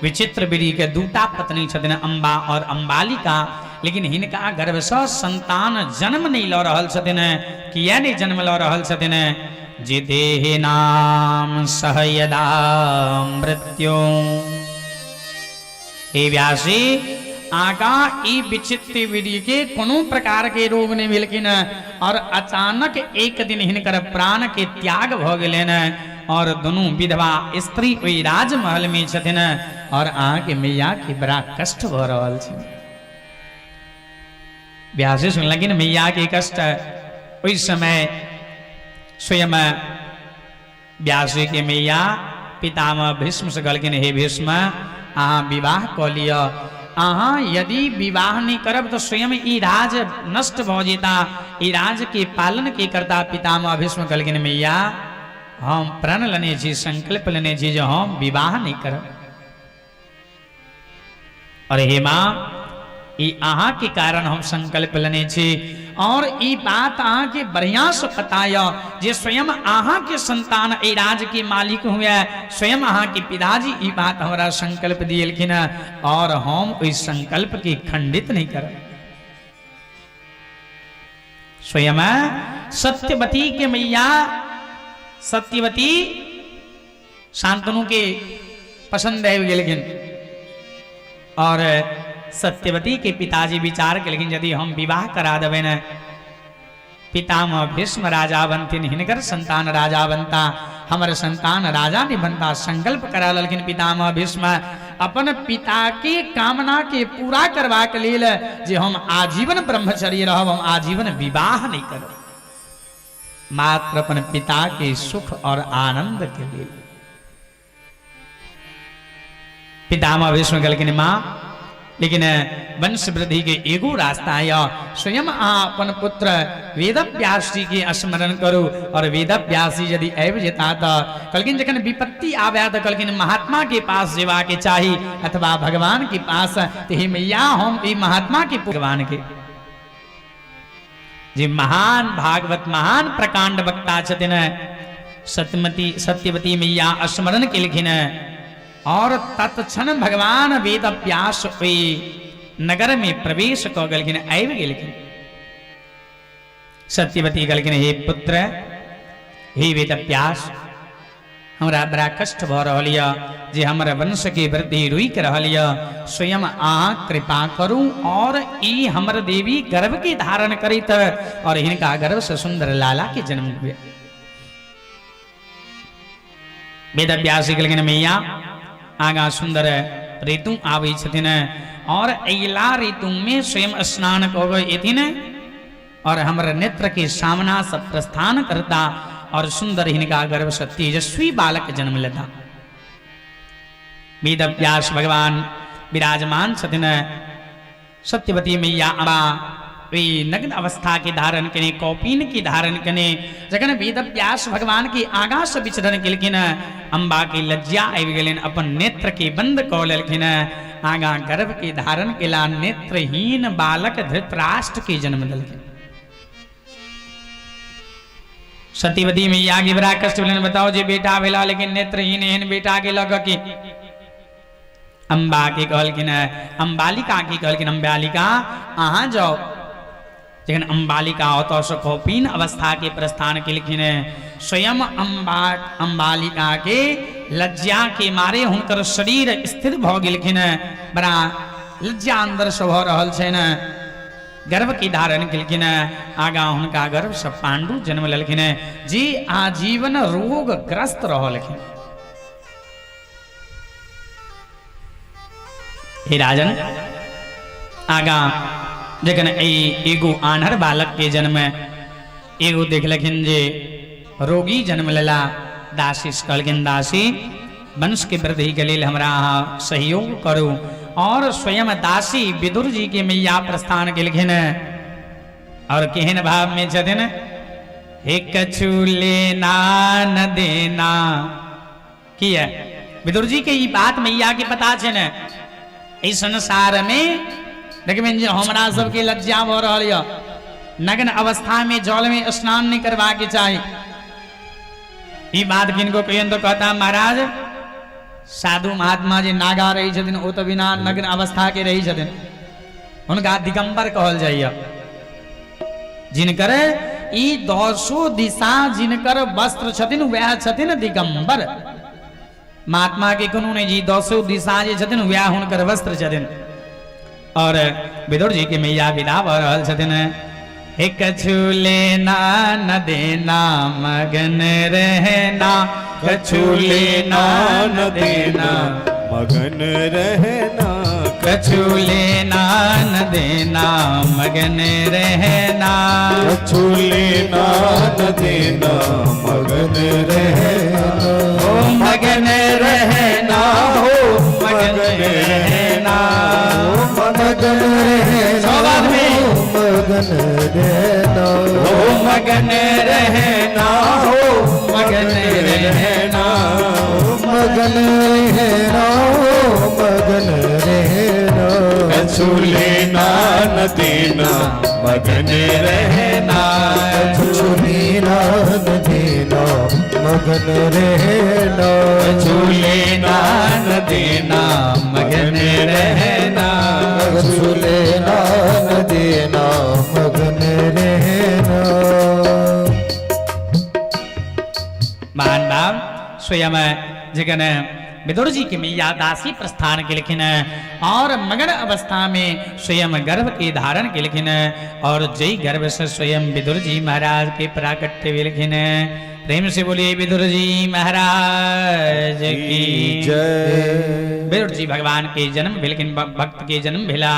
विचित्र वीर के दूटा पत्नी छथिन, अम्बा और अंबालिका, लेकिन हिनका गर्भसँ संतान जन्म नहि लऽ रहल छथिन। किया नहि जन्म लऽ रहल छथिन? जे देहे नाम सह यदा मृत्यु। हे व्यासी, आगा ई विचित्र वीर के कोनो प्रकार के रोग नहीं भेलखिन और अचानक एक दिन हिनकर प्राण के त्याग भ गेलनि और दुनू विधवा स्त्री ओहि राजमहल में छथिन और अहाँके मैया के बड़ा कष्ट भ रहल छै। व्यासी सुनलखिन मैया के कष्ट। ओहि समय स्वयं व्यासी के मैया पितामह भीष्म से कहलखिन, हे भीष्म, अहाँ विवाह कऽ लिअ। अहाँ यदि विवाह नहि करब तऽ स्वयं ई राज नष्ट भऽ जेता, ई राज के पालन के करता? पितामह भीष्म कहलखिन, मैया, हम प्रण लेने छी, संकल्प लेने छी जे हम विवाह नहि करब। और हे माँ, ई अहाँ के कारण हम संकल्प लेने छी और ई बात अहाँ के बढ़िया से पता यऽ जे स्वयं अहाँ के संतान एहि राज के मालिक हुए। स्वयं अहाँ के पिताजी ई बात हमरा संकल्प दिएलखिन और हम ओहि संकल्प के खंडित नहीं करब। स्वयं सत्यवती के मैया सत्यवती शांतनु के पसंद आबि गेलखिन और सत्यवती के पिताजी विचार केलखिन, यदि हम विवाह करा देबै ने, पितामह भीष्म राजा बनथिन, हिनकर संतान राजा बनता, हमर संतान राजा नहीं बनता। संकल्प करा लेलखिन पितामह भीष्म अपन पिता के कामना के पूरा करबाक लेल जे हम आजीवन ब्रह्मचर्य रहब, हम आजीवन विवाह नहीं करब, मात्र अपन पिता के सुख और आनंद के लिए। पितामह भीष्म कहलखिन, माँ, लेकिन वंश वृद्धि के एगो रास्ता है, स्वयं अहाँ अपन पुत्र वेद व्यास जी के स्मरण करू और वेद व्यास जी यदि आबि जेता तऽ कहलखिन, जखन विपत्ति आबे तऽ कहलखिन महात्मा के पास जेबा के चाही अथवा भगवान के पास। तऽ हे मैया, हम ई महात्मा के भगवान के जे महान भागवत महान प्रकांड वक्ता छथिन, सत्यमती सत्यवती मैया स्मरण केलखिन और तत्क्षण भगवान वेद व्यास ओहि नगर में प्रवेश कऽ गेलखिन, आबि गेलखिन। सत्यवती कहलखिन, हे पुत्र, हे वेद व्यास, हमरा बड़ा कष्ट भऽ रहल यऽ जे हमर वंशके वृद्धि रुकि रहल यऽ। स्वयं अहाँ कृपा करू और ई हमर देवी गर्भके धारण करैत और हिनका गर्भसँ सुन्दर लालाके जन्म हुए। वेद व्यास कहलखिन, मैया, आगाँ सुन्दर ऋतु आबै छथिन और अगिला ऋतुमे स्वयं स्नान कऽ कऽ एथिन और हमर नेत्र के सामना से प्रस्थान करता और सुंदर हिनका गर्भ से तेजस्वी बालक जन्म लेता। वेद व्यास भगवान विराजमान छथिन। सत्यवती मैया अम्बा वे नग्न अवस्था के धारण केने, कौपीन के धारण केने, जखन वेद व्यास भगवान के आगा से विचरण केलखिन, अम्बा के लज्जा आबि गेलनि, अपन नेत्र के बंद कऽ लेलखिन। आगा गर्भ के धारण केला नेत्रहीन बालक धृतराष्ट्र के जन्म देलखिन। सतीवती मैया के बड़ा कष्ट भेलनि, बताओ जे बेटा भेला लेकिन नेत्रहीन, एहन बेटा के लऽ के अम्बा के कहलखिन, अम्बालिका के कहलखिन, अम्बालिका अहाँ जाओ। जखन अम्बालिका ओतऽसँ कौपीन अवस्था के प्रस्थान केलखिन, स्वयं अम्बा अम्बालिका के लज्जा के मारे हुनकर शरीर स्थिर भऽ गेलखिन। बड़ा लज्जा अंदर से भऽ रहल छनि। गर्भ के धारण केलखिन, आगा हुनका गर्भ से पांडु जन्म लेलखिन जे आजीवन रोगग्रस्त रहलखिन। हे राजन, आगा जखन एगो आन्हर बालक के जन्म, एगो देखलखिन जे रोगी जन्म लेला, दासी से कहलखिन, दासी, वंश के वृद्धि के लेल हमरा अहाँ सहयोग करू। और स्वयं दासी विदुर जी के मैया प्रस्थान केलखिन और केहन भाव में छथिन, हे कछु लेना न देना। किया विदुर जी के ई बात मैया के पता छै ने, एहि संसार में देखबनि जे हमरा सबके लज्जा भऽ रहल यऽ। नग्न अवस्था में जल में स्नान नहीं करबाक चाही। ई बात किनको कहियन तऽ कहता महाराज साधु महात्मा जे नागा रहै छथिन ओ तऽ बिना नग्न अवस्था के रहै छथिन, हुनका दिगंबर कहल जाइए। जिनकर ई दसो दिशा जिनकर वस्त्र छथिन वएह छथिन दिगंबर। महात्मा के कोनो नहि जी दसो दिशा जे छथिन वएह हुनकर वस्त्र छथिन। और विदुर जी के मैया विदा भऽ रहल छथिन। हे कछु लेना न देना मगन रहना, कछु लेना न देना मगन रहना, कछु लेना न देना मगन रहना, कछु लेना न देना मगन रहना, ओ मगन रहना हो मगन रहना, मगन रहना, सब आदमी। मगन रहना, ओ मगन रहना हो मगन रहना, मगन रहना, मगन रहना, कछु लेना न देना मगन रहना, कछु लेना न देना मगन रहना, कछु लेना न देना मगन रहना, कछु लेना न देना मगन रहना। महान भाव स्वयं जगन विदुर जी की मैया दासी प्रस्थान केलखिन और मगन अवस्था में स्वयं गर्भ के धारण केलखिन और जय गर्भ से स्वयं विदुर जी महाराज के प्राकट्य भेलखिन। प्रेम से बोलिए विदुर जी महाराज की जय। विदुर जी भगवान के जन्म भेलखिन, भक्त के जन्म भेला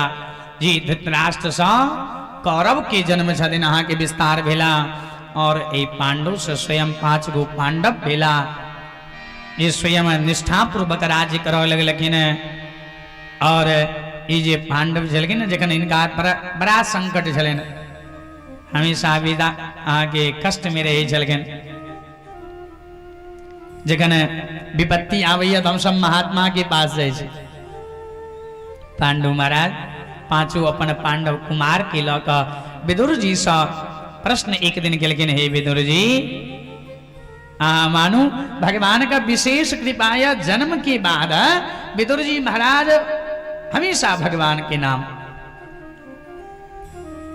जी। धृतराष्ट्र सँ कौरव के जन्म छथिन अहाँ के विस्तार भेला और ए पांडव से स्वयं 5 गो पांडव भेला। ये स्वयं निष्ठापूर्वक राज्य करऽ लगलखिन। और ई जे पांडव छलखिन जखन इनका बड़ा संकट छलनि, हमेशा विदा अहाँके कष्ट में रहै छलखिन। जखन विपत्ति आबैया तऽ हमसब महात्मा के पास जाइ छी। पांडु महाराज पांचों अपन पांडव कुमार के लऽ कऽ विदुर जी सँ प्रश्न एक दिन केलखिन, हे विदुर जी, मानू भगवान का विशेष कृपा या जन्म के बाद विदुर जी महाराज हमेशा भगवान के नाम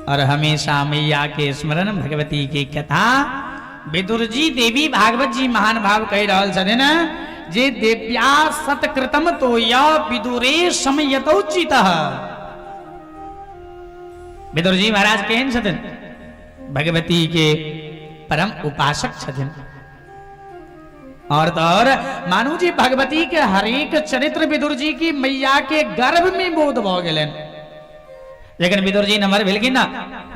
और हमेशा मैया के स्मरण, भगवती के कथा। विदुर जी देवी भागवत जी महान भाव कह रहल छथिन जे देव्या सत्कृतम तो या विदुरे समयतोचितः। विदुर जी महाराज केहन छथिन? भगवती के परम उपासक छथिन। और तो और मानू जी भगवती के हरेक चरित्र विदुर जी की मैया के गर्भ में बोध भ गेलनि। लेकिन विदुर जी नमर भेलखिन ना,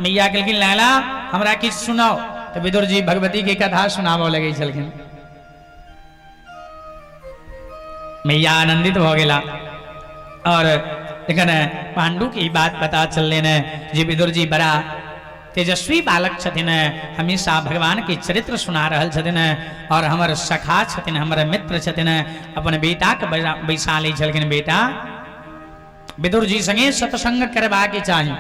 मैया कहलखिन लाला हमरा किछु सुनाओ, तो विदुर जी भगवती के कथा सुनाबऽ लगै छलखिन। मैया आनंदित भ गेला। और जखन पांडु के ई बात पता चललनि जे विदुर जी बड़ा तेजस्वी बालक छथिन, हमेशा भगवान के चरित्र सुना रहल छथिन और हमर सखा छथिन, हमर मित्र छथिन, अपन बेटा के बैसा लै छलखिन, बेटा विदुर जी संगे सत्संग करबाके चाही।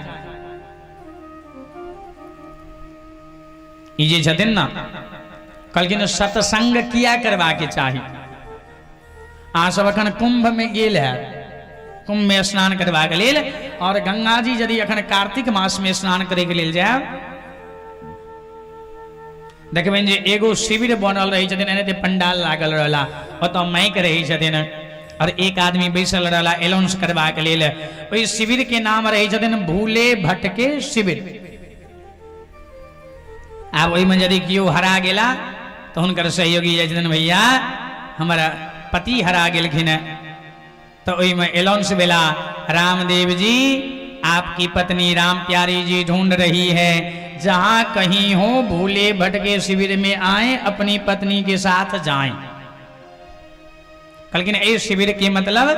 ई जे छथिन ना कहलखिन सत्संग किया करबाके चाही। अहाँ सब अखन कुंभ में गेल है, कुंभ में स्नान करबाके लेल, और गंगा जी यदि अखन कार्तिक मास में स्नान करे के लेल जायब, देखबनि जे एगो शिविर बनल रहै छथिन, एनाहिते पंडाल लागल रहला, ओतऽ माइक रहै छथिन और एक आदमी बैसल रहला अनाउंस करबाके लेल। ओहि शिविर के नाम रहै छथिन भूले भटके शिविर। आब ओहिमे यदि केओ हरा गेला तऽ हुनकर सहयोगी जाइ छथिन, भैया हमर पति हरा गेलखिन हेँ। तऽ ओहिमे अनाउंस भेला, रामदेव जी आपकी पत्नी राम प्यारी जी ढूंढ रही है, जहां कहीं हो भूले भटके शिविर में आए, अपनी पत्नी के साथ जाएं। कहलखिन एहि शिविर के मतलब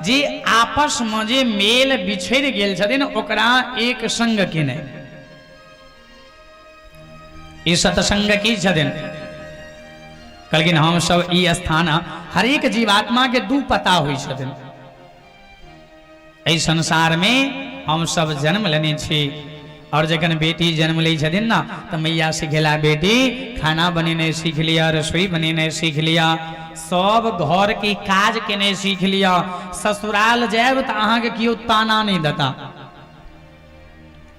जे आपस में जे मेल बिछड़ गेल छथिन ओकरा एक संग केने, ई सत्संग की छथिन। कहलखिन हम सब ई स्थान हरेक जीवात्मा के दू पता होइ छथिन। एहि संसार में हम सब जन्म लेने छी और जखन बेटी जन्म लै छथिन ने तऽ मैया सिखेला, बेटी खाना बनेनाइ सीख लिअ, रसोई बनेनाइ सीख लिअ, सब घर के काज केनाइ सीख लिअ, ससुराल जायब तऽ अहाँके केओ ताना नहि देता।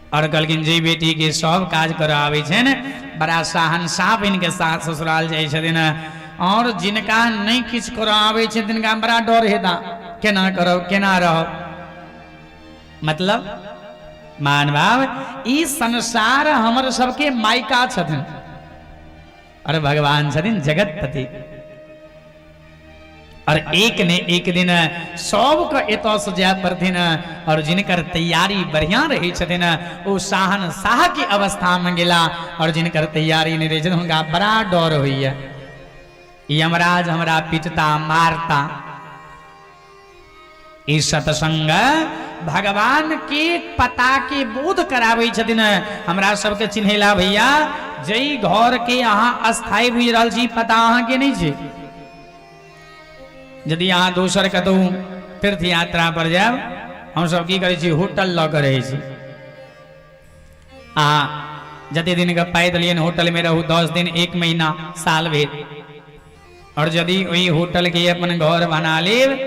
और कहलखिन जे बेटी के सब काज करऽ आबै छनि बड़ा सहनशाह बनि के साथ ससुराल जाइ छथिन, और जिनका नहि किछु करऽ आबै छै तिनका बड़ा डर हेता, केना करब केना रहब। मतलब मान भाव ई संसार हमर सबके मायका छथिन और भगवान छथिन जगतपति। और एक ने एक दिन सबके एतऽ से जाय पड़थिन, और जिनकर तैयारी बढ़िया रहे छथिन ओ साहन साह के अवस्था में गेला, और जिनकर तैयारी नहीं रहे छथिन हुनका बड़ा डर होइया, यमराज हमरा पिटता मारता। ई सत्संग भगवान के पता के बोध कराबै छथिन। हमरा सबके चिन्हेला भैया, जई घर के अहाँ अस्थायी बुझि रहल छी पता अहाँके नहि छै। यदि अहाँ दोसर कतहु तीर्थ यात्रा पर जायब, हमसब की करै छी, होटल लऽ कऽ रहै छी। अहाँ जते दिन के पाइ देलियनि होटल में रहू, 10 दिन 1 महीना साल भरि, और यदि वही होटल के अपन घर बना लेब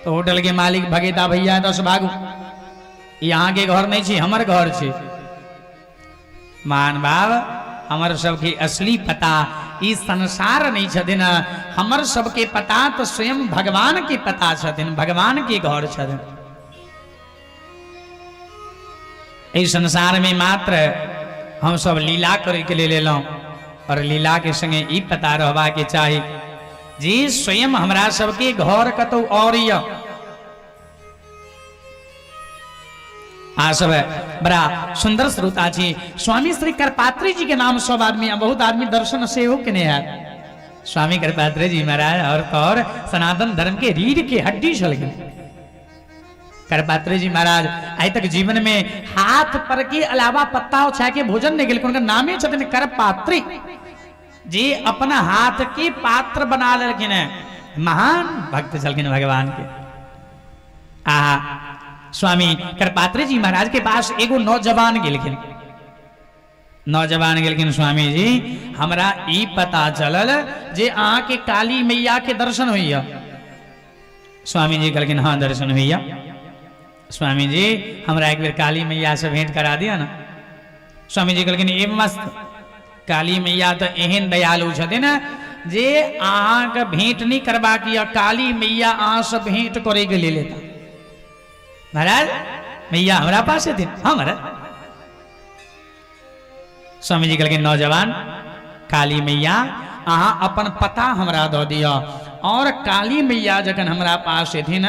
तो होटल के मालिक भगेता, भैया एतऽ से भागू, ई अहाँके घर नहीं छी, हमर घर छी। मान भाव हमर सबके असली पता ई संसार नहीं छथिन, हमर सबके पता तो स्वयं भगवान के पता छथिन, भगवान के घर छथिन। एहि संसार में मात्र हम सब लीला करे के लिए एलहुँ, और लीला के संगे ई पता रहबा के चाही जी स्वयं हमरा सबके घर कतौ और यऽ। आ सब बड़ा सुंदर श्रोता छी। स्वामी श्री करपात्री जी के नाम सब आदमी, बहुत आदमी दर्शन सेहो केने हैत। स्वामी करपात्री जी महाराज और तो और सनातन धर्म के रीढ़ के हड्डी छलखिन। करपात्री जी महाराज आइ तक जीवन में हाथ पर के अलावा पत्ता ओछा के भोजन नहीं गेलखिन, उनका नामे छथिन करपात्री जी, अपना हाथ के पात्र बना लेलखिन है, महान भक्त छलखिन भगवान के। आ स्वामी करपात्री जी महाराज के पास एगो नौजवान गेलखिन। नौजवान गेलखिन, स्वामी जी हमरा ई पता चलल जे अहाँ के काली मैया के दर्शन होइया। स्वामी जी कहलखिन हाँ दर्शन होइया। स्वामी जी हमरा एक बेर काली मैया से भेंट करा दिया ना। स्वामी जी कहलखिन ए मस्त, काली मैया तो एहन दयालु छथिन जे अहाँके भेंट नहीं करबाक यऽ, काली मैया अहाँ से भेंट करे के लेल एता। महाराज मैया हमरा पास हेथिन? हाँ महाराज। स्वामी जी कहलखिन नौजवान काली मैया अहाँ अपन पता हमरा दऽ दिअ, और काली मैया जखन हमरा पास एथिन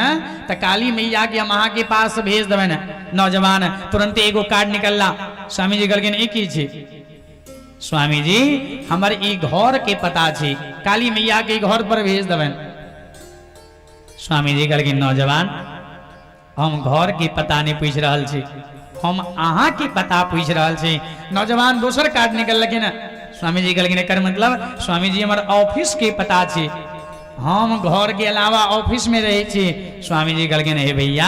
तऽ काली मैया के हम अहाँके पास भेज देबनि। नौजवान तुरंते एगो कार्ड निकलला। स्वामी जी कहलखिन ई की छी? स्वामी जी हमर ई घर के पता छी, काली मैया के घर पर भेज देबनि। स्वामी जी कहलखिन नौजवान हम घर के पता नहीं पूछि रहल छी, हम अहाँ के पता पूछि रहल छी। नौजवान दोसर कार्ड निकललखिन। स्वामी जी कहलखिन एकर मतलब? स्वामी जी हमर ऑफिस के पता छी, हम घर के अलावा ऑफिस में रहै छी। स्वामी जी कहलखिन हे भैया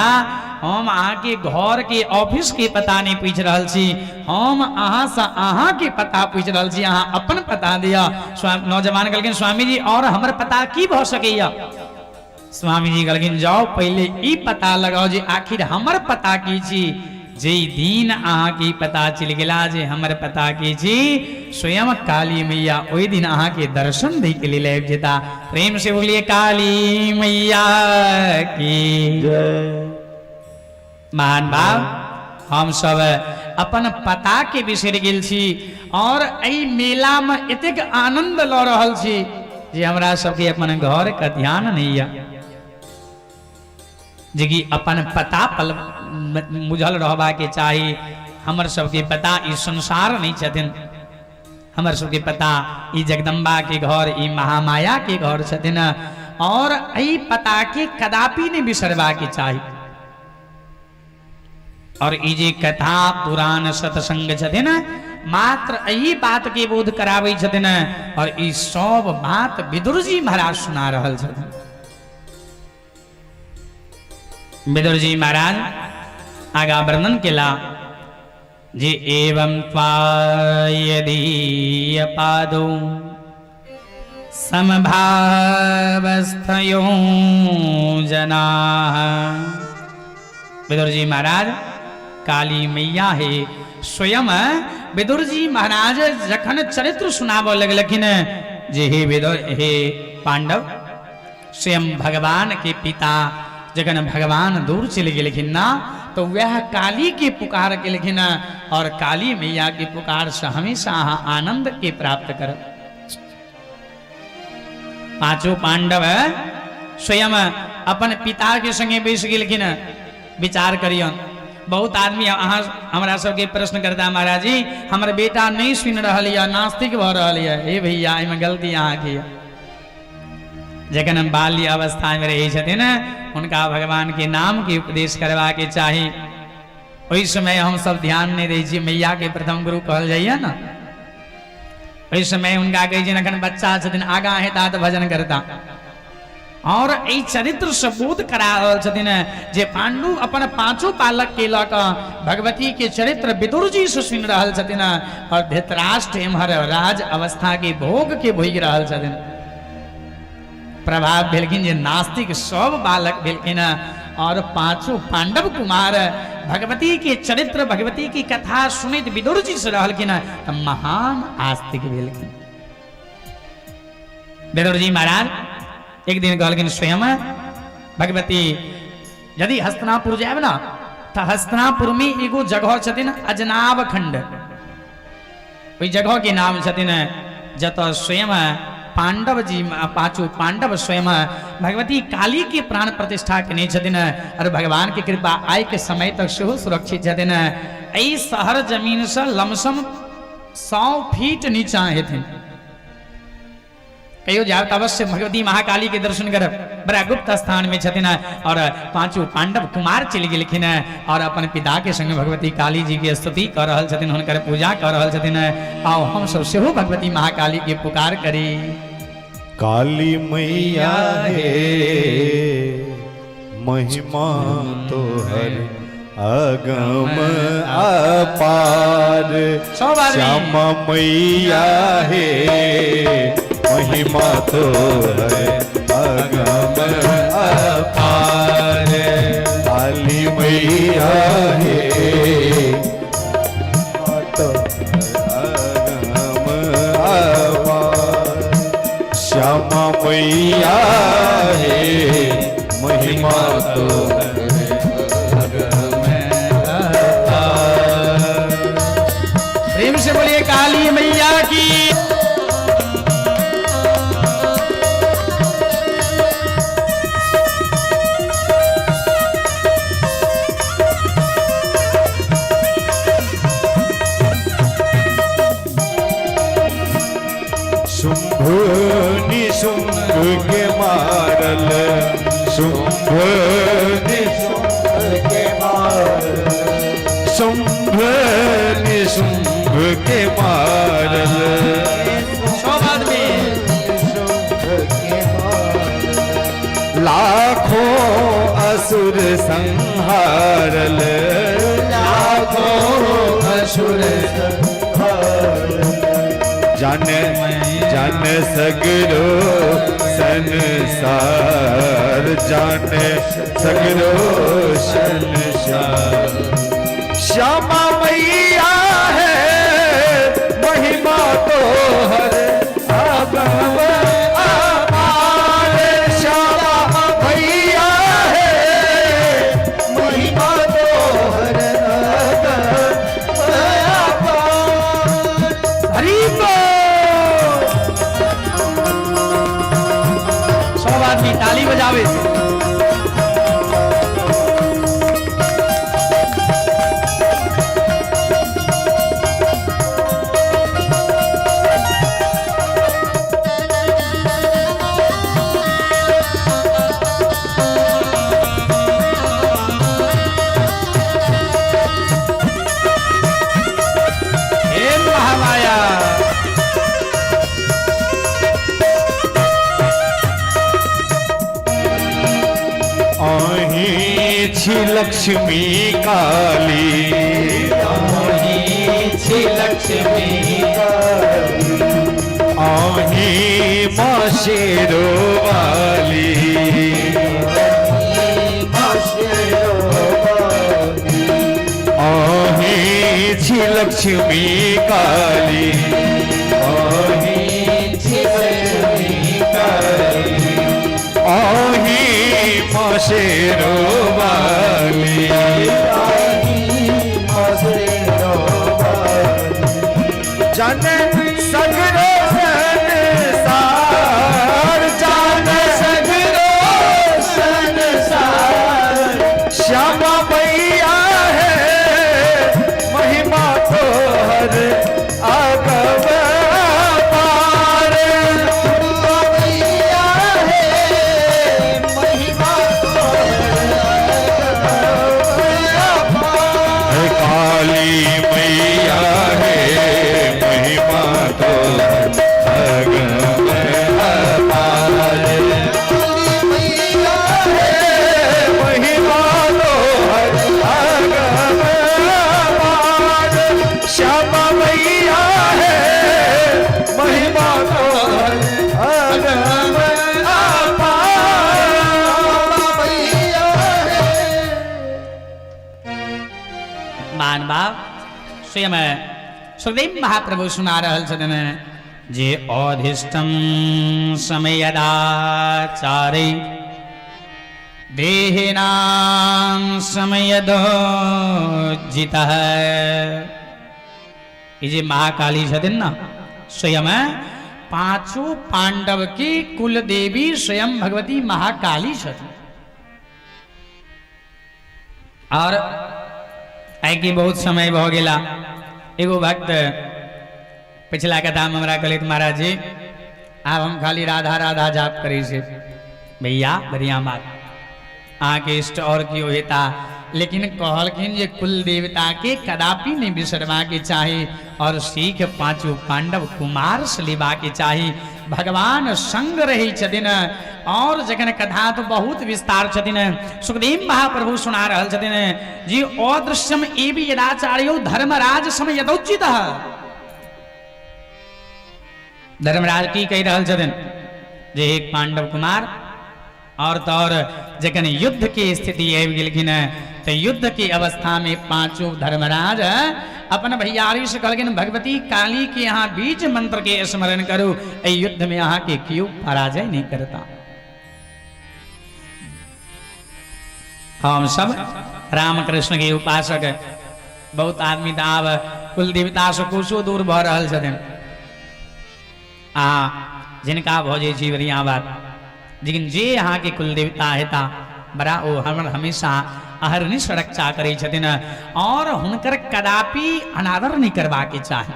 हम अहाँ के घर के ऑफिस के पता नहीं पूछि रहल छी, हम अहाँ से अहाँ के पता पूछि रहल छी, अहाँ अपन पता दिअ। नौजवान कहलखिन स्वामी जी और हमर पता की भऽ सकैया? स्वामी जी कहलखिन जाओ पहले ई पता लगाओ जे आखिर हमर पता की छी। जे दिन अहाँके ई पता चलि गेला जे हमर पता की छी, स्वयं काली मैया ओहि दिन अहाँके दर्शन दै के लेल आबि जेता। प्रेम से बोलिए काली मैया की जय। महान भाव हम सब अपन पता के बिसरि गेल छी और एहि मेला में एतेक आनंद लऽ रहल छी जे हमरा सबके अपन घर के ध्यान नहीं यऽ, जे कि अपन पता पल बुझल रहबाक चाही। हमर सबके पता ई संसार नहीं छथिन, हमर सबके पता ई जगदम्बा के घर, ई महामाया के घर छथिन, और एहि पता के कदापि नहीं बिसरबाक चाही। और ई जे कथा पुराण सत्संग छथिन मात्र एहि बात के बोध कराबै छथिन, और ई सब बात विदुर जी महाराज सुना रहल छथिन। विदुर जी महाराज आगा वर्णन केला। जे एवं त्वा यदीय पादौ समभावस्थयो जनाः। विदुर जी महाराज काली मैया हे स्वयं विदुर जी महाराज जखन चरित्र सुनाबऽ लगलखिन जे हे विदुर, हे पांडव, स्वयं भगवान के पिता जखन भगवान दूर चलि गेलखिन ना तो वह काली के पुकार केलखिन और काली मैया के पुकार से हमेशा अहाँ आनंद के प्राप्त करब। पांचों पांडव स्वयं अपन पिता के संगे बैस गेलखिन। विचार करियन, बहुत आदमी अहाँ हमरा सबके प्रश्न करता, महाराज जी हमर बेटा नहीं सुनि रहल यऽ, नास्तिक भऽ रहल यऽ। हे भैया, एहिमे गलती अहाँके यऽ। जखन हम बाल्य अवस्था में रहै छथिन हुनका भगवान के नाम के उपदेश करबाके चाही। ओहि समय हम सब ध्यान नहीं दै छियै। मैया के प्रथम गुरु कहल जाइए ना, ओहि समय हुनका कहै छियनि अखन बच्चा छथिन, आगाँ हेता तऽ भजन करता। और एहि चरित्र से बोध करा रहल छथिन जे पांडु अपन पांचों बालक के लऽ कऽ भगवती के चरित्र विदुर जी से सुनि रहल छथिन और धृतराष्ट्र एम्हर राज अवस्था के भोग के भोगि रहल छथिन। प्रभाव भेलखिन जे नास्तिक सब बालक भेलखिन और पांचों पांडव कुमार भगवती के चरित्र भगवती की कथा सुनैत विदुर जी से रहलखिन तऽ महान आस्तिक भेलखिन। विदुर जी महाराज एक दिन कहलखिन स्वयं भगवती यदि हस्तिनापुर जायब ना तऽ हस्तिनापुर में एगो जगह छथिन अजनाब खंड, ओहि जगह के नाम छथिन जतऽ स्वयं पांडव जी पांचों पांडव स्वयं भगवती काली के प्राण प्रतिष्ठा केने छथिन और भगवान के कृपा आइ के समय तक सेहो सुरक्षित छथिन। एहि शहर जमीन से लमसम 100 फीट नीचा हेथिन। कहियो जायब तऽ अवश्य भगवती महाकाली के दर्शन करब। बड़ा गुप्त स्थान में छथिन और पांचों पांडव कुमार चलि गेलखिन और अपन पिता के संग भगवती काली जी के स्तुति कऽ रहल छथिन, हुनकर पूजा कऽ रहल छथिन। आउ हम सब सेहो भगवती महाकाली के पुकार करी। काली मैया हे महिमा तोहर अगम अपार, सब आदमी। श्यामा मैया हे महिमा तोहर अगम अपार, काली मैया हे अगम अपार, श्यामा मैया हे महिमा तोहर। प्रेम से बोलिए काली मैया की। शुंभ निशुंभ के मारल, शुंभ निशुंभ के मारल, शुंभ निशुंभ के मारल, सब आदमी। लाखों असुर संहारल, लाखों असुर संहारल, जन जन सगरो संसार, जन सगरो संसार, श्यामा मैया है महिमा तोहर अगम अपार, श्यामा मैया है महिमा तोहर अगम अपार। हरि बोल। सब आदमी ताली बजावे। हे महामाया। अहीं छी लक्ष्मी काली, अहीं लक्ष्मी आही माँ शेरो वाली। आही छी लक्ष्मी काली। आही छी लक्ष्मी काली। आही माँ शेरो वाली। जन सगरो संसार, जन सगरो संसार। श्यामा मैया है महिमा तोहर आगम पार। है काली मैया है महिमा तोहर अगम अपार। महिमा तोहर अगम अपार। श्यामा मैया है महिमा तोहर अगम अपार। मान बाप स्वयं सुखदेव महाप्रभु सुना रहल छथिन जे अधिष्टम समयदाचारे देहिनां समयदो जितः। ई जे महाकाली छथिन न, स्वयं पांचों पांडव की कुल देवी स्वयं भगवती महाकाली छथिन। और आइ की बहुत समय भऽ गेला। एगो भक्त पिछला कथामे हमरा कहलथि, महाराज जी आब हम खाली राधा राधा जाप करै छी। भैया बढ़िया बात, अहाँके इष्ट और केओ हेता, लेकिन कहलखिन जे कुल देवता के कदापि नहीं बिसरबा के चाही और सीख पांचों पांडव कुमार से लेबा के चाही। भगवान संग रहै छथिन। और जखन कथा तो बहुत विस्तार छथिन, सुखदेव महाप्रभु सुना रहल छथिन जी अदृश्यम एवि यदाचार्यो धर्मराज सम यदोचित। धर्मराज की कहि रहल छथिन जे एक पांडव कुमार, और तो और जखन युद्ध के स्थिति आबि गेलखिन तो युद्ध के अवस्था में पांचों धर्मराज अपन भैयारी से कहलखिन भगवती काली के यहाँ बीज मंत्र के स्मरण करू, एहि युद्ध में अहाँ के केओ पराजय नहीं करता। हम सब रामकृष्ण के उपासक, बहुत आदमी तो आब कुल देवता से कोसो दूर भऽ रहल छथिन। आ जिनका भऽ जाइ छै बढ़िया बात, लेकिन जे अहाँके कुल देवता हेता बड़ा ओ हमर हमेशा अहर्निश रक्षा करै छथिन और हुनकर कदापि अनादर नहीं करबाके चाही।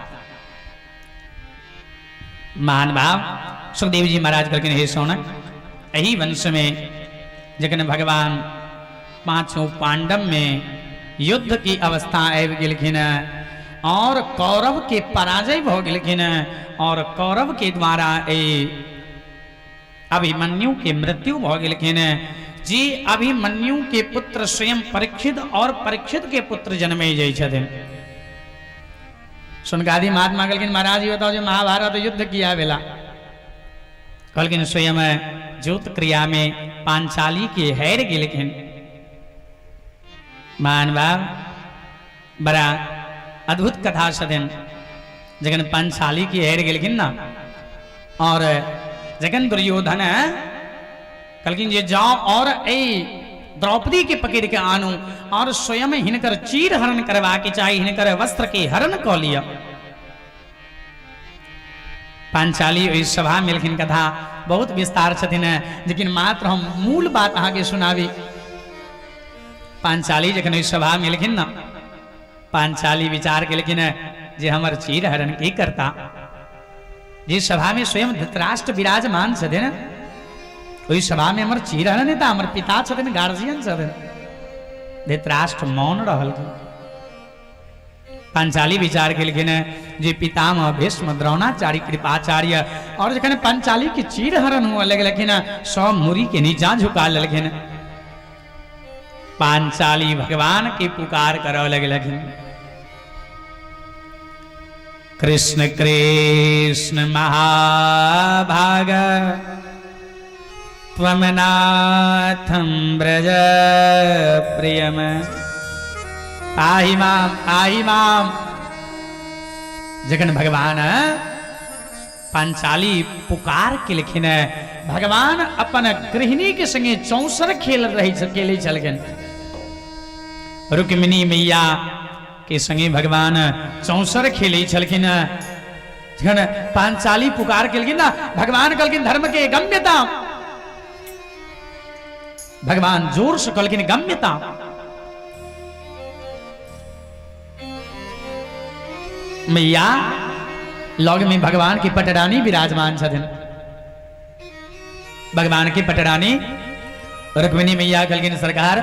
महान भाव सुखदेव जी महाराज कहलखिन हे सौनक, एहि वंश में जखन भगवान पांचों पांडव में युद्ध की अवस्था आबि गेलखिन और कौरव के पराजय भऽ गेलखिन और कौरव के द्वारा एहि अभिमन्यु के मृत्यु भऽ गेलखिन, जी अभिमन्यु के पुत्र स्वयं परीक्षित और परीक्षित के पुत्र जन्मे जाइ छथिन। सुनकादि महात्मा कहलखिन महाराज ई बताओ जे महाभारत युद्ध किया भेला? कहलखिन स्वयं ज्योत क्रिया में पांचाली के हैर गेलखिन। मान बाब बड़ा अद्भुत कथा छथिन। जखन पांचाली के हैर गेलखिन ना, और जखन दुर्योधन कहलखिन जे जाओ और ए द्रौपदी के पकड़ के आनू और स्वयं हिनकर चीर हरण करवा के चाही, हिनकर वस्त्र के हरण कऽ लिअ। पांचाली ओहि सभा में एलखिन। कथा बहुत विस्तार छथिन, लेकिन मात्र हम मूल बात अहाँके सुनाबी। पांचाली जखन ओहि सभा में एलखिन ना, पांचाली विचार केलखिन जे हमर चीर हरण की करता। जे सभा में स्वयं धृतराष्ट्र विराजमान छथिन, ओहि सभा में हमर चीर हरण हेता, हमर पिता छथिन, गार्जियन छथिन। धृतराष्ट्र मौन रहलखिन। पांचाली विचार केलखिन जे पितामह भीष्म द्रोणाचार्य कृपाचार्य, और जखन पांचाली के चीर हरण हुआ लगलखिन सब मुरी के नीचा झुका लेलखिन। पांचाली भगवान के पुकार करऽ लगलखिन। कृष्ण कृष्ण महाभाग त्वम नाथम ब्रज प्रियम आहि माम आहि माम। जखन भगवान पांचाली पुकार केलखिन, भगवान अपन गृहिणी के संगे चौसर खेल रही खेले छलखिन। रुक्मिणी मैया के संगे भगवान चौसर खेले छलखिन। जखन पांचाली पुकार केलखिन ना, भगवान कहलखिन धर्म के गम्यता। भगवान जोर से कहलखिन गम्यता। मैया लग में भगवान की पटरानी विराजमान छथिन। भगवान की पटरानी रुक्मिणी मैया कहलखिन सरकार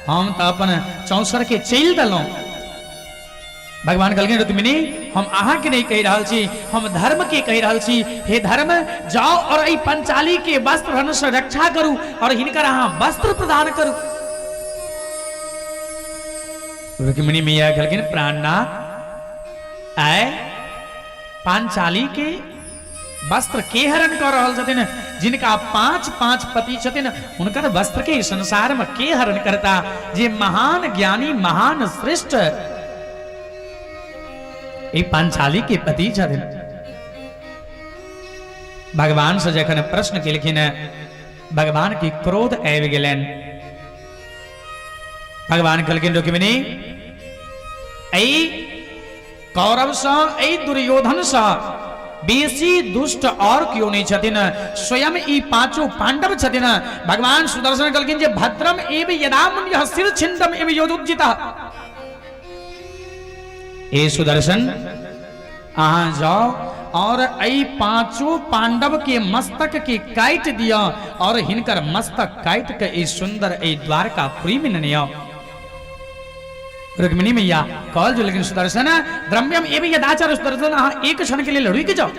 हम तो अपन चौसर के चलि देलहुँ। भगवान कहलखिन रुक्मिणी हम अहाँ के नहीं कहि रहल छी, हम धर्म के कहि रहल छी। हे धर्म जाओ और एहि पंचाली के वस्त्र हरण से रक्षा करू और हिनकर अहाँ वस्त्र प्रदान करू। रुक्मिणी मैया कहलखिन प्राणनाथ आय पांचाली के वस्त्र के हरण कर रहल छथिन, जिनका पांच पांच पति छथिन, हुनकर वस्त्र के संसार में के हरण करता, जे महान ज्ञानी महान श्रेष्ठ ई पांचाली के पति छथिन। भगवान से जखन प्रश्न केलखिन, भगवान के क्रोध आबि गेलनि। भगवान कहलखिन रुक्मिणी एहि कौरव सँ एहि दुर्योधन सँ बेसी दुष्ट और क्यों नहीं छथिन, स्वयं ई पांचों पांडव छथिन। भगवान सुदर्शन कहलखिन जे भद्रम एव यदा मुन्यः सिर छिंदम एव योदुज्जितः। ए सुदर्शन अहाँ जाओ और एहि पांचों पांडव के मस्तक के काटि दिअ और हिनकर मस्तक काटि के ई सुंदर एहि द्वारकापुरी में नेने आउ। रुक्मिणी मैया कहल जो लेकिन सुदर्शन द्रव्यम एवं यदाचार सुदर्शन अहाँ एक क्षण के लिए रुकि जाओ।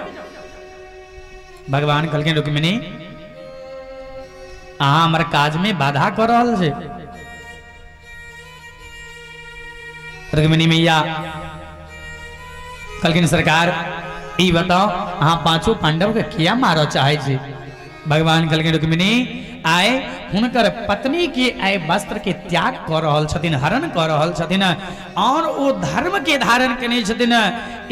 भगवान कहलखिन रुक्मिणी अहाँ हमर काज में बाधा कऽ रहल छी। रुक्मिणी मैया कहलखिन सरकार ई बताओ अहाँ पांचों पांडव के किया मारऽ चाहै छी। भगवान कहलखिन रुक्मिणी आय हुनकर पत्नी के आय वस्त्र के त्याग कऽ रहल छथिन, हरण कऽ रहल छथिन और ओ धर्म के धारण केने छथिन।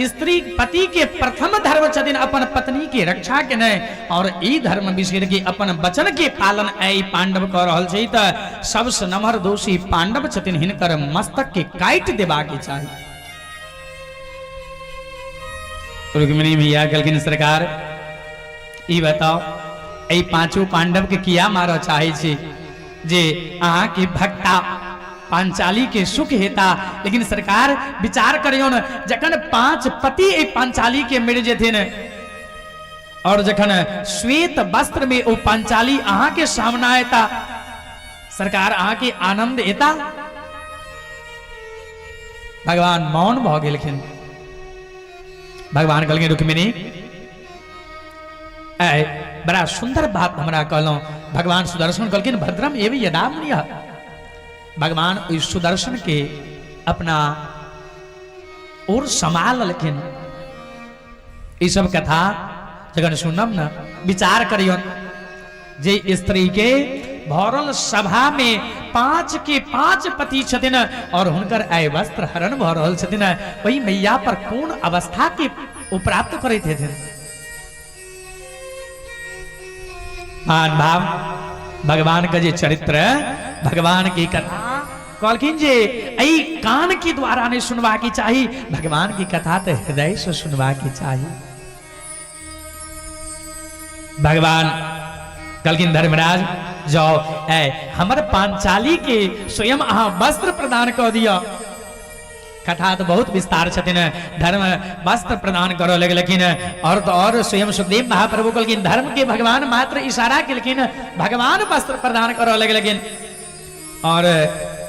स्त्री पति के प्रथम धर्म छथिन अपन पत्नी के रक्षा केने और ई धर्म बिसरि के अपन वचन के पालन आय पांडव कऽ रहल छै तऽ सबसँ नमहर दोषी पांडव छथिन, हिनकर मस्तक के काटि देबाक चाही। रुक्मिणी भैया कहलखिन सरकार ई बताओ एहि पांचों पांडव के किया मारऽ चाहै छी जे अहाँ के भक्ता पांचाली के सुख हेता, लेकिन सरकार विचार करियौ ने जखन पांच पति एहि पांचाली के मरि जेथिन और जखन श्वेत वस्त्र में ओ पांचाली अहाँ के सामना एता, सरकार अहाँ के आनंद एता। भगवान मौन भऽ गेलखिन। भगवान कहलखिन रुक्मिणी ऐ बड़ा सुंदर बात हमरा कहलहुँ। भगवान सुदर्शन कहलखिन भद्रम एव यदा मुनियः। भगवान ओहि सुदर्शन के अपना और समा लेलखिन। ई सब कथा जखन सुनब न विचार करियौ जे स्त्री के भरल सभा में पांच के पांच पति छथिन और हुनकर आय वस्त्र हरण भऽ रहल छथिन, ओहि मैया पर कोन अवस्था के ओ प्राप्त करैत हेथिन। मान भाव भगवान के जे चरित्र भगवान की कथा कहलखिन जे एहि कान के द्वारा नहीं सुनबा के चाही, भगवान की कथा तो हृदय से सुनबा के चाही। भगवान कहलखिन धर्मराज जाओ ऐ हमर पांचाली के स्वयं अहाँ वस्त्र प्रदान कऽ दिअ। कथा तो बहुत विस्तार छथिन, धर्म वस्त्र प्रदान करऽ लगलखिन और तो और स्वयं सुखदेव महाप्रभु कहलखिन धर्म के भगवान मात्र इशारा केलखिन, भगवान वस्त्र प्रदान करऽ लगलखिन। और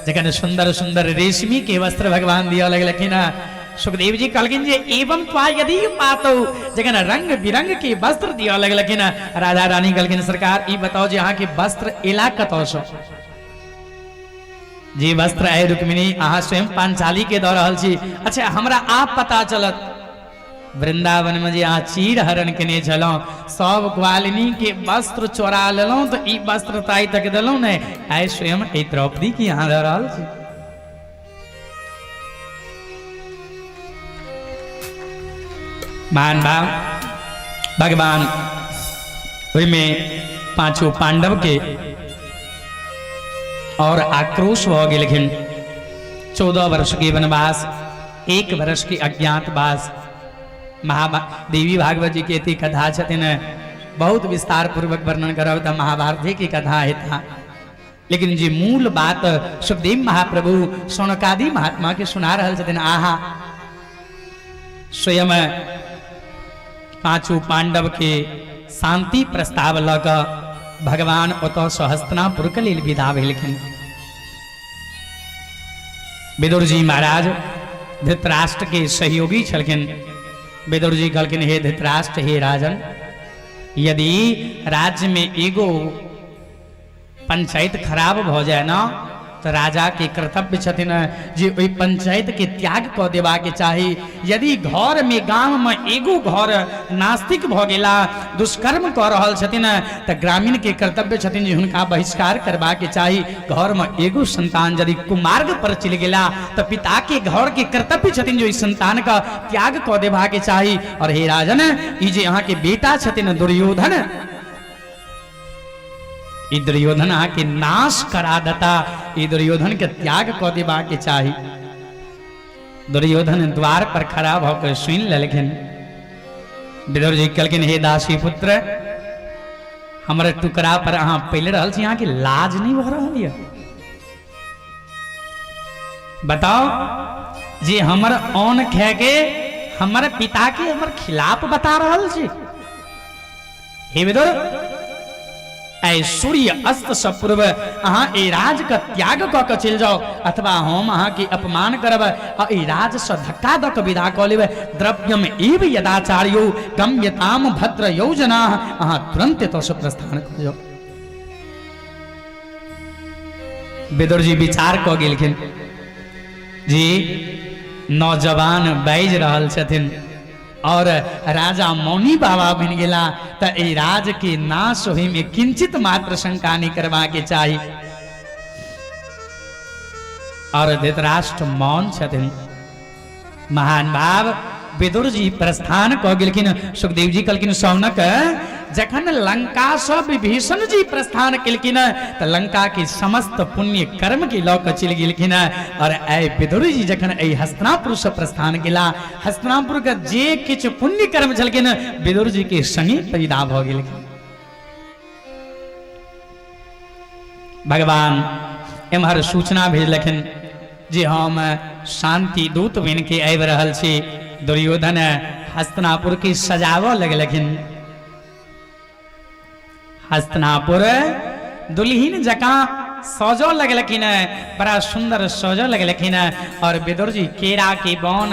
जखन सुंदर सुंदर रेशमी के वस्त्र भगवान दिया लगलखिन, सुखदेव जी कहलखिन जे एवं त्वा यदि पातौ, जखन रंग बिरंग के वस्त्र दिया लगलखिन, राधा रानी कहलखिन सरकार ई बताओ जे अहाँ के वस्त्र एला कतौ से? जे वस्त्र आय रुक्मिणी अहाँ स्वयं पांचाली के दऽ रहल छी, अच्छा हमरा आप पता चलत वृंदावन में जे अहाँ चीर हरण केने छलहुँ, सब ग्वालिनी के वस्त्र चोरा लेलहुँ, तऽ ई वस्त्र तऽ आइ तक देलहुँ नहि, आइ स्वयं एहि द्रौपदी की अहाँ दऽ रहल छी। महान भाव भगवान ओहिमे पांचों पांडव के और आक्रोश भऽ गेलखिन। 14 वर्ष के वनवास, 1 वर्ष के अज्ञातवास। महा देवी भागवत जी के एते कथा छथिन, बहुत विस्तार पूर्वक वर्णन करब तऽ महाभारते के कथा हेता, लेकिन जे मूल बात सुखदेव महाप्रभु शौनकादि महात्मा के सुना रहल छथिन, आहा स्वयं पांचों पांडव के शांति प्रस्ताव लऽ कऽ भगवान ओतऽ सँ हस्तिनापुर के लेल विदा भेलखिन। विदुर जी महाराज धृतराष्ट्र के सहयोगी छलखिन। विदुर जी कहलखिन, हे धृतराष्ट्र, हे राजन, यदि राज्य में एगो पंचायत खराब भऽ जाय ने तऽ राजाके कर्तव्य छथिन जे ओहि पंचायतके त्याग कऽ देबाके चाही। यदि घरमे गाममे एगो घर नास्तिक भऽ गेला, दुष्कर्म कऽ रहल छथिन, तऽ ग्रामीणके कर्तव्य छथिन जे हुनका बहिष्कार करबाके चाही। घरमे एगो संतान यदि कुमार्ग पर चलि गेला तऽ पिताके घरके कर्तव्य छथिन जे ओहि संतानके त्याग कऽ देबाके चाही। आओर हे राजन, ई जे अहाँके बेटा छथिन दुर्योधन, ई दुर्योधन अहाँके नाश करा देता, ई दुर्योधन के त्याग कऽ देबाके चाही। दुर्योधन द्वार पर खड़ा भऽ कऽ सुनि लेलखिन। विदुर जी कहलखिन, हे दासी पुत्र, हमर टुकड़ा पर अहाँ पलि रहल छी, अहाँके लाज नहि भऽ रहल यऽ? बताओ जे हमर अन्न खाए के हमर पिता के हमर खिलाफ बता रहल छी। हे विदुर, ऐ सूर्य अस्त से पूर्व अहाँ एहि राज के त्याग कऽ के चलि जाउ, अथवा हम अहाँके अपमान करब आ एहि राज से धक्का दऽ के विदा कऽ लेब। द्रव्यम एव यदाचार्यो गम्यताम भद्र योजना, अहाँ तुरंत एतऽ से प्रस्थान कऽ जाउ। विदुर जी विचार कऽ गेलखिन जी नौजवान बाजि रहल छथिन और राजा मौनी बाबा बनि गेला, तऽ एहि राज के नाश होय में किंचित मात्र शंका नहीं करबा के चाही। और धृतराष्ट्र मौन छथिन। महान भाव विदुर जी प्रस्थान कऽ गेलखिन। सुखदेव जी कहलखिन, शौनक, जखन लंका सँ विभीषण जी प्रस्थान केलखिन तऽ लंका के समस्त पुण्य कर्म के लऽ कऽ चलि गेलखिन, और ऐ विदुर जी जखन एहि हस्तिनापुर सँ प्रस्थान केला, हस्तिनापुर के जे किछु पुण्य कर्म छलखिन विदुर जी के संगे पैदा भऽ गेलखिन। भगवान एम्हर सूचना भेजलखिन जे हम शांति दूत बनि के आबि रहल छी। दुर्योधन हस्तिनापुर के सजाबऽ लगलखिन। हस्तिनापुर दुल्हिन जकाँ सजऽ लगलखिन, बड़ा सुंदर सजऽ लगलखिन। और विदुर जी केरा के वन,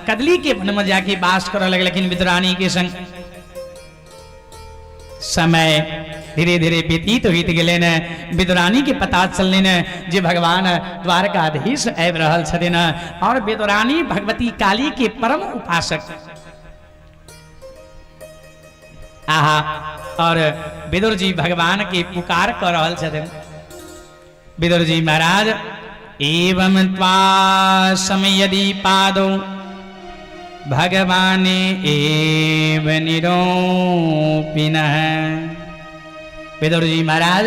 कदली के वन में जाके वास करऽ लगलखिन विदुरानी के संग। समय धीरे धीरे व्यतीत होइत गेलनि। विदुरानी के पता चललनि जे भगवान द्वारकाधीश आबि रहल छथिन, और विदुरानी भगवती काली के परम उपासक। आहा, और विदुर जी भगवान के पुकार कर रहल छथिन। विदुर जी महाराज, एवं त्वा यदि पादौ भगवान एव निरोपिनः। विदुर जी महाराज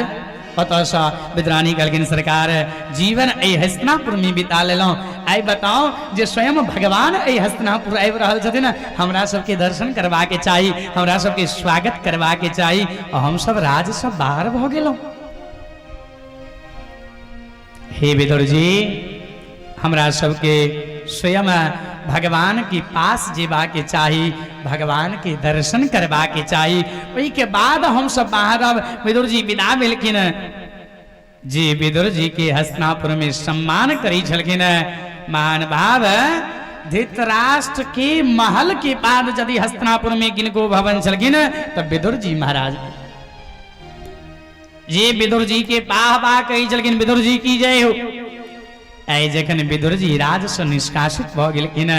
ओतऽसँ विदुरानी कहलखिन, सरकार, जीवन एहि हस्तिनापुर में बिता लेलहुँ, आइ बताउ जे स्वयं भगवान एहि हस्तिनापुर आबि रहल छथिन, हमरा सबके दर्शन करबाके चाही, हमरा सबके स्वागत करबाके चाही, आ हमसब राजसँ बाहर भऽ गेलहुँ। हे विदुर जी, हमरा सबके स्वयं भगवान के पास जेबाके चाही, भगवान के दर्शन करबाके चाही, ओहिके बाद हम सब बाहर अब। विदुर जी विदा भेलखिन। जी विदुर जी के हस्तिनापुर में सम्मान करी छलखिन। महान भाव धृतराष्ट्र के महल के बाद यदि हस्तिनापुर में किनको भवन छलखिन तऽ विदुर जी महाराज। जे विदुर जी के वाह वाह कहै छलखिन, विदुर जी की जय हो। आइ जखन विदुर जी राज से निष्कासित भऽ गेलखिन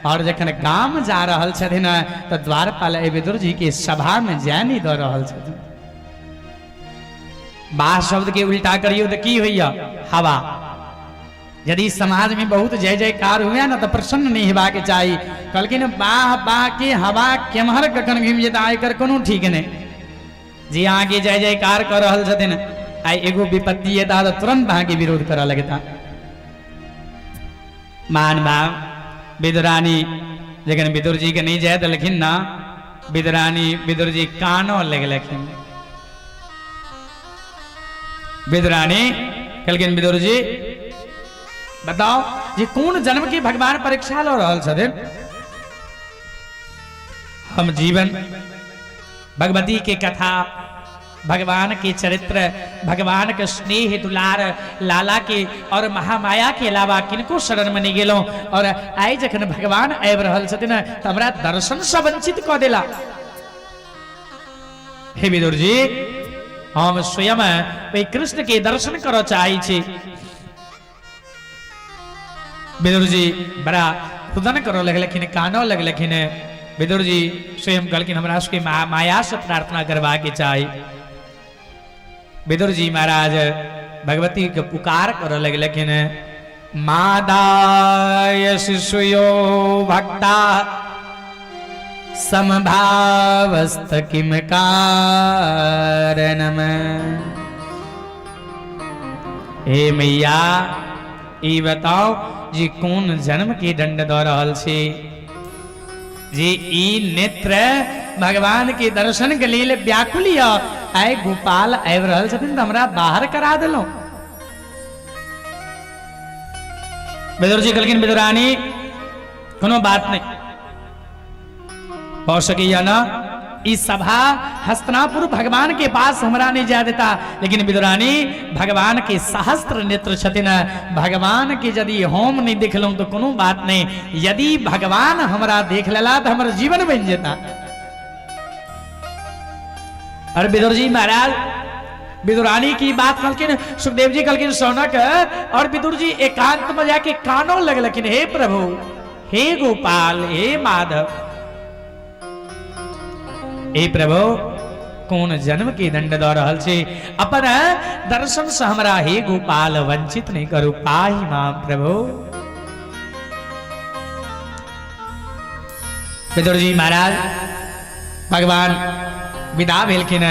और जखन गाम जा रहल छथिन तऽ द्वारपाल एहि विदुर जी के सभा में जाय नहीं दऽ रहल छथिन। बाह शब्द के उल्टा करियौ तऽ की होइया? हवा। यदि समाज में बहुत जय जयकार हुए ना तो प्रसन्न नहीं हेबाक चाही। कहलखिन बाह बाह के हवा केम्हर कखन घुमि जेता एकर कोनो ठीक नहीं। जे अहाँके जय जयकार कऽ रहल छथिन आइ एगो विपत्ति एता तऽ तुरंत अहाँके विरोध करऽ लगता। मान भाव विदुरानी जखन विदुर जी के नहीं जाय देलखिन ना, विदुरानी विदुर जी कानो लगलखिन। विदुरानी कहलखिन विदुर जी बताओ जे कोन जन्म के भगवान परीक्षा लऽ रहल छथिन? हम जीवन भगवती के कथा, भगवान के चरित्र, भगवान के स्नेह दुलार, लाला के और महामाया के अलावा किनको शरण में नहीं गेलहुँ, और आइ जखन भगवान आबि रहल छथिन तऽ हमरा दर्शन से वंचित कऽ देला। हे विदुर जी, हम स्वयं ओहि कृष्ण के दर्शन करऽ चाहै छी। विदुर जी बड़ा रुदन करऽ लगलखिन, कानऽ लगलखिन। विदुर जी स्वयं कहलखिन हमरा सबके माया से प्रार्थना करबाक चाही। विदुर जी महाराज भगवती के पुकार करऽ लगलखिन, मादाय शिशुयो भक्ता समभावस्त किम कारणम। हे मैया, ई बताओ जे कोन जन्म के दंड दऽ रहल छी जे ई नेत्र भगवान के दर्शन के लेल व्याकुल यऽ, आइ गोपाल आबि रहल छथिन तऽ हमरा बाहर करा देलहुँ। विदुर जी कहलखिन विदुरानी कोनो बात नहीं, हो सकैया ना ई सभा हस्तिनापुर भगवान के पास हमरा नहीं जा देता, लेकिन विदुरानी भगवान के सहस्त्र नेत्र छथिन, भगवान के यदि हम नहीं देखलहुँ तो कोनो बात नहीं, यदि भगवान हमरा देख लेला तो हमर जीवन बन जेता। अरे विदुर जी महाराज विदुरानी की बात कहलखिन, सुखदेव जी कहलखिन सौनक, और विदुर जी एकांत में जाके कानो लगलखिन, हे प्रभु, हे गोपाल, हे माधव, हे प्रभु, कोन जन्म के दंड दऽ रहल छी, अपन दर्शन से हमरा हे गोपाल वंचित नहीं करू, पाही मां प्रभु। विदुर जी महाराज भगवान विदा भेलखिन,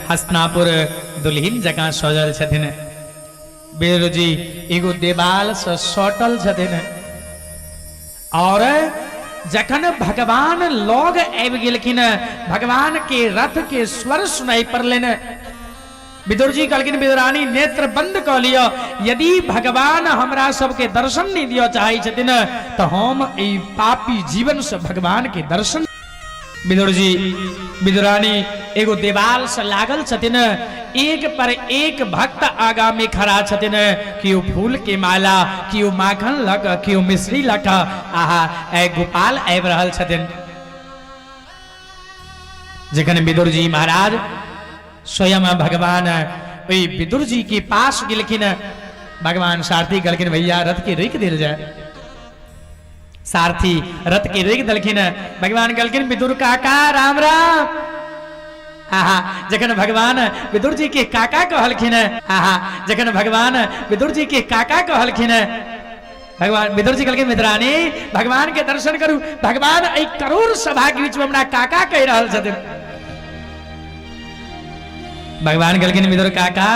हस्तिनापुर दुल्हिन जकाँ सजल छथिन। विदुर जी एगो देवाल से सटल छथिन, और जखन भगवान लग आबि गेलखिन, भगवान के रथ के स्वर सुनाई पड़लनि। विदुर जी कहलखिन विदुरानी नेत्र बंद कऽ लिअ, यदि भगवान हमरा सबके दर्शन नहीं दिअ चाहै छथिन तऽ हम एहि पापी जीवन से भगवान के दर्शन। विदुर जी विदुरानी एगो देवाल से लागल छथिन, एक पर एक भक्त आगा में खड़ा छथिन, केओ फूल के माला, केओ माखन लक, केओ मिश्री लक, आहा ए गोपाल आबि रहल छथिन। जखन विदुर जी महाराज स्वयं भगवान ओहि विदुर जी के पास गेलखिन, भगवान सारथी कहलखिन भैया रथ के रोकि देल जाय। सारथी रथ के रोकि देलखिन। भगवान कहलखिन विदुर काका राम राम। आहा जखन भगवान विदुर जी के काका कहलखिन, आहा जखन भगवान विदुर जी के काका कहलखिन, भगवान विदुर जी कहलखिन मित्रानी भगवान के दर्शन करू, भगवान एहि करोड़ सभा के बीच में हमरा काका कहि रहल छथिन। भगवान कहलखिन विदुर काका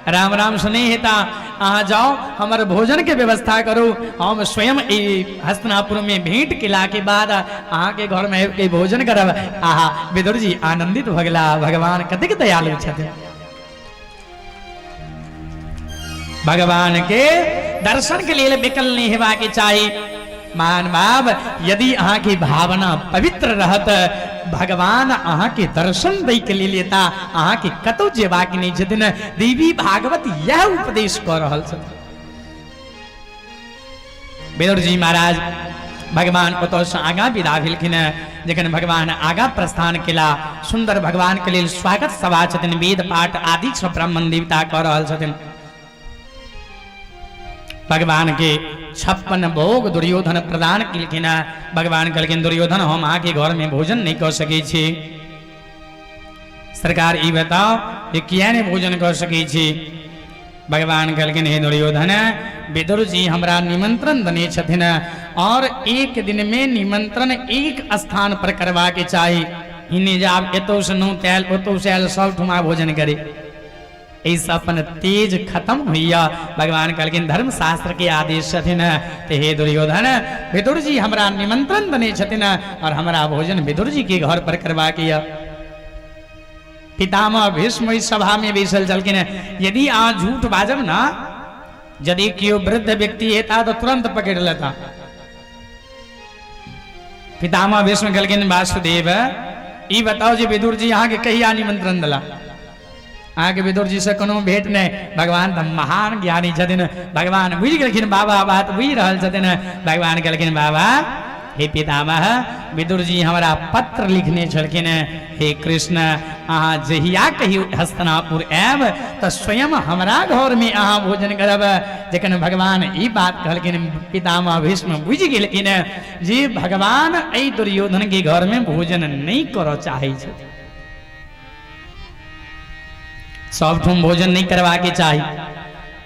राम राम सुनी हेता, अहाँ जाओ हमर भोजन के व्यवस्था करू, हम स्वयं ई हस्तिनापुर में भेंट केला के बाद अहाँ के घर में आबि के भोजन करब। आहा विदुर जी आनंदित भऽ गेला, भगवान कतेक दयालु छथिन। भगवान के दर्शन के लिए विकल नहीं हेबा के चाही। मान बाब यदि अहाँ के भावना पवित्र रहत, भगवान अहाँ के दर्शन दै के लिए लेता, अहाँ के कतौ जेबाक नहीं छथिन। देवी भागवत यह उपदेश कऽ रहल छथिन। विदुर जी महाराज भगवान ओतऽसँ आगाँ विदा भेलखिन। जखन भगवान आगाँ प्रस्थान केला, सुंदर भगवान के लेल स्वागत सभा छथिन, वेद पाठ आदि सब ब्राह्मण देवता कऽ रहल छथिन। भगवान के 56 भोग दुर्योधन प्रदान केलखिन। भगवान कहलखिन दुर्योधन हम अहाँके घर में भोजन नहीं कऽ सकै छी। सरकार ई बताओ जे किया नहीं भोजन कऽ सकै छी? भगवान कहलखिन हे दुर्योधन, विदुर जी हमरा निमंत्रण देने छथिन और एक दिन में निमंत्रण एक स्थान पर करवा के चाही। हिने जे आब एतौ से नौत आयल ओतौ से आयल सब ठुमा भोजन करे, एहिसँ अपन तेज खत्म होइया। भगवान कहलखिन धर्मशास्त्र के आदेश छथिन, तऽ हे दुर्योधन विदुर जी हमरा निमंत्रण देने छथिन और हमरा भोजन विदुर जी के घर पर करबाक यऽ। पितामह भीष्म ओहि सभा में बैसल छलखिन, यदि अहाँ झूठ बाजब ना, यदि केओ वृद्ध व्यक्ति हेता तऽ तुरंत पकड़ लेता। पितामह भीष्म कहलखिन वासुदेव ई बताओ जे विदुर जी अहाँके कहिया निमंत्रण देला? अहाँके विदुर जी से कोनो भेंट नहि। भगवान तऽ महान ज्ञानी छथिन, भगवान बुझि गेलखिन, बाबा बात बुझि रहल छथिन। भगवान कहलखिन बाबा हे पितामह, विदुर जी हमरा पत्र लिखने छलखिन, हे कृष्ण अहाँ जहिया कहियो हस्तिनापुर आयब तऽ स्वयं हमरा घरमे अहाँ भोजन करब। जखन भगवान ई बात कहलखिन पितामह भीष्म बुझि गेलखिन जे भगवान एहि दुर्योधन के घरमे भोजन नहि करऽ चाहै छथिन। सब ठाम भोजन नहीं करवा के चाही,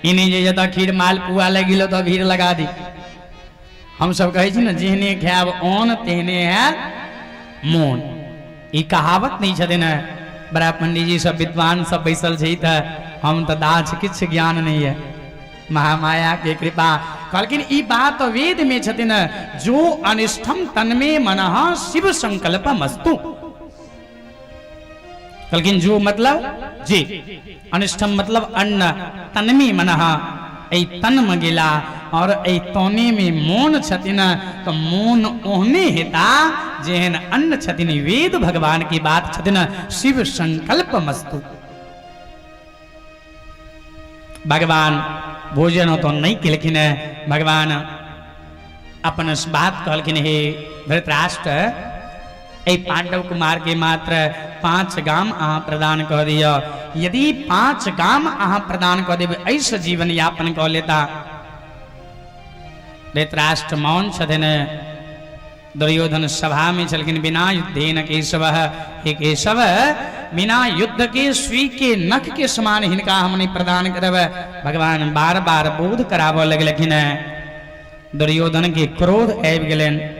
ई नहीं जे जतऽ खीर मालपुआ लागि गेलो तऽ भीड़ लगा दी। हम सब कहै छी ने जेहने खायब अन्न तेहने हैत मोन, ई कहावत नहीं छथिन। बड़ा पंडीजी सब विद्वान सब बैसल छै तऽ हम तऽ दाछ किछु ज्ञान नहीं है, महामाया के कृपा। कहलखिन ई बात वेद में छथिन, जो अनिष्ठम तन्मे मनः शिव संकल्प मस्तु। कहलखिन जो मतलब जे, अनिष्ठम मतलब अन्न, तन्मे मनः एहि तन में गेला और एहि तने में मोन छथिन तो मोन ओहने हेता जेहन अन्न छथिन। वेद भगवान की बात छथिन, शिव संकल्प मस्तु। भगवान भोजन तो नहीं केलखिन, भगवान अपन बात कहलखिन हे धृतराष्ट्र एहि पांडव कुमार के मात्र 5 गाम अहाँ प्रदान कऽ दिअ। यदि 5 गाम अहाँ प्रदान कऽ देबै एहिसँ जीवन यापन कऽ लेता। धृतराष्ट्र मौन छथिन। दुर्योधन सभा में छलखिन, बिना युद्धेन केशव, हे केशव बिना युद्ध के सुई के नख के समान हिनका हम नहीं प्रदान करब। भगवान बार बार बोध कराबऽ लगलखिन। दुर्योधन के क्रोध आबि गेलनि।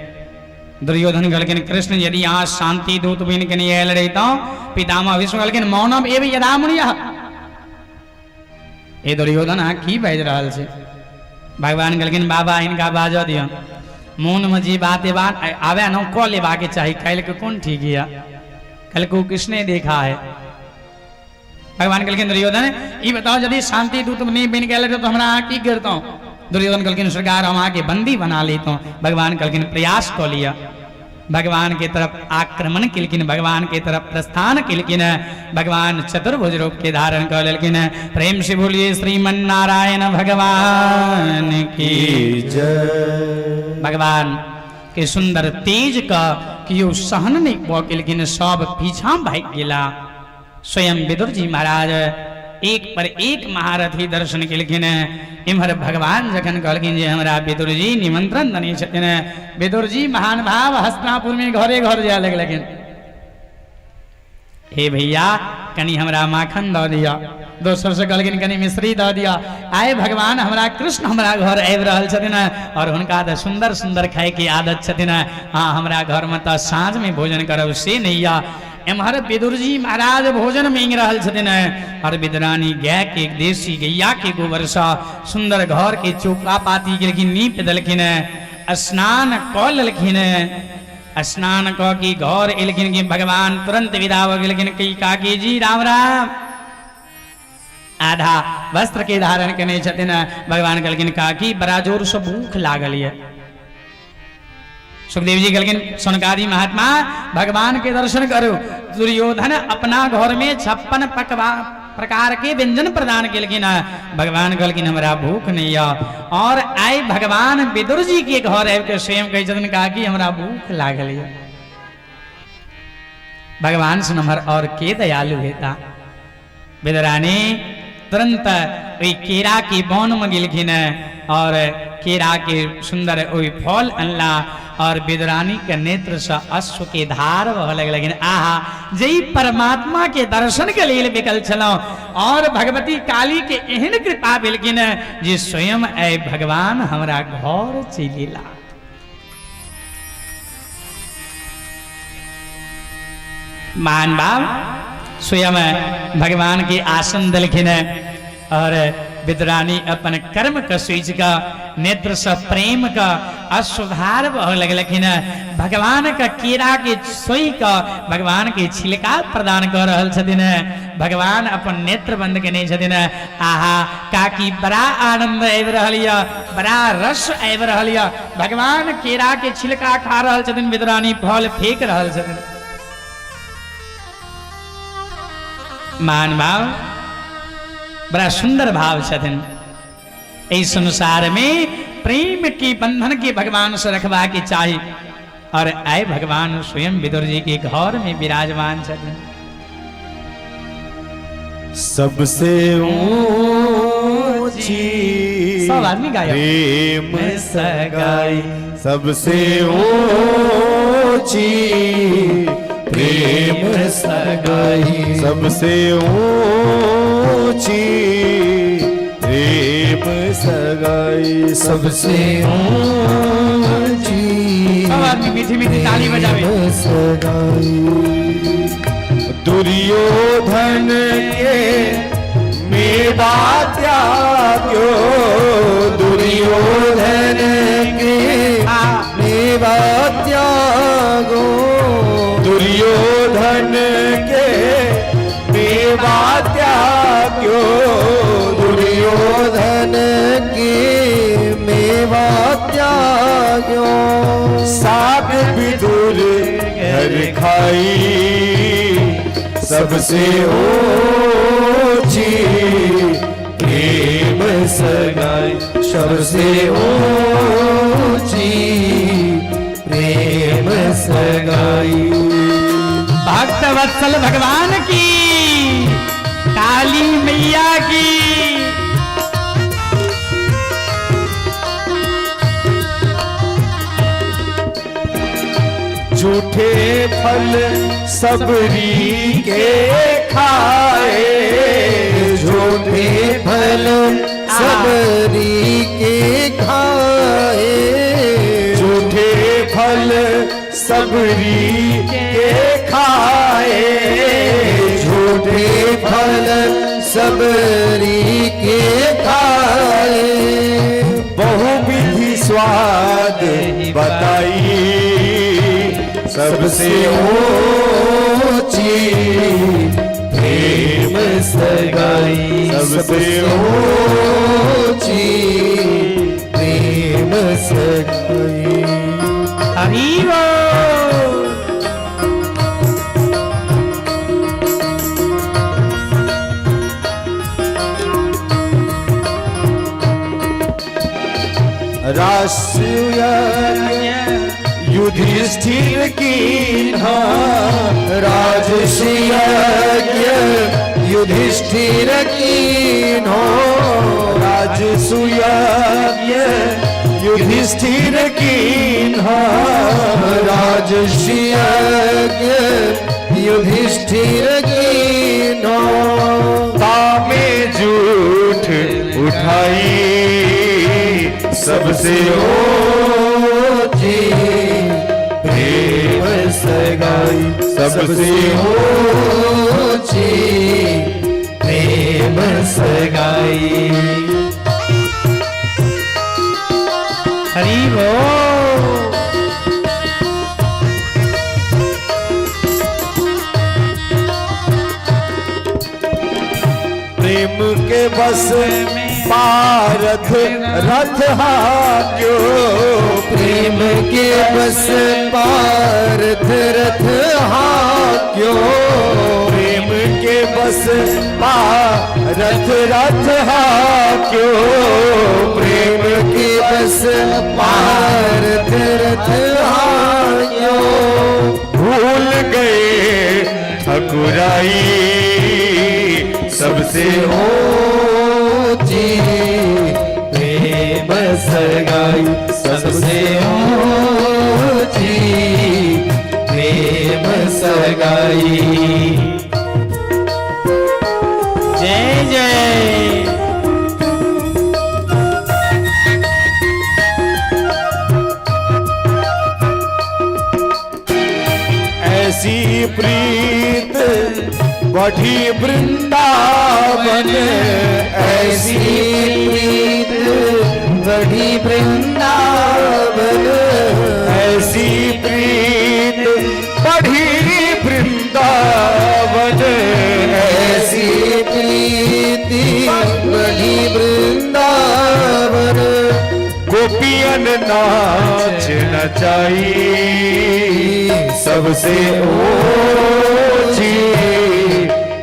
दुर्योधन कहलखिन कृष्ण यदि अहाँ शांति दूत बनि के नहीं आयल रहितहुँ। पितामह भीष्म कहलखिन मौनम एव यदा मुनियः। हे दुर्योधन अहाँ की बाजि रहल छी? भगवान कहलखिन बाबा हिनका बाजऽ दियौन, मोनमे जे बात आबे न कऽ लेबाके चाही, काल्हिके कोन ठीक यऽ, कल को किसने देखा है। भगवान कहलखिन दुर्योधन ई बताओ यदि शांति दूत नहीं बनि गेल तो हमरा अहाँ की करितहुँ? दुर्योधन कहलखिन सरकार हम अहाँके बंदी बना लेतहुँ। भगवान कहलखिन प्रयास कऽ लिअ। भगवान के तरफ आक्रमण केलखिन, भगवान के तरफ प्रस्थान केलखिन, भगवान चतुर्भुज रूप के धारण कऽ लेलखिन। प्रेम से बोलिए श्रीमन नारायण भगवान की जय। भगवान के सुंदर तेज का केओ सहन नहीं कऽ केलखिन, सब पीछा भागि गेला। स्वयं विदुर जी महाराज एक पर एक महारथी दर्शन केलखिन। इम्हर भगवान जखन कहलखिन जे हमरा विदुर जी निमंत्रण देने छथिन, विदुर जी महान भाव हस्तिनापुर में घरे घर जाय लगलखिन। हे भैया कनी हमरा माखन दऽ दिअ, दोसर से कहलखिन कनी मिश्री दऽ दिअ। आइ भगवान हमरा कृष्ण हमरा घर आबि रहल छथिन और हुनका तऽ सुंदर सुंदर खाय के आदत छथिन, हाँ हमरा घर में तऽ साँझ में भोजन करब से नहीं यऽ। एम्हर विदुरजी महाराज भोजन मांगि रहल छथिन और विदुरानी गाय के देसी गैया के गोबर सँ सुंदर घर के चौका पाती गेलखिन, नीप देलखिन, स्नान कऽ लेलखिन। स्नान कऽ के घर एलखिन कि भगवान तुरंत विदा भऽ गेलखिन कि काकी जी राम राम। आधा वस्त्र के धारण केने छथिन। भगवान कहलखिन काकी बड़ा जोर से भूख लागल यऽ। सुखदेव जी कहलखिन सोनकादि महात्मा भगवान के दर्शन करू। दुर्योधन अपना घर में 56 पकवा प्रकार के व्यंजन प्रदान केलखिन। भगवान कहलखिन हमरा भूख नहीं यऽ। और आइ भगवान विदुर जी के घर आबि के स्वयं कहै छथिन काकी हमरा भूख लागल यऽ। भगवान से नमहर और के दयालु हेता। विदुरानी तुरंत ओहि केरा के वन में गेलखिन और केरा के सुंदर ओहि फल अनला और विदुरानी के नेत्र से अश्व के धार बह लगलखिन। आहा, जई परमात्मा के दर्शन के लेल बिकल छलहुँ और भगवती काली के एहन कृपा भेलखिन जे स्वयं ऐ भगवान हमरा घर चलि एला। महान भाव स्वयं भगवान के आसन दिलखिन और विदुरानी अपन कर्म के सोचि कऽ नेत्र से प्रेम का अश्वधार बह लगलखिन। भगवान के केरा के सोई कऽ भगवान के छिलका प्रदान कर रहल छथिन। भगवान अपन नेत्र बंद केने छथिन। आहा काकी, बड़ा आनंद आबि रहल यऽ, बड़ा रस आबि रहल यऽ। भगवान केरा के छिलका खा रहल छथिन, विदुरानी फल फेंक रहल छथिन। मान भाव बड़ा सुंदर भाव छथिन। एहि संसार में प्रेम के बंधन के भगवान से रखबा के चाही और आय भगवान स्वयं विदुर जी के घर में विराजमान छथिन। सबसे ऊंची सब आदमी गायब। प्रेम सगाई, सबसे ऊंची प्रेम सगाई, सबसे ऊंची प्रेम सगाई, सबसे ऊंची सब आदमी मीठी मीठी ताली बजावे। प्रेम सगाई। दुर्योधन के मेवा त्याग्यो, दुर्योधन के मेवा त्यागो, दुर्योधन के मेवा त्याग्यो, दुर्योधन के मेवा त्याग्यो, साग विदुर घर खाई, सबसे ऊंची प्रेम सगाई, सबसे ऊंची प्रेम सगाई। भक्त वत्सल भगवान की, काली मैया की। झूठे फल सबरी के खाए, झूठे फल सबरी के खाए, झूठे फल सबरी के खाए, झूठे फल सबरी के खाए, बहुविधि स्वाद बताई, सबसे ऊंची प्रेम सगाई, सबसे ऊंची प्रेम सगाई। हरि बोल। राष्ट्रीय युधिष्ठिर की राजर्षि युधिष्ठिर कीन्हो, राजसूयज्ञ युधिष्ठिर कीन्हो, राजर्षि युधिष्ठिर कीन्हो, तामे झूठ उठाई, सबसे ऊंची प्रेम सगाई, सबसे ऊंची प्रेम सगाई। हरि बोल। प्रेम के बस पारथ रथ हाक्यो, प्रेम के बस पारथ रथ हाक्यो, प्रेम के बस पारथ रथ हाक्यो, प्रेम के बस पारथ रथ हाक्यो, भूल गए ठकुराई, सबसे ऊंची ऊंची प्रेम सगाई, सबसे ऊंची प्रेम सगाई। जय जय। ऐसी प्रीत बढ़ी वृंदावन, ऐसी प्रीत बढ़ी वृंदावन, ऐसी प्रीत बढ़ी वृंदावन, ऐसी प्रीति बढ़ी वृंदावन। गोपियन नाच नचाई, सबसे ऊंची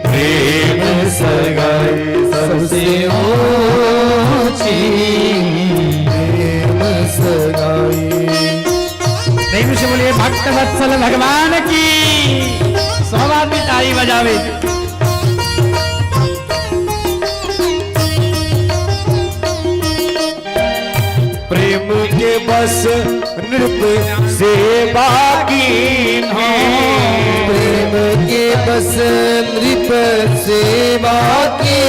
प्रेम सगाई, सबसे ऊंची प्रेम सगाई। प्रेम से बोलिए भक्त वत्सल भगवान की। सब आदमी ताली बजावे। प्रेम के बस नृप सेवा की, प्रेम के बस नृप सेवा की,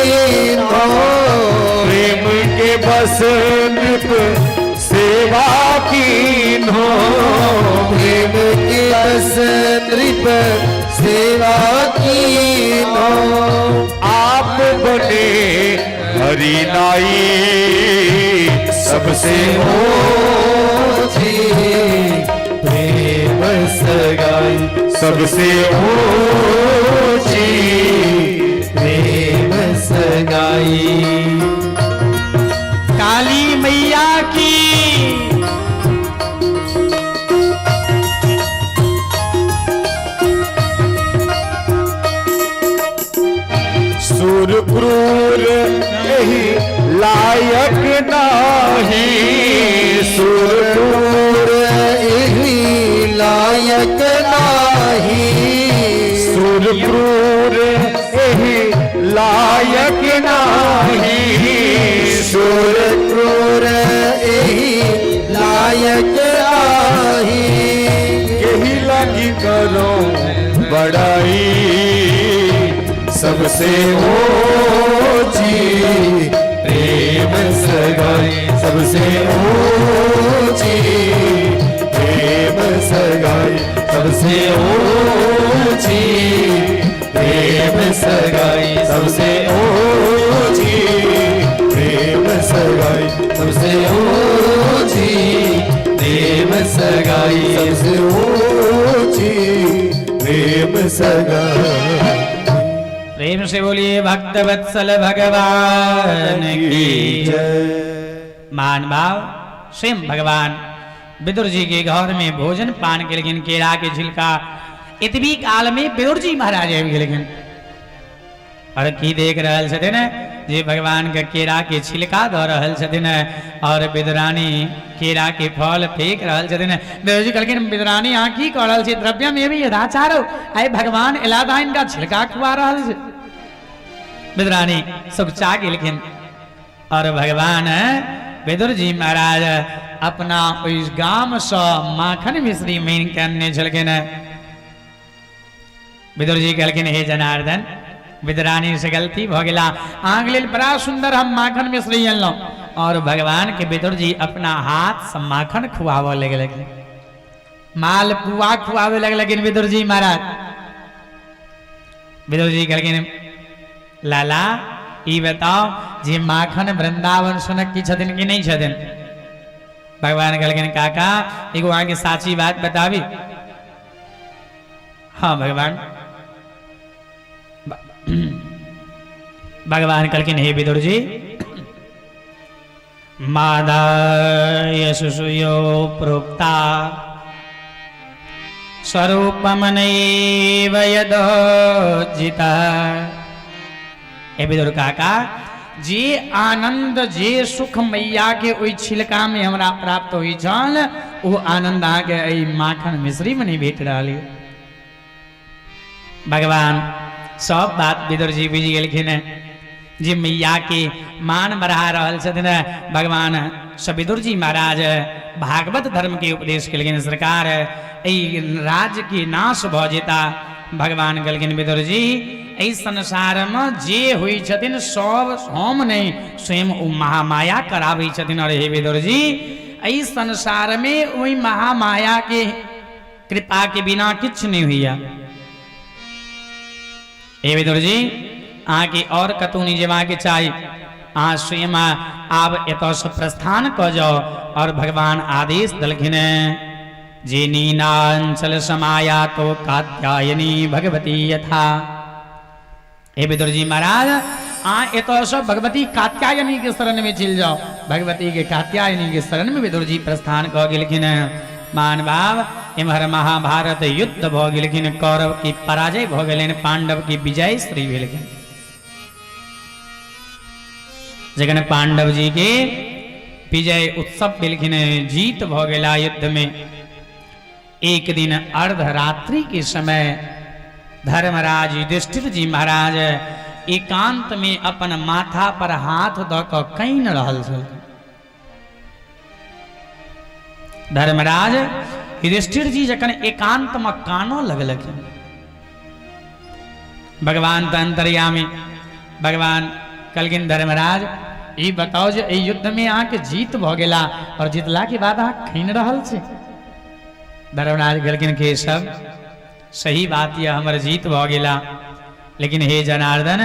प्रेम के बस नृप सेवा की, प्रेम के बस नृप सेवा की। आप बने हरि नाई, सबसे ऊंची प्रेम सगाई, सबसे ऊंची प्रेम सगाई। काली मैया की। सुर क्रूर यही लायक नाही, सुर क्रूर एही लायक नाही, सुर क्रूर यही लायक नाही, सुर क्रूर एही लायक नाही। यही लगी करो बड़ाई, सबसे ऊंची प्रेम सगाई, सबसे ऊंची प्रेम सगाई, सबसे ऊंची प्रेम सगाई, सबसे ऊंची प्रेम सगाई, सबसे ऊंची प्रेम सगाई, सबसे ऊंची प्रेम सगाई। प्रेम से बोलिए भक्त वत्सल भगवान की। मान भाव स्वयं भगवान विदुर जी के घर में भोजन पान के लेकिन केरा के छिलका एतबी काल में विदुर जी महाराज आबि गेलखिन और की देख रहल छथिन जे भगवान के केरा के छिलका दऽ रहल छथिन और विदुरानी केरा के फल फेंक रहल छथिन। विदुर जी कहलखिन विदुरानी अहाँ की कऽ रहल छी, द्रव्यम एवं यदाचारो, आइ भगवान एला तऽ हिनका छिलका खुआ रहल छै। विदुरानी सुखचा गेलखिन और भगवान विदुर जी महाराज अपना ओहि गाम सँ माखन मिश्री मानि के अनने छलखिन। विदुर जी कहलखिन हे जनार्दन, विदुरानी से गलती भऽ गेला, अहाँके लेल बड़ा सुंदर हम माखन मिश्री अनलहुँ। और भगवान के विदुर जी अपना हाथ से माखन खुआबऽ लगलखिन, मालपुआ खुआबे लगलखिन विदुर जी महाराज। विदुर जी कहलखिन लाला ई बताओ जे माखन वृंदावन सुनक की छथिन कि नहीं छथिन। भगवान कहलखिन काका एगो अहाँके साची बात बताबी। हाँ भगवान। भगवान कहलखिन हे विदुर जी, मादाय सुसुयो प्रोक्ता स्वरूपमनैव यदोजिता। हे विदुर काका, जे आनंद जे सुख मैया के ओहि छिलका में हमरा प्राप्त होइ छल ओ आनंद अहाँके एहि माखन मिश्री में नहीं भेट रहल यऽ। भगवान सब बात विदुर जी बुझि गेलखिन। जे मैया के मान बढ़ा रहल छथिन। भगवान विदुर जी महाराज भागवत धर्म के उपदेश केलखिन, सरकार एहि राज्य के नाश भऽ जेता। भगवान कहलखिन विदुर जी एहि संसार में जे होइ छथिन सब हम नहीं, स्वयं ओ महामाया कराबै छथिन। और हे विदुर जी, एहि संसार में ओहि महामाया के कृपा के बिना किछु नहीं होइया। हे विदुर जी, अहाँके और कतहु नहि जेबाक चाही, अहाँ स्वयं आब एतऽसँ प्रस्थान कऽ जाउ। और भगवान आदेश देलखिन जे नीनांचल समाया तो कात्यायनी भगवती यथा। हे विदुर जी महाराज, अहाँ एतऽसँ भगवती कात्यायनी के शरण में चलि जाउ। भगवती के कात्यायनी के शरण में विदुर जी प्रस्थान कऽ गेलखिन। मान भाव एम्हर महाभारत युद्ध भऽ गेलखिन, कौरव की पराजय भऽ गेलनि, पांडव की विजय श्री भेलखिन। जखन पांडव जी के विजय उत्सव भेलखिन, जीत भऽ गेला युद्ध में, एक दिन अर्धरात्रि के समय धर्मराज युधिष्ठिर जी महाराज एकांत में अपन माथा पर हाथ दऽ कऽ कानि रहल छलखिन। धर्मराज युधिष्ठिर जी जखन एकांत में कानऽ लगलखिन, भगवान तऽ अंतर्यामी, भगवान कहलखिन धर्मराज ई बताओ जे एहि युद्ध में अहाँके जीत भऽ गेला और जीतला के बाद अहाँ खीन रहल छी। धर्मराज कहलखिन केशव सही बात यह, हमर जीत भऽ गेला, लेकिन हे जनार्दन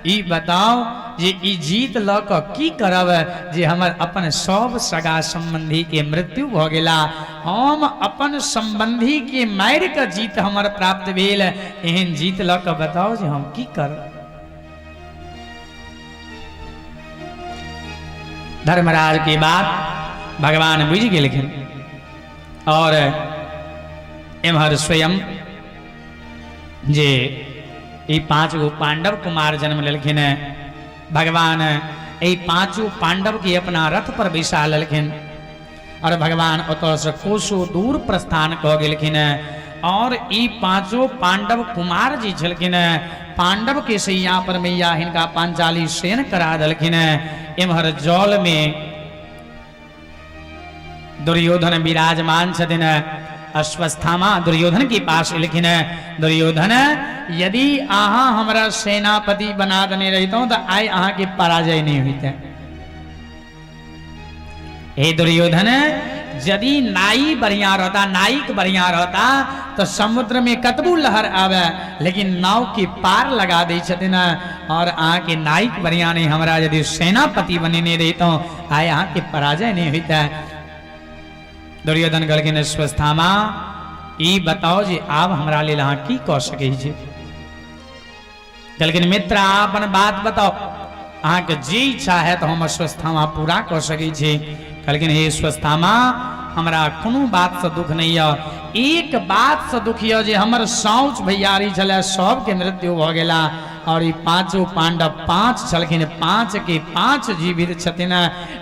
ई बताओ जे ई जीत लऽ कऽ की करब जे हमर अपन सब सगा संबंधी के मृत्यु भऽ गेला, हम अपन संबंधी के मारि कऽ जीत हमर प्राप्त भेल, एहन जीत लऽ कऽ बताओ जे हम की करब। धर्मराज के बात भगवान बुझि गेलखिन और एम्हर स्वयं जे ई पांच गो पांडव कुमार जन्म लेलखिन हैं, भगवान एहि पांचों पांडव के अपना रथ पर बैसा लेलखिन और भगवान ओतऽ से कोसो दूर प्रस्थान कऽ गेलखिन हैं। और ई पांचों पांडव कुमार जी छलखिन हैं, पांडव के सैया पर मैया हिनका पांचाली सेन करा देलखिन हैं। एम्हर जल में दुर्योधन विराजमान छथिन, अश्वस्थामा दुर्योधन के पास एलखिन। दुर्योधन यदि अहाँ हमरा सेनापति बना देने रहितहुँ तऽ आइ अहाँके पराजय नहि होइते। हे दुर्योधन, यदि नाई बढ़िया रहता, नाइक बढ़िया रहता तो समुद्र में कतबू लहर आवे लेकिन नाव के पार लगा दै छथिन, और अहाँके नाइक बढ़िया नहीं, हमरा यदि सेनापति बनेने रहितहुँ आइ अहाँके पराजय नहीं होइते। दुर्योधन कहलखिन अश्वस्थामा ई बताओ जे आब हमरा लेल अहाँ की कऽ सकै छी। कहलखिन मित्र अहाँ अपन बात बताओ, अहाँके जे इच्छा है तऽ हम अश्वस्थामा पूरा कऽ सकै छी। कहलखिन हे अश्वस्थामा, हमरा कोनो बातसँ दुख नहि यऽ, एक बातसँ दुख यऽ जे हमर साउच भैयारी छलै सबके मृत्यु भऽ गेला और ई पांचों पांडव पांच छलखिन, पांच के पांच जीवित छथिन,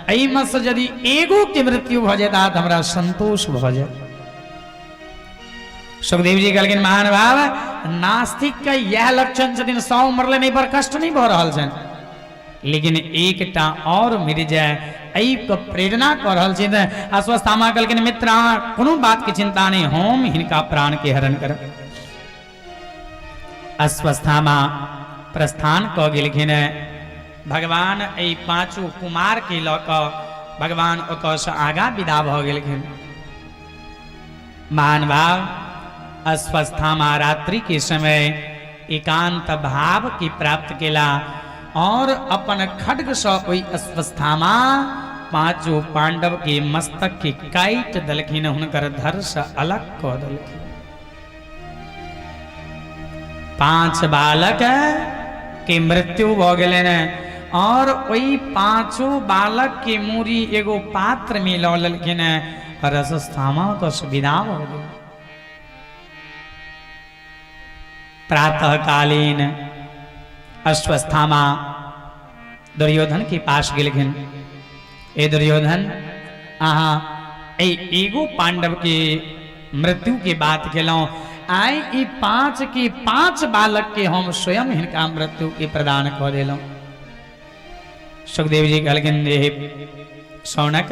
एहिमे से यदि एगो के मृत्यु भऽ जेता तऽ हमरा संतोष भऽ जायत। सुखदेव जी कहलखिन महान भाव, नास्तिक के यह लक्षण छथिन, सौ मरले नहीं पर कष्ट नहीं भऽ रहल छनि, लेकिन एकटा और मरि जाय एहि के प्रेरणा कऽ रहल छी। अश्वस्थामा कहलखिन मित्र अहाँ कोनो बात के चिंता नहीं, हम हिनका प्राण के हरण करब। अश्वस्थामा प्रस्थान कऽ गेलखिन। भगवान एहि पांचों कुमार के लऽ कऽ भगवान ओतऽसँ आगाँ विदा भऽ गेलखिन। महान भाव अश्वस्थामा रात्रि के समय एकांत भाव के प्राप्त केला और अपन खड्ग से ओहि अश्वस्थामा पांचों पांडव के मस्तक के काटि देलखिन, हुनकर धर से अलग कऽ देलखिन। पांच बालक के मृत्यु भऽ गेलनि और ओहि पांचों बालक के मूड़ी एगो पात्र में लऽ लेलखिन और अश्वत्थामा के सुविधा भऽ गेल। प्रातःकालीन अश्वस्थामा दुर्योधन के पास गेलखिन। ए दुर्योधन, अहाँ एगो पांडव के मृत्यु के बात केलहुँ, आइ ई पांच के पांच बालक के हम स्वयं हिनका मृत्यु के प्रदान कऽ देलहुँ। सुखदेव जी कहलखिन जे हे शौनक,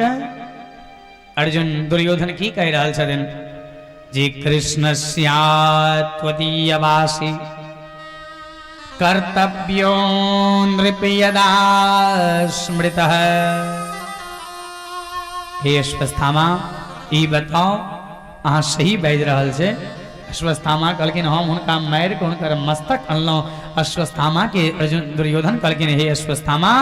अर्जुन दुर्योधन की कहि रहल छथिन जे कृष्ण स्यात्वदीयवासी कर्तव्यो नृप यदा स्मृतः। हे अश्वस्थामा, ई बताओ अहाँ सही बाजि रहल छै? अश्वस्थामा कहलखिन हम हुनका मारि कऽ हुनकर मस्तक अनलहुँ। अश्वस्थामा के अर्जुन दुर्योधन कहलखिन हे अश्वस्थामा,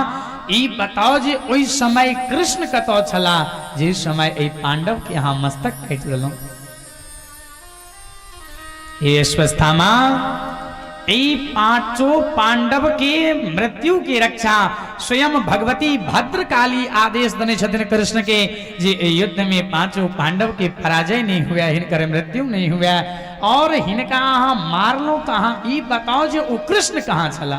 ई बताओ जे ओहि समय कृष्ण कतऽ छलाह जे समय एहि पांडव के अहाँ मस्तक काटि देलहुँ? हे अश्वस्थामा, ई पांचों पांडव के मृत्यु के रक्षा स्वयं भगवती भद्रकाली आदेश देने छथिन कृष्ण के जे एहि युद्ध में पांचों पांडव के पराजय नहीं हुआ, हिनकर मृत्यु नहीं हुआ और हिनका अहाँ मारलहुँ तऽ अहाँ ई बताओ जे ओ कृष्ण कहाँ छला?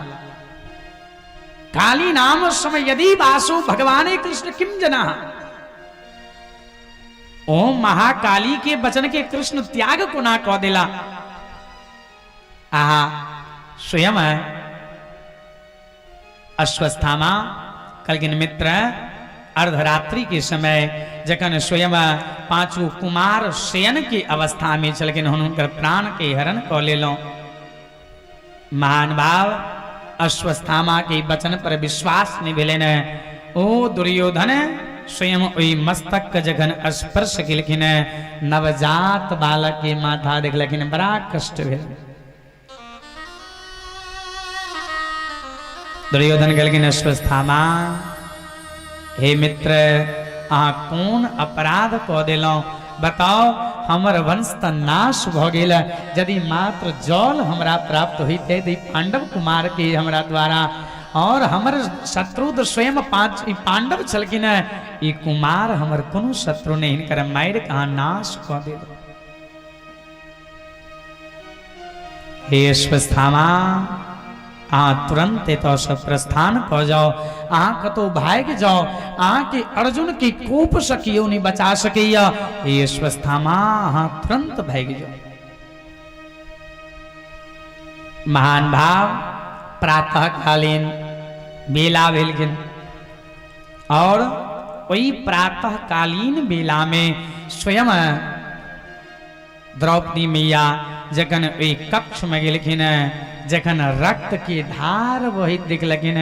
काली नाम समय यदि वासु भगवाने कृष्ण किम जना। ओम महाकाली के वचन के कृष्ण त्याग कोना कऽ देला? आहा स्वयं अश्वस्थामा कहलखिन मित्र, अर्धरात्रि के समय जखन स्वयं पांचों कुमार शयन के अवस्था में छलखिन, हुनकर प्राण के हरण कऽ लेलहुँ। महान भाव अश्वस्थामा के वचन पर विश्वास नहीं भेलनि। ओ दुर्योधन स्वयं ओहि मस्तक के जखन स्पर्श केलखिन, नवजात बालक के माथा देखलखिन, बड़ा कष्ट भेल। दुर्योधन कहलखिन अश्वस्थामा, हे मित्र, अहाँ कोन अपराध कऽ देलहुँ बताओ? हमर वंश तऽ नाश भऽ गेल। यदि मात्र जल हमरा प्राप्त होइते तऽ पांडव कुमार के हमरा द्वारा, और हमर शत्रु तऽ स्वयं पांच ई पांडव छलखिन, ई कुमार हमर कोनो शत्रु नहि, हिनकर मारि कऽ अहाँ नाश कऽ देलहुँ। हे अश्वस्थामा, अहाँ तुरंत एतऽसँ प्रस्थान कऽ जाउ, अहाँ कतहु भागि जाउ, अहाँके अर्जुन के कोपसँ केओ नहि बचा सकैया। हे अश्वस्थामा, अहाँ तुरंत भागि जाउ। महान भाव प्रातःकालीन बेला भेलखिन और ओहि प्रातःकालीन बेलामे स्वयं द्रौपदी मैया जखन ओहि कक्ष में गेलखिन, जखन रक्त के धार बहैत देखलखिन,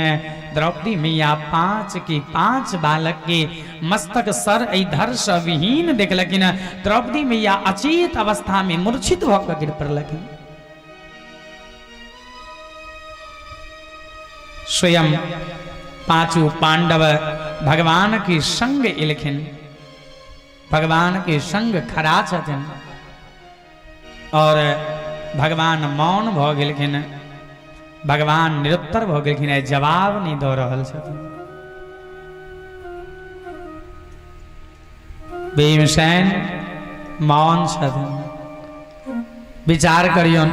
द्रौपदी मैया पांच के पांच बालक के मस्तक सर इधर से विहीन देखलखिन, द्रौपदी मैया अचेत अवस्था में मूर्छित भऽ कऽ गिर पड़लखिन। स्वयं पांचों पांडव भगवान के संग एलखिन, भगवान के संग खड़ा छथिन और भगवान मौन भऽ गेलखिन, भगवान निरुत्तर भऽ गेलखिन, आइ जवाब नहि दऽ रहल छथिन। भीमसेन मौन छथिन। विचार करियौन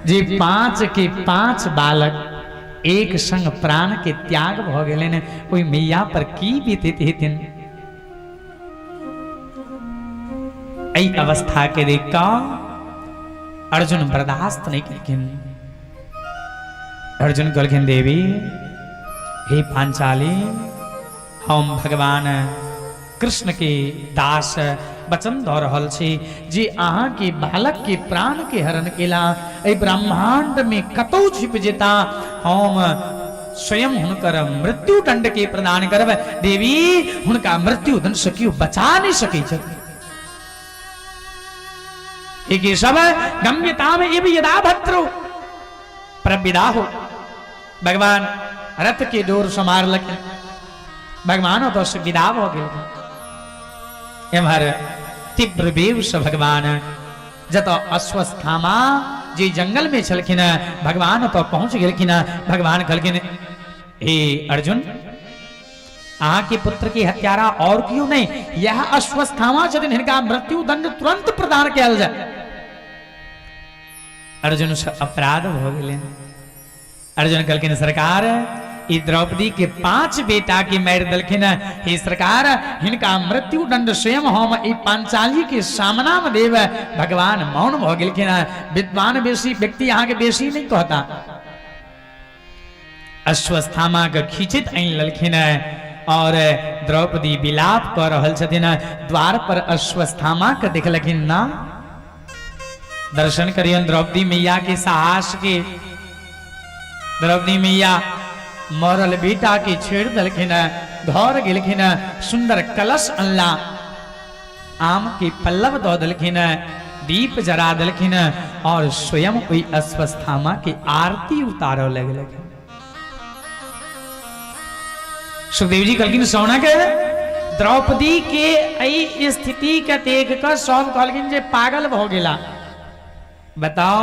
जे पांच के पांच बालक एक संग प्राण के त्याग भऽ गेलनि, ओहि मैया पर की बीतैत हेथिन? एहि अवस्था के देख कऽ अर्जुन बर्दाश्त नहीं केलखिन। अर्जुन कहलखिन देवी, हे पांचाली, हम भगवान कृष्ण के दास वचन दऽ रहल छी जे अहाँ के बालक के प्राण के हरण केला, एहि ब्रह्मांड में कतौ छिप जेता, हम स्वयं हुनकर मृत्यु दंड के प्रदान करब। देवी, हुनका मृत्यु दंड से केओ बचा नहीं सकै छथि। एक सब गम्यता में एव यदा भद्रो प्रविदा हो। भगवान रथ के डोर समारलखिन, भगवान ओतऽ से विदा भऽ गेल। एम्हर तीव्र वेग से भगवान जतऽ अश्वस्थामा जे जंगल में छलखिन, भगवान ओतऽ पहुंच गेलखिन। भगवान कहलखिन हे अर्जुन, अहाँ के पुत्र के हत्यारा और क्यों नहीं, यह अश्वस्थामा छथिन, हिनका मृत्यु दंड तुरंत प्रदान कयल जाय। अर्जुन से अपराध भऽ गेलनि। अर्जुन कहलखिन सरकार, ई द्रौपदी के पांच बेटा के मारि देलखिन, हे सरकार, हिनका मृत्यु दंड स्वयं हम ई पांचाली के सामना में देब। भगवान मौन भऽ गेलखिन। विद्वान बेसी व्यक्ति अहाँके बेसी नहीं कहता। अश्वस्थामा के खींचित आनि लेलखिन और द्रौपदी विलाप कऽ रहल छथिन। द्वार पर अश्वस्थामा के देखलखिन ना, दर्शन करियन द्रौपदी मैया के साहस के। द्रौपदी मैया मरल बेटा के छोड़ देलखिन, घर गेलखिन, सुंदर कलश अनला, आम के पल्लव दऽ देलखिन, दीप जरा देलखिन और स्वयं ओहि अश्वस्थामा के आरती उतारऽ लगलखिन। सुखदेव जी कहलखिन शौनक, द्रौपदी के एहि स्थिति के देख कऽ सब कहलखिन जे पागल भऽ गेला। बताओ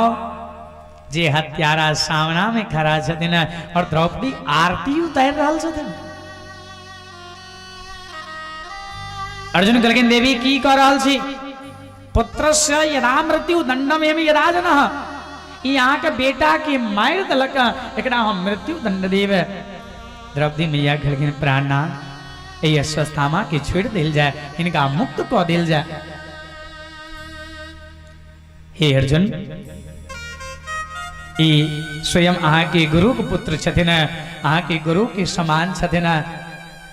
जे हत्यारा सामना में खड़ा छथिन और द्रौपदी आरती उतारि रहल छथिन। अर्जुन कहलखिन देवी की कऽ रहल छी? पुत्रस्य यदा मृत्यु दंडम एम यदा जनः, ई अहाँके बेटा के मारि देलक, एकरा हम मृत्यु दंड देब। द्रौपदी मैया कहलखिन प्राणा, एहि अश्वस्थामा के छोड़ि देल जाय, हिनका मुक्त कऽ देल जाय। हे अर्जुन, ई स्वयं अहाँके गुरुके पुत्र छथिन, अहाँके गुरुके समान छथिन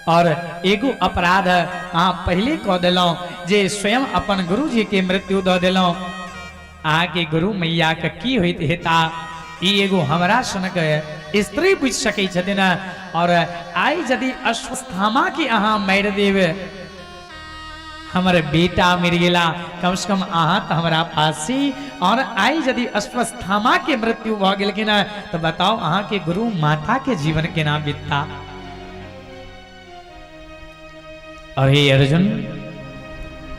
और एगो अपराध अहाँ पहिले कऽ देलहुँ जे स्वयं अपन गुरुजीके मृत्यु दऽ देलहुँ। अहाँके गुरु मैयाके की होइत हेता ई एगो हमरा सनक स्त्री बुझि सकै छथिन। और आइ यदि अश्वस्थामाके अहाँ मारि देब, हमर बेटा मरि गेला, कम से कम अहाँ तऽ हमरा पास छी, और आइ यदि अश्वस्थामा के मृत्यु भऽ गेलखिन तऽ बताउ अहाँ के गुरु माता के जीवन केना बीतता। और हे अर्जुन,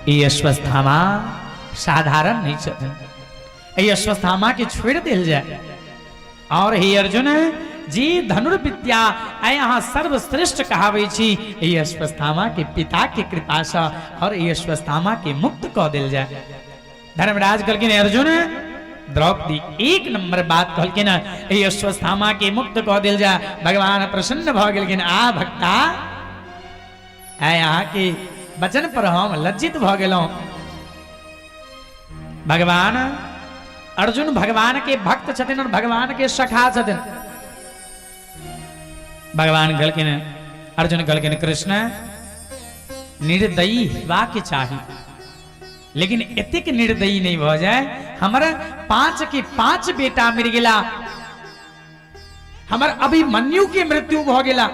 ई अश्वस्थामा साधारण नहीं छथिन, एहि अश्वस्थामा के छोड़ि देल जाय। और हे अर्जुन जी, धनुर्विद्या आइ अहाँ सर्वश्रेष्ठ कहाबै छी, एहि अश्वस्थामा के पिता के कृपा से और एहि अश्वस्थामा के मुक्त कऽ देल जाय। धर्मराज कहलखिन अर्जुन, द्रौपदी एक नंबर बात कहलखिन, एहि अश्वस्थामा के मुक्त कऽ देल जाय। भगवान प्रसन्न भऽ गेलखिन, आ भक्ता, आइ अहाँके वचन पर हम लज्जित भऽ गेलहुँ। भगवान अर्जुन भगवान के भक्त छथिन और भगवान के सखा छथिन। भगवान कहलखिन, अर्जुन कहलखिन कृष्ण, निर्दयी हेबा के चाही, लेकिन एतेक निर्दयी नहीं भऽ जाय। हमर 5 के 5 बेटा मरि गेला, हमर अभिमन्यु के मृत्यु भऽ गेला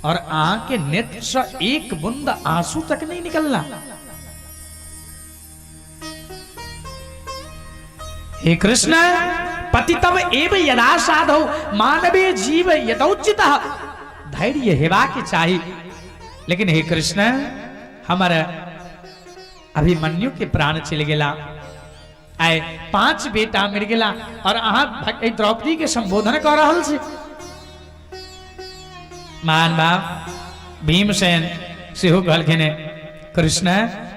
और अहाँ के नेत्र से एक बूंद आंसू तक नहीं निकलना। हे कृष्ण, पतितव एव यदा साधौ मानवे जीव यदौचित, धैर्य हेबा के चाही, लेकिन हे कृष्ण, हमर अभिमन्यु के प्राण चलि गेला, आइ 5 बेटा मरि गेला और अहाँ द्रौपदी के संबोधन कऽ रहल छी। महान बाप भीमसेन सेहो कहलखिन कृष्ण,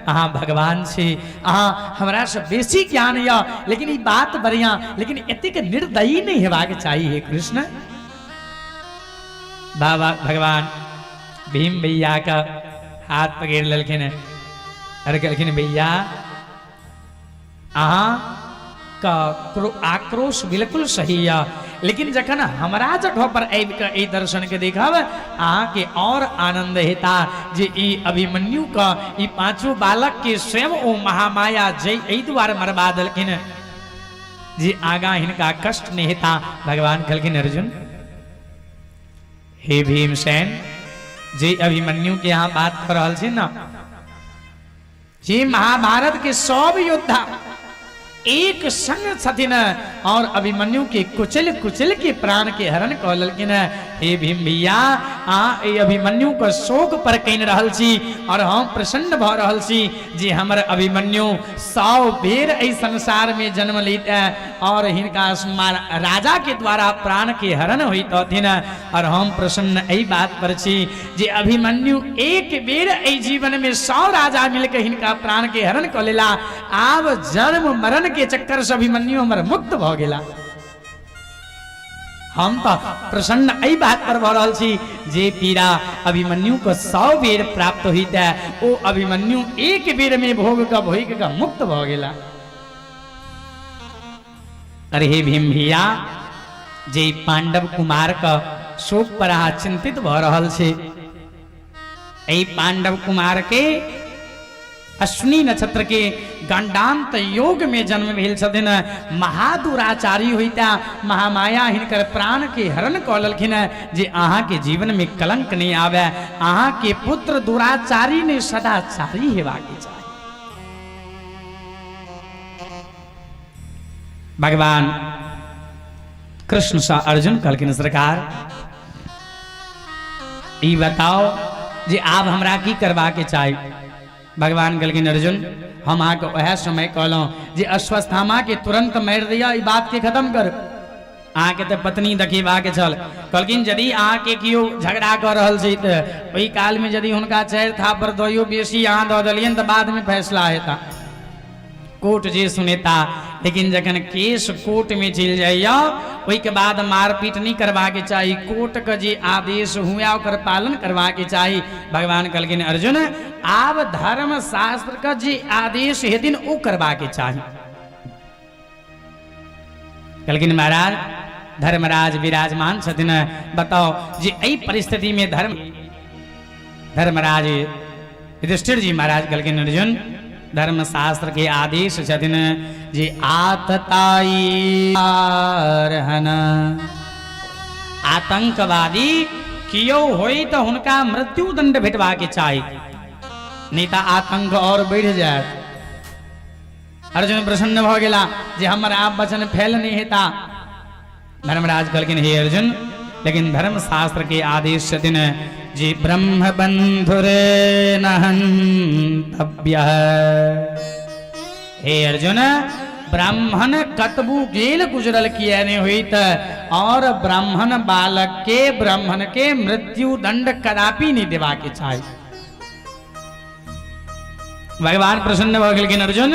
अहाँ भगवान छी, अहाँ हमरा से बेसी ज्ञान यऽ, लेकिन ई बात बढ़िया, लेकिन एतेक निर्दयी नहीं हेबाक चाही हे कृष्ण। बाबा भगवान भीम भैया का हाथ पकड़ लेलखिन अरे कहलखिन भैया, अहाँ का आक्रोश बिल्कुल सही है, लेकिन जखन हमरा जगह पर आबि कऽ एहि दर्शन के देखब, अहाँके और आनंद हेता जे ई अभिमन्यु का ई पांचों बालक के स्वयं ओ महामाया जय एहि दुआरे मरबा देलखिन जे आगा हिनका कष्ट नहीं हेता। भगवान कहलखिन अर्जुन, हे भीमसेन, जे अभिमन्यु के अहाँ बात कऽ रहल छी ना, जे महाभारत के सब योद्धा एक संग छथिन और अभिमन्यु के कुचल कुचल के प्राण के हरण कऽ लेलखिन। हे भीम भैया, आ एहि अभिमन्यु के शोक पर कनि रहल छी और हम प्रसन्न भऽ रहल छी जे हमर अभिमन्यु 100 बेर एहि संसार में जन्म लैत और हिनका राजा के द्वारा प्राण के हरण होइतथिन, और हम प्रसन्न एहि बात पर छी जे अभिमन्यु एक बेर एहि जीवन में 100 राजा मिलके हिनका प्राण के हरण कऽ लेला, आब जन्म मरण के चक्कर से अभिमन्यु हमर मुक्त भऽ गेला। हम तऽ प्रसन्न एहि बात पर भऽ रहल छी जे पीड़ा अभिमन्यु के 100 बेर प्राप्त होइत है, ओ अभिमन्यु एक बेर में भोग के भोग के मुक्त भऽ गेला। अरे हे भीम भैया, जे ई पांडव कुमार के शोक पर अहाँ चिंतित भऽ रहल छी। एहि पांडव कुमार के अश्विनी नक्षत्र के गंडांत योग में जन्म भेल छथिन। महादुराचारी होइता महामाया हिनकर प्राण के हरण कऽ लेलखिन जे अहाँ के जीवन में कलंक नहीं आवे, अहाँ के पुत्र दुराचारी ने सदाचारी हेबाक के चाही। भगवान कृष्ण सँ अर्जुन कहलखिन, सरकार ई बताओ जे आब हमरा की करबाक चाही। भगवान कहलखिन, अर्जुन हम अहाँके वएह समय कहलहुँ जे अश्वत्थामा के तुरंत मारि दिअ, ई बात के खत्म कर। अहाँके तऽ पत्नी देखेबाक छल। कहलखिन यदि अहाँके केओ झगड़ा कऽ रहल छै तऽ ओहि कालमे यदि हुनका 4 थापर दइयो बेसी अहाँ दऽ देलियनि तऽ बादमे फैसला हेता, कोर्ट जे सुनेता। लेकिन जखन केस कोर्ट में चलि जाइए ओहिके बाद मारपीट नहीं करबाक चाही, कोर्ट के जे आदेश हुए ओकर पालन करबाक चाही। भगवान कहलखिन अर्जुन आब धर्म शास्त्र के जे आदेश हेथिन ओ करबाक चाही। कहलखिन महाराज धर्मराज विराजमान छथिन, बताओ जे एहि परिस्थिति में धर्मराज युधिष्ठिर जी महाराज कहलखिन अर्जुन धर्मशास्त्र के आदेश छथिन जे आतताई रहन आतंकवादी कियो होई तो हुनका मृत्यु दंड भेटबा के चाही, नहीं तो आतंक और बढ़ जाए। अर्जुन प्रसन्न भ गेला जे हमर आब वचन फैल नहीं हेता। धर्मराज कहलखिन हे अर्जुन, लेकिन धर्मशास्त्र के आदेश छथिन जे ब्रह्म बंधुर नहंतव्य। हे अर्जुन, ब्राह्मण कतबू गेल गुजरल किया नहीं होइत और ब्राह्मण बालक के ब्राह्मण के मृत्यु दंड कदापि नहीं देवा के चाही। भगवान प्रसन्न भऽ गेलखिन। अर्जुन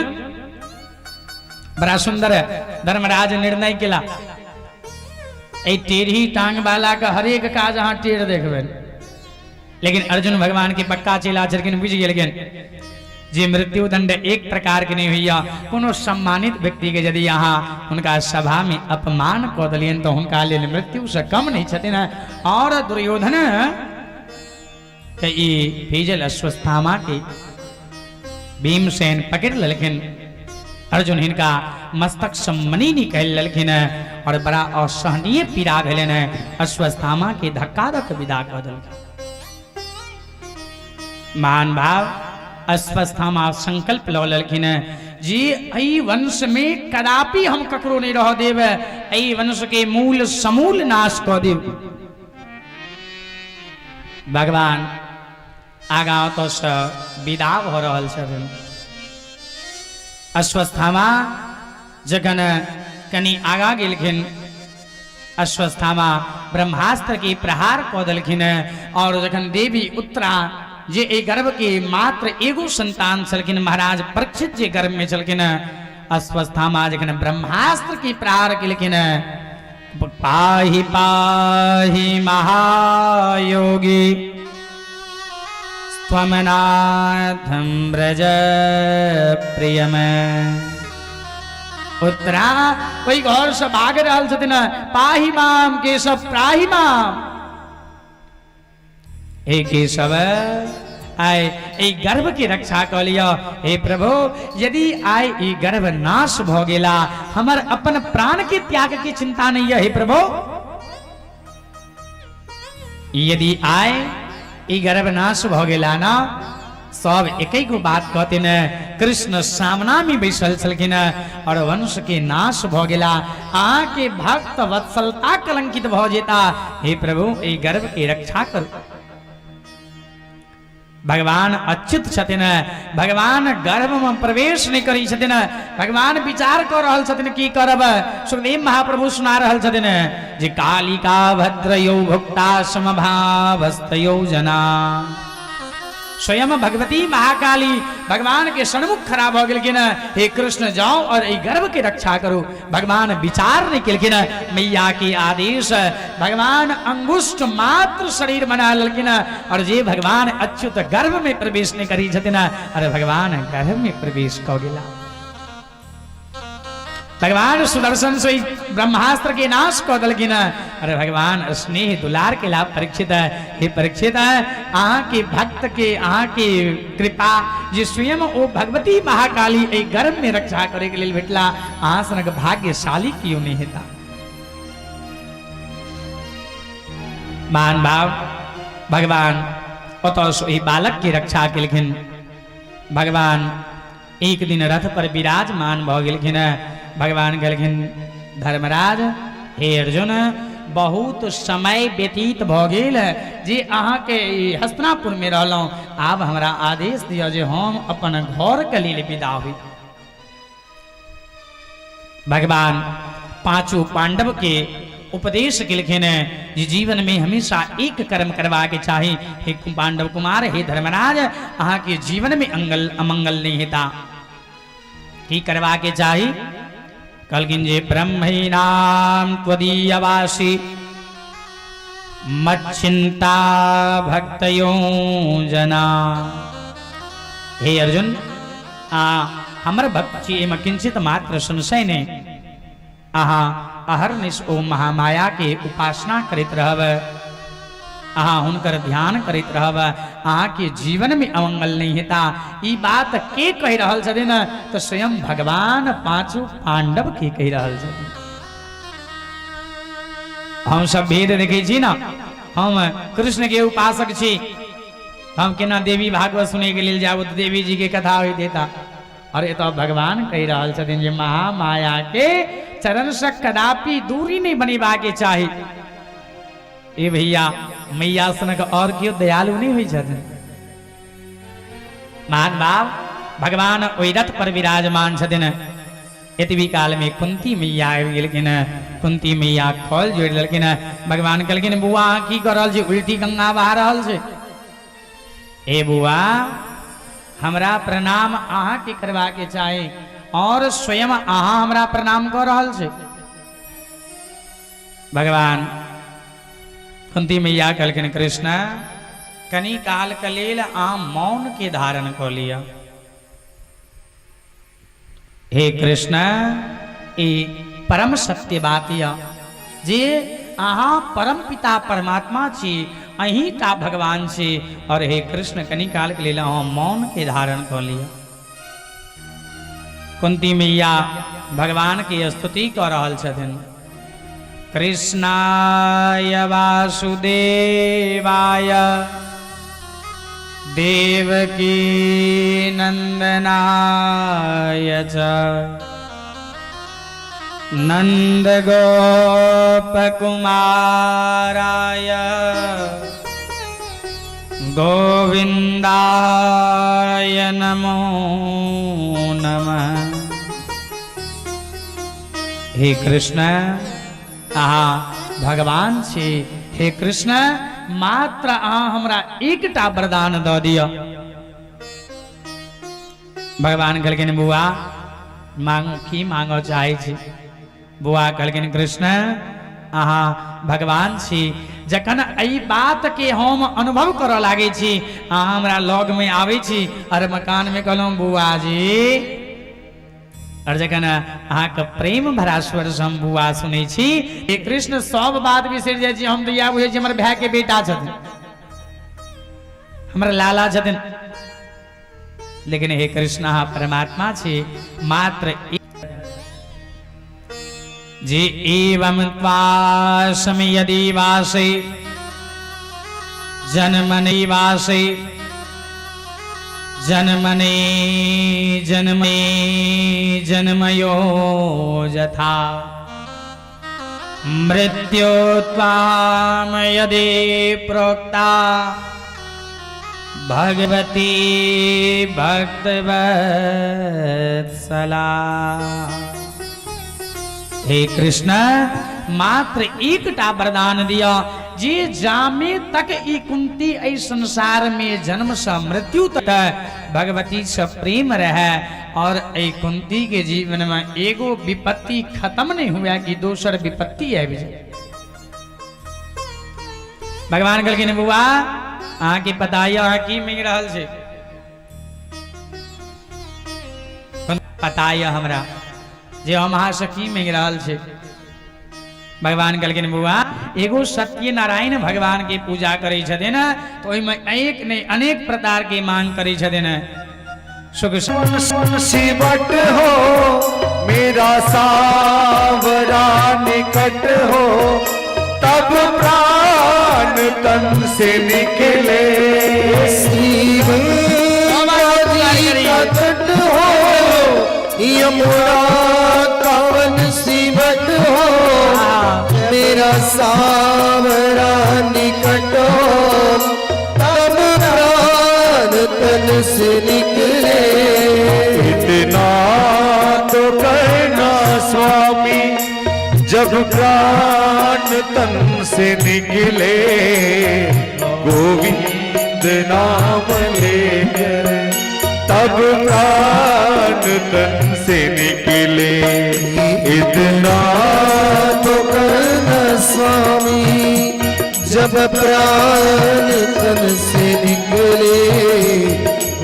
बड़ा सुंदर धर्मराज निर्णय केला। एहि टेढ़ी टांग वाला के हरेक काज अहाँ टेढ़ देखबै, लेकिन अर्जुन भगवान के पक्का चेला छलखिन, बुझि गेलखिन जे मृत्यु दंड एक प्रकार के नहीं होइया। कोनो सम्मानित व्यक्ति के यदि अहाँ हुनका सभा में अपमान कऽ देलियनि तऽ हुनका लेल मृत्यु से कम नहीं छथिन। और दुर्योधन तऽ ई भेजल अश्वत्थामा के भीमसेन पकड़ लेलखिन। अर्जुन हिनका मस्तक सम्मनी निकालि लेलखिन और बड़ा असहनीय पीड़ा भेलनि। अश्वत्थामा के धक्का दऽ के विदा कऽ देलखिन। महान भाव अश्वत्थामा संकल्प लऽ लेलखिन जे एहि वंश में कदापि हम ककरो नहीं रह देब, एहि वंश के मूल समूल नाश कऽ देब। भगवान आगाँ ओतऽसँ विदा भऽ रहल छथिन। अश्वत्थामा जखन कनि आगाँ गेलखिन, अश्वत्थामा ब्रह्मास्त्र के प्रहार कऽ देलखिन। और जखन देवी उत्तरा जे एहि गर्भ के मात्र एगो संतान छलखिन, महाराज परीक्षित जे गर्भ में छलखिन, अश्वत्थामा जखन ब्रह्मास्त्र के प्रहार केलखिन, पाहि पाहि महायोगी त्वमनाथं व्रज प्रियम। उत्तरा ओहि घर से भाग रहल छथिन, पाहि माम केशव प्राहि माम। हे केशव, आय एहि गर्भ के रक्षा कऽ लिअ। हे प्रभु, यदि आय ई गर्भ नाश भऽ गेला, हमर अपन प्राण के त्याग के चिंता नहीं है। हे प्रभु, यदि आय ई गर्भ नाश भऽ गेला ना, सब एक गो बात कहथिन, कृष्ण सामना में बैसल छलखिन और वंश के नाश भऽ गेला, अहाँ के भक्त वत्सलता कलंकित भऽ जेता। हे प्रभु, एहि गर्भ के रक्षा करू। भगवान अच्युत छथिन, भगवान गर्भ में प्रवेश नहीं करी छथिन। भगवान विचार कर रहल छथिन की करब। सुखदेव महाप्रभु सुना रहल छथिन जे कालिका भद्रयो भुक्ता समभावस्तयो जना। स्वयं भगवती महाकाली भगवान के सन्मुख खड़ा भऽ गेलखिन। हे कृष्ण, जाओ और एहि गर्भ के रक्षा करू। भगवान विचार नहीं केलखिन, मैया के आदेश भगवान अंगुष्ठ मात्र शरीर बना लेलखिन। और जे भगवान अच्युत गर्भ में प्रवेश नहीं करी छथिन, अरे भगवान गर्भ में प्रवेश कऽ गेला। भगवान सुदर्शन से ब्रह्मास्त्र के नाश कऽ देलखिन। अरे भगवान स्नेह दुलार के लाभ परीक्षित है। हे परीक्षित है, अहाँ के भक्त के अहाँ के कृपा जे स्वयं ओ भगवती महाकाली एहि गर्भ में रक्षा करे के लेल भेटला, अहाँ सनक भाग्यशाली क्यों नहीं हेता। मान भाव भगवान ओतऽ से ओहि बालक के रक्षा केलखिन। भगवान एक दिन रथ पर विराजमान भऽ गेलखिन। भगवान कहलखिन धर्मराज, हे अर्जुन, बहुत समय व्यतीत भऽ गेल जे अहाँके हस्तिनापुर में रहलहुँ, आब हमरा आदेश दिअ जे हम अपन घरके लेल विदा होई। भगवान पांचों पांडव के उपदेश केलखिन जे जीवन में हमेशा एक कर्म करवा के चाही। हे पांडव कुमार, हे धर्मराज, अहाँ के जीवन में अंगल अमंगल नहीं हेता। की करवा के चाही? कहलखिन जे ब्रह्मैनाम त्वदीयवासी मच्चिंता भक्तयो जना। हे अर्जुन, आ हमर भक्त छी, एहिमे किंचित मात्र संशय नहि। अहाँ अहर्निश ओ महामाया के उपासना करैत रहब, अहाँ हुनकर ध्यान करैत रहब, अहाँके जीवन में अमंगल नहीं हेता। ई बात के कहि रहल छथिन? तऽ स्वयं भगवान पांचों पांडव के कहि रहल छथिन। हम सब भेद देखै छी ना, हम कृष्ण के उपासक छी, हम केना देवी भागवत सुनै के लेल जाब, तऽ देवी जी के कथा होइत हेता। और एतऽ भगवान कहि रहल छथिन जे महामाया के चरण से कदापि दूरी नहीं बनेबा के चाही। ए भैया, मैया सनक और केओ दयालु नहीं होइ छथिन। महान भाव भगवान ओहि रथ पर विराजमान छथिन। एतबी काल में कुंती मैया आबि गेलखिन। कुंती मैया खल जोड़ि देलखिन। भगवान कहलखिन बुआ अहाँ की कऽ रहल छी? उल्टी गंगा बहा रहल छै। हे बुआ, हमरा प्रणाम अहाँके करबाके चाही और स्वयं अहाँ हमरा प्रणाम कऽ रहल छी। भगवान कुंती मैया कहलखिन कृष्ण, कनी काल के लेल अहाँ मौन के धारण कऽ लिअ। हे कृष्ण, ई परम सत्य बात यऽ जे अहाँ परम पिता परमात्मा छी, अहीं टा भगवान छी। और हे कृष्ण, कनी काल के लेल अहाँ मौन के धारण कऽ लिअ। कुंती मैया भगवान के स्तुति कऽ रहल छथिन। कृष्णाय वासुदेवाय देवकी नंदनाय च नंद गोपकुमाराय गोविंदाय नमो नमः। हे कृष्ण, अहाँ भगवान छी। हे कृष्ण, मात्र अहाँ हमरा एकटा वरदान दऽ दिअ। भगवान कहलखिन बुआ मांगू, की मांगऽ चाहै छी? बुआ कहलखिन कृष्ण, अहाँ भगवान छी। जखन एहि बात के हम अनुभव करऽ लागै छी, अहाँ हमरा लग में आबै छी और मकान में कहलहुँ बुआ जी, और जखन अहाँके प्रेम भरा स्वर से हम बुआ सुनै छी, हे कृष्ण, सब बात बिसरि जाइ छी। हम तऽ इएह बुझै छी हमर भाय के बेटा छथिन, हमर लाला छथिन, लेकिन हे कृष्ण, अहाँ परमात्मा छी। मात्र जे एवं त्वासम यदि वासे जन्मनि वासे जन्मने जन्मे जन्मयो यथा मृत्यो त्वाम यदि प्रोक्ता भगवती भक्तवत्सला। हे कृष्ण, मात्र एकटा वरदान दिया जे जामे तक ई कुंती एहि संसार में जन्म से मृत्यु तक भगवती से प्रेम रहे और एहि कुंती के जीवन में एगो विपत्ति खत्म नहीं हुआ कि दोसर विपत्ति आबि जाए। भगवान कहलखिन बुआ अहाँके पता यऽ अहाँ की मांगि रहल छी? पता यऽ हमरा जे हम अहाँ से की मांगि रहल छी। भगवान कहलखिन बौआ एगो सत्यनारायण भगवान के पूजा करै छथिन तो ओहिमे एक नहीं अनेक प्रकार के मांग करै छथिन। सुख सिवट हो मेरा सावरा निकट हो, तब प्राण तन से निकले। शिव का तट हो, यमुना कवन सिवट हो, मेरा सावरा निकट हो, तब प्राण तन से निकले। इतना तो करना स्वामी, जब प्राण तन से निकले, गोविंद नाम लेकर तब प्राण तन से निकले। इतना तो करना स्वामी, जब प्राण तन से निकले,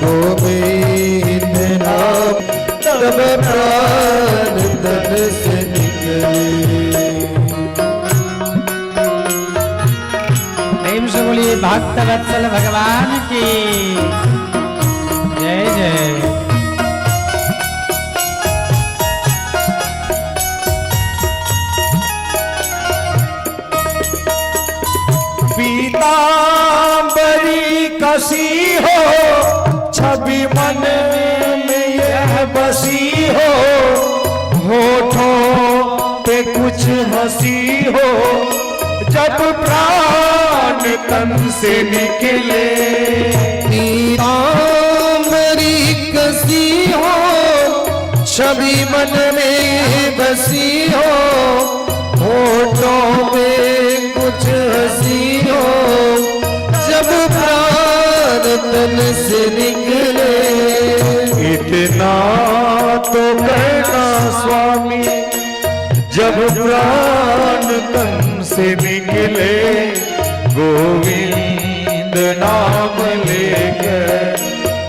गोविंद नाम तब प्राण तन से निकले। प्रेम से बोलिए भक्त वत्सल भगवान की जय जय। पीतांबरी कसी हो, छवि मन में यह बसी हो, होठों पे कुछ हंसी हो, जब प्राण तन से निकले। पीतांबरी कसी हो, छवि मन में बसी हो, होठों पे कुछ हंसी हो, जब प्राण तन से निकले। इतना तो कहना स्वामी, जब प्राण तन से निकले, गोविंद नाम लेकर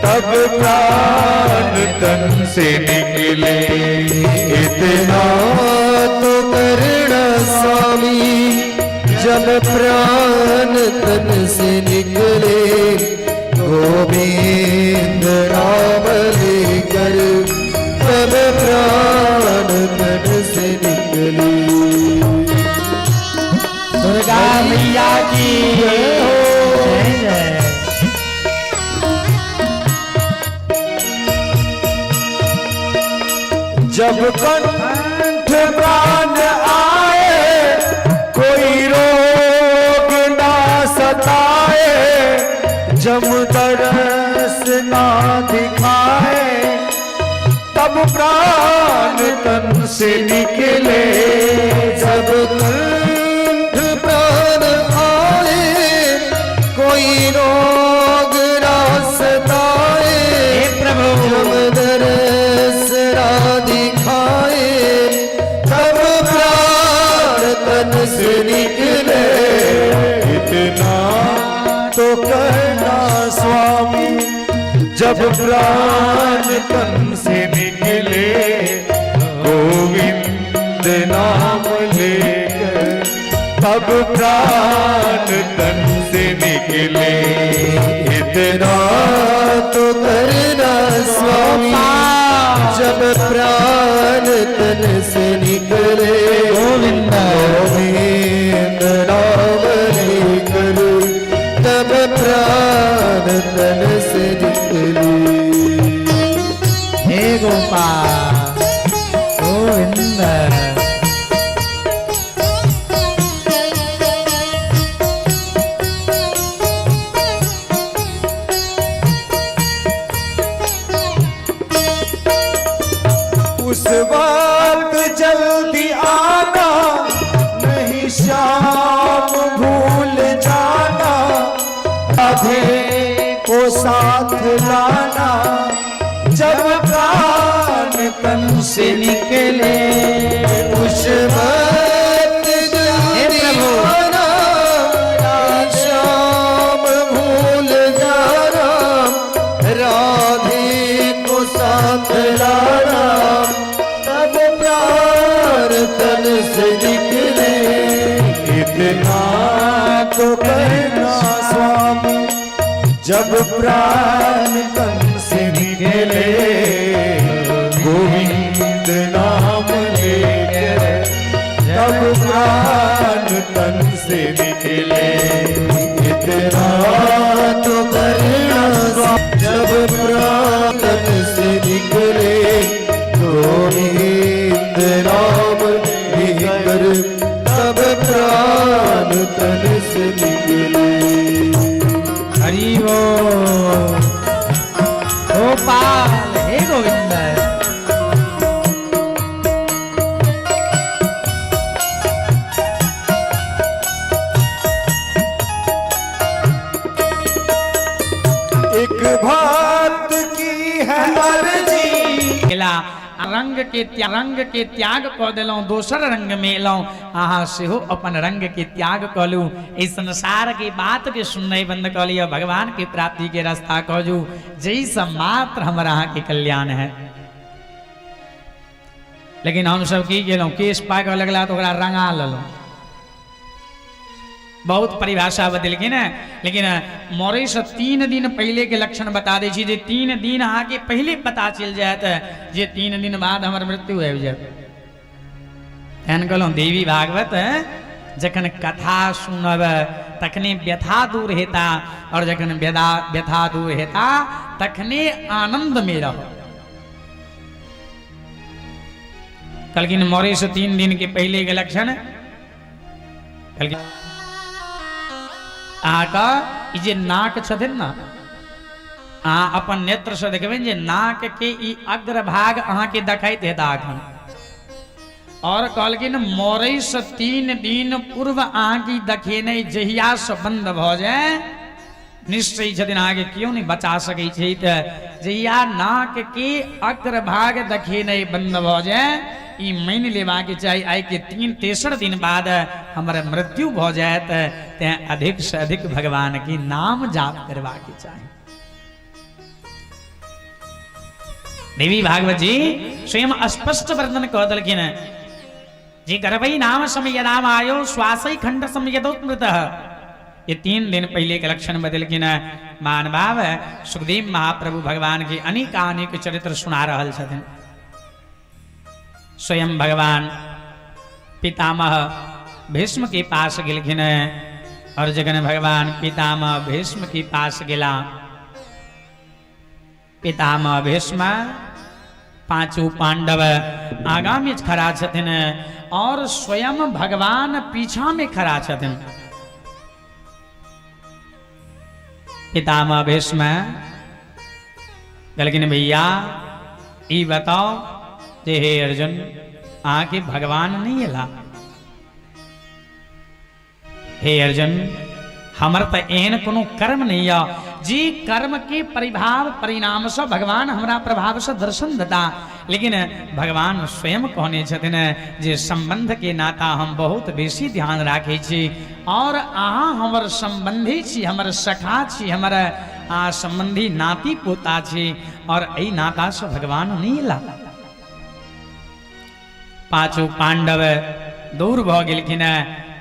तब प्राण तन से निकले। इतना तो करना स्वामी, जब प्राण तन से निकले, गोविंद नाम लेकर तब प्राण तन से निकले। दुर्गा मैया की जय जय। जब कंठ प्राण आए, कोई रोग ना सताए, जम दरस ना दिखाए, तब प्राण तन से निकले। जब कंठ प्राण आए, कोई रोग ना सताए, प्रभु जम दरस ना दिखाए, तब प्राण तन से निकले। इतना तो कहना स्वामी, जब प्राण तन से निकले, गोविंद नाम लेकर तब प्राण तन से निकले। इतना तो करना स्वामी, जब प्राण तन से निकले, गोविंद गोविंद नाम लेकर तब प्राण तन से निकले। हे गोपाल गोविंद। उस वक्त जल्दी आना, नहीं श्याम भूल जाना, राधे को साथ लाना, जब प्राण तन से निकले। उस वक्त जल्दी आना, श्याम भूल जाना, राधे को साथ लाना, तब प्राण इतना तो करना स्वामी, जब प्राण तन से निकले, गोविंद नाम लेकर तब प्राण तन से निकले। इतना तो करना, जब प्राण तन से निकले, गोविंद नाम लेकर तब प्राण तन से निकले। हरि बोल। गोपाल हे गोविंद। एक बात की है अर्जी, गेला रंग के रंग के त्याग कऽ देलहुँ, दोसर रंग में एलहुँ। अहाँ सेहो अपन रंग के त्याग कऽ लू, एहि संसार के बात के सुननाइ बंद कऽ लिअ, भगवान के प्राप्ति के रास्ता खोजू, जाहिसँ मात्र हमर अहाँके कल्याण है। लेकिन हमसब की केलहुँ, केश पाकऽ लगला तऽ ओकरा रंगा लेलहुँ। बहुत परिभाषा बदलखिन है, लेकिन मरैसँ 3 दिन पहिले के लक्षण बता दै छी जे 3 दिन अहाँके पहिले पता चलि जायत जे 3 दिन बाद हमर मृत्यु आबि जायत। एहन कहलहुँ देवी भागवत जखन कथा सुनब तखने व्यथा दूर हेता, और जखन व्यथा दूर हेता तखने आनंद में रहब। कहलखिन मरैसँ 3 दिन के पहिले के लक्षण, कहलखिन अहाँके ई जे नाक छथिन ने, अहाँ अपन नेत्रसँ देखबै जे नाक के ई अग्रभाग अहाँके देखाइत हेता अखन। और कहलखिन मरैसँ 3 दिन पूर्व अहाँके देखेनाइ जहियासँ बंद भऽ जाय, निश्चय छथिन अहाँके केओ नहि बचा सकै छै। तऽ जहिया नाक के अग्रभाग देखेनाइ बंद भऽ जाय, ई मानि लेबाक चाही आइ के 3 तेसर दिन बाद हमर मृत्यु भऽ जायत। तें अधिक से अधिक भगवान के नाम जाप करबाक चाही। देवी भागवत जी स्वयं स्पष्ट वर्णन कऽ देलखिन जे गर्भै नाम समयदाम आयो श्वासै खंड समयदोत्मृत। ये 3 दिन पहले के लक्षण बदलखिन। मान भाव सुखदेव महाप्रभु भगवान के अनेकानेक चरित्र सुना रहल छथिन। स्वयं भगवान पितामह भीष्म के पास गेलखिन, और जखन भगवान पितामह भीष्म के पास गेला, पितामह भीष्म पांचों पांडव आगा में खड़ा छथिन और स्वयं भगवान पीछा में खड़ा छथिन। पितामह भीष्म कहलखिन भैया ई बताओ जे हे अर्जुन, अहाँके भगवान नहीं एला? हे अर्जुन, हमर तऽ एहन कोनो कर्म नहीं यऽ जे कर्म के परिभाव परिणाम से भगवान हमरा प्रभाव से दर्शन देता। लेकिन भगवान स्वयं कहने छथिन जे संबंध के नाता हम बहुत बेसी ध्यान राखै छी, और अहाँ हमर संबंधी छी, हमर सखा छी, हमर संबंधी नाती पोता छी, और एहि नाता से भगवान नहीं एला। पांचों पांडव दूर भऽ गेलखिन।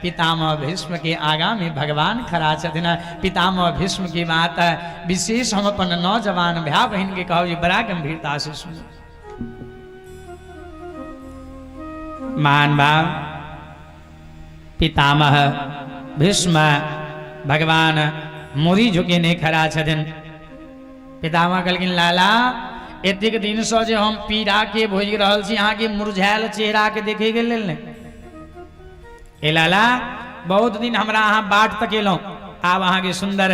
पितामह भीष्म के आगा में भगवान खड़ा छथिन। पितामह भीष्म की बात विशेष हम अपन नौजवान भाई बहन के कहब जे बड़ा गंभीरता से सुनू। मान भाव पितामह भीष्म भगवान मुड़ी झुकेने खड़ा छथिन। पितामह कहलखिन लाला, एतेक दिन से जे हम पीड़ा के भोगि रहल छी, अहाँके मुरझायल चेहरा के देखे के लेल ने। हे लाला, बहुत दिन हमरा अहाँ बाट तकेलहुँ, आब अहाँके सुंदर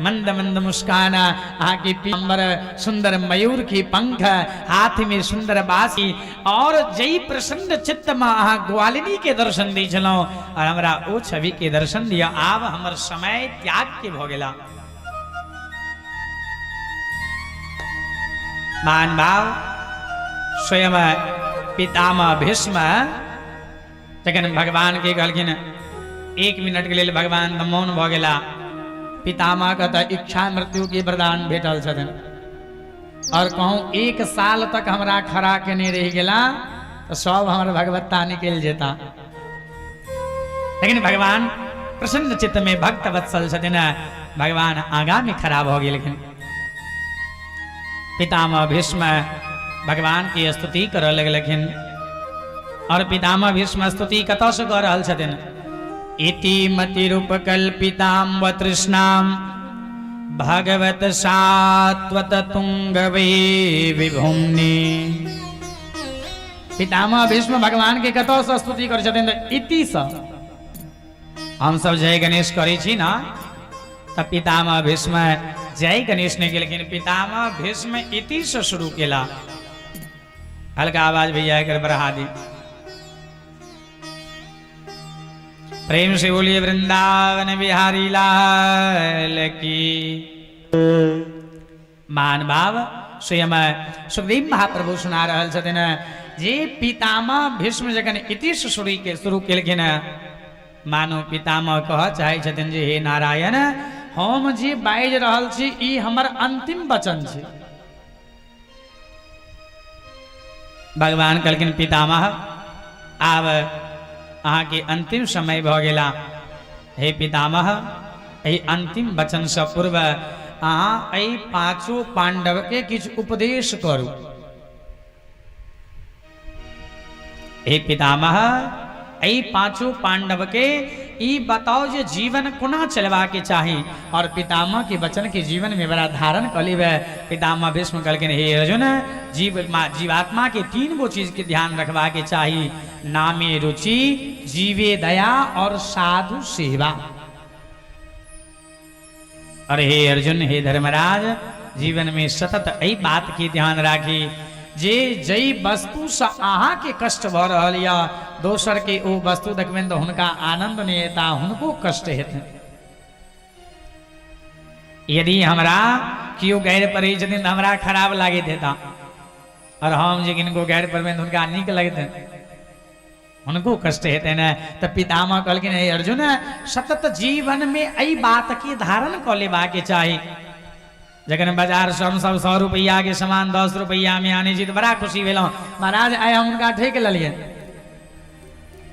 मंद मंद मुस्कान, अहाँके पीताम्बर सुंदर मयूर के पंख, हाथ में सुंदर बासी, और जई प्रसन्न चित्त में अहाँ ग्वालिनी के दर्शन दै छलहुँ, और हमरा ओ छवि के दर्शन दिया। आब हमर समय त्याग के भऽ गेला। मान भाव स्वयं पितामह भीष्म जखन भगवान के कहलखिन, 1 मिनट के लेल भगवान तऽ मौन भऽ गेला। पितामह के तऽ इच्छा मृत्यु के वरदान भेटल छथिन, और कहूँ 1 साल तक हमरा खड़ा केने रहि गेला तऽ सब हमर भगवत्ता निकलि जेता। लेकिन भगवान प्रसन्न चित्त में भक्त वत्सल छथिन। भगवान आगा में खड़ा भऽ गेलखिन। पितामह भीष्म भगवान के स्तुति करऽ लगलखिन। और पितामह भीष्म स्तुति कतऽ से कऽ रहल छथिन? इति मतिरूपकल्पितां व तृष्णां भगवत सात्वत तुंगवे विभुम्नि। पितामह भीष्म भगवान के कतऽ से स्तुति करै छथिन? तऽ इति सँ। हम सब जय गणेश करै छी ना, तऽ पितामह भीष्म जय गणेश नहि केलखिन, पितामह भीष्म इति से शुरू केला। हल्का आवाज भैया एकर बढ़ा दी। प्रेम से बोलिए वृंदावन बिहारी लाल की। मान भाव स्वयं सुखदेव महाप्रभु सुना रहल छथिन जे पितामह भीष्म जखन इति शुरू के शुरू केलखिन, मानो पितामह कह चाहै छथिन जे हे नारायण, हम जे बाजि रहल छी ई हमर अंतिम वचन छी। भगवान कहलखिन पितामह आब अहाँके अंतिम समय भऽ गेला। हे पितामह, एहि अंतिम वचनसँ पूर्व अहाँ एहि पाँचो पांडवके किछु उपदेश करू। हे पितामह, एहि पांचों पांडव के ई बताओ जे जीवन कोना चलबा के चाही। और पितामह के वचन के जीवन में बड़ा धारण कऽ लेबै। पितामह भीष्म कहलखिन हे अर्जुन, जीवात्मा के 3 गो चीज के ध्यान रखबा के चाही, नामे रुचि, जीवे दया और साधु सेवा। और हे अर्जुन, हे धर्मराज, जीवन में सतत एहि बात के ध्यान राखी जे जई वस्तु से अहाँ के कष्ट भऽ रहल या दोसर के ओ वस्तु देखबनि तऽ हुनका आनंद नहीं हेता, हुनको कष्ट हेतनि। यदि हमरा केओ गैर पड़ै छथिन तऽ हमरा खराब लागैत हेता, और हम जे किनको गैर पड़बनि तऽ हुनका नीक लगतनि, हुनको कष्ट हेतै ने। तऽ पितामह कहलखिन हे अर्जुन, सतत जीवन में एहि बात के धारण कऽ लेबाक चाही। जखन बाजार से हम सब 100 रुपैआ के सामान 10 रुपैआ में आनै छी तऽ बड़ा खुशी भेलहुँ, महाराज आइ हम हुनका ठकि लेलियनि।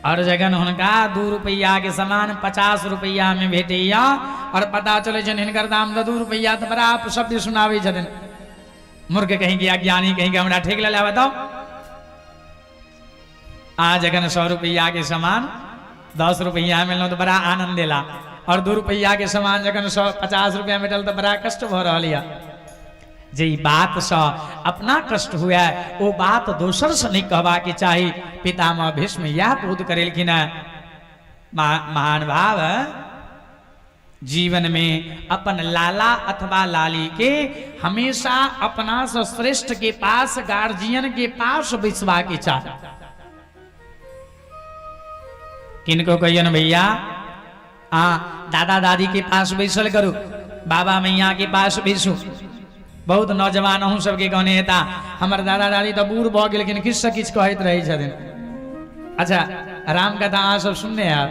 और जखन हुनका 2 रुपैआ के सामान 50 रुपैआ में भेटैया और पता चलै छनि हिनकर दाम तऽ 2 रुपैआ, तऽ बड़ा शब्द सुनाबै छथिन, मूर्ख कहीं के अज्ञानी कहीं के हमरा ठकि लेला। बताओ, आ जखन 100 रुपैआ के सामान 10 रुपैआ मिलल तऽ बड़ा आनंद एला, और 2 रुपैआ के सामान जखन 150 रुपैआ भेटल तऽ बड़ा कष्ट भऽ रहल यऽ। जे ई बात सँ अपना कष्ट हुए ओ बात दोसर सँ नहीं कहबाक चाही। पितामह भीष्म इएह बोध करेलखिन हेँ। महान भाव जीवन में अपन लाला अथवा लाली के हमेशा अपना से श्रेष्ठ के पास, गार्जियन के पास बैसबा के चाही। किनको कहियन भैया आ दादा दादी के पास बैसल करू, बाबा मैया के पास बैसू। बहुत नौजवान अहूँ सबके कहने हेता हमर दादा दादी तऽ बूढ़ भऽ गेलखिन, किछु से किछु कहैत रहै छथिन। अच्छा, रामकथा अहाँ सब सुनने हैब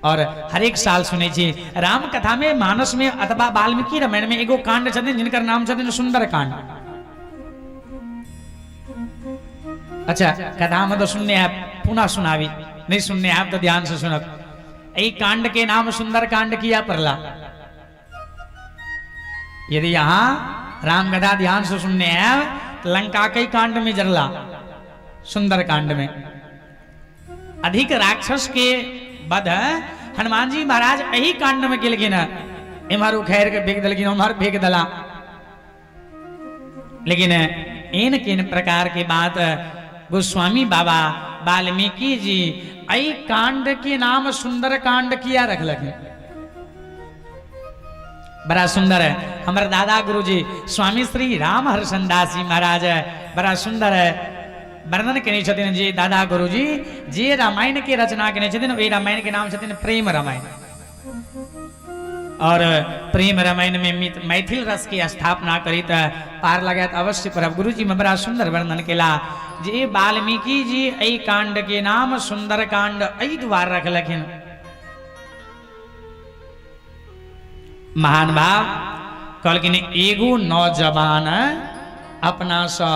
और हरेक साल सुनै छी। रामकथा में मानस में अथवा वाल्मीकि रामायण में एगो कांड छथिन जिनकर नाम छथिन सुंदर कांड। अच्छा, कथा में तो सुनने हैब, पुनः सुनाबी, नहीं सुनने हैब तो ध्यान से सुनब। एहि कांड के नाम सुंदर कांड किया पड़ला? यदि यहाँ रामकथा ध्यान से सुनने हैब तो लंका के कांड में जरला सुंदर कांड में अधिक राक्षस के वध हनुमान जी महाराज एही कांड में केलखिन हन। एम्हर उखैर के फेंक देलखिन, उम्हर फेंक देला। लेकिन एन केन प्रकार के बात गोस्वामी बाबा वाल्मीकि जी एहि कांड के नाम सुंदर कांड किया रखलखिन? बड़ा सुंदर है। हमारे दादा गुरु जी स्वामी श्री राम हर्षन दास जी महाराज बड़ा सुंदर है वर्णन केने छथिन जे दादा गुरु जी जे रामायण के रचना केने छथिन ओहि रामायण के नाम छथिन प्रेम रामायण। और प्रेम रामायण में मैथिल रस के स्थापना करी त पार लगायत अवश्य परब। गुरु जी में बड़ा सुंदर वर्णन केला जे वाल्मीकि जी एहि कांड के नाम सुंदर कांड एहि द्वार रखलखिन। महान भाव कहलखिन एगो नौजवान अपना सँ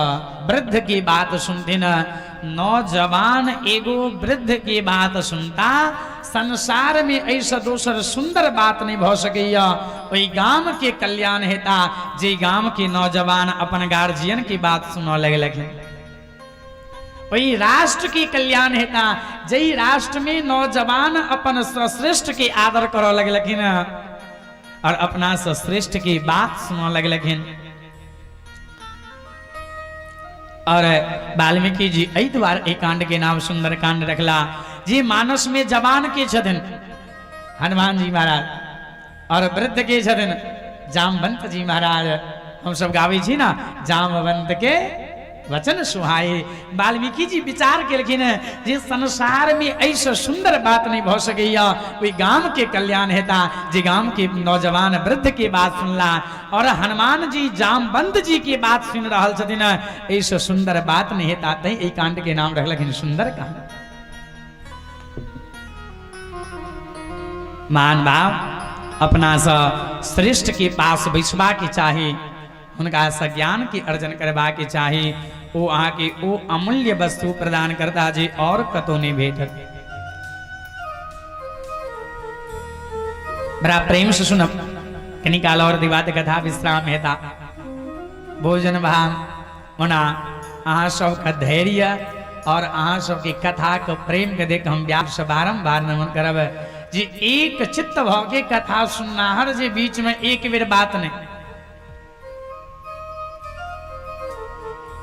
वृद्ध की बात सुनथिन, नौजवान एगो वृद्ध की बात सुनता संसार में एहिसँ दोसर सुंदर बात नहीं भऽ सकैया। ओहि गाम के कल्याण हेता जे गाम के नौजवान अपन गार्जियन के बात सुनऽ लगलखिन। ओहि राष्ट्र के कल्याण हेता जहि राष्ट्र में नौजवान अपन श्रेष्ठ के आदर करऽ लगलखिन और अपना से श्रेष्ठ के बात सुनऽ लगलखिन। और वाल्मीकि जी एहि दुआरे एहि कांड के नाम सुंदर कांड रखला जे मानस में जवान के छथिन हनुमान जी महाराज और वृद्ध के छथिन जामवंत जी महाराज। हम सब गाबै छी ना जामवंत के वचन सुहाए। वाल्मीकि जी विचार केलखिन जे संसार में एहिसँ सुंदर बात नहीं भऽ सकैया। ओहि गाम के कल्याण हेता जे गाम के नौजवान वृद्ध के बात सुनला और हनुमान जी जामवंत जी के बात सुन रहल छथिन, एहिसँ सुंदर बात नहीं हेता, तैं एहि कांड के नाम रखलखिन सुंदर कांड। मान भाव अपना सँ श्रेष्ठ के पास बैसबा के चाही, हुनका सँ ज्ञान के अर्जन करबा के चाही। ओ अहाँके ओ अमूल्य वस्तु प्रदान करता जे और कतौ नहीं भेटत। बड़ा प्रेम से सुनब, कनी काल और दिवात कथा विश्राम हेता भोजन भाव। ओना अहाँ सबके धैर्य और अहाँ सबके कथा के प्रेम के देख हम व्यास से बारम्बार नमन करब जे एक चित्त भऽ के कथा सुननाहर जे बीच में एक बेर बात नहीं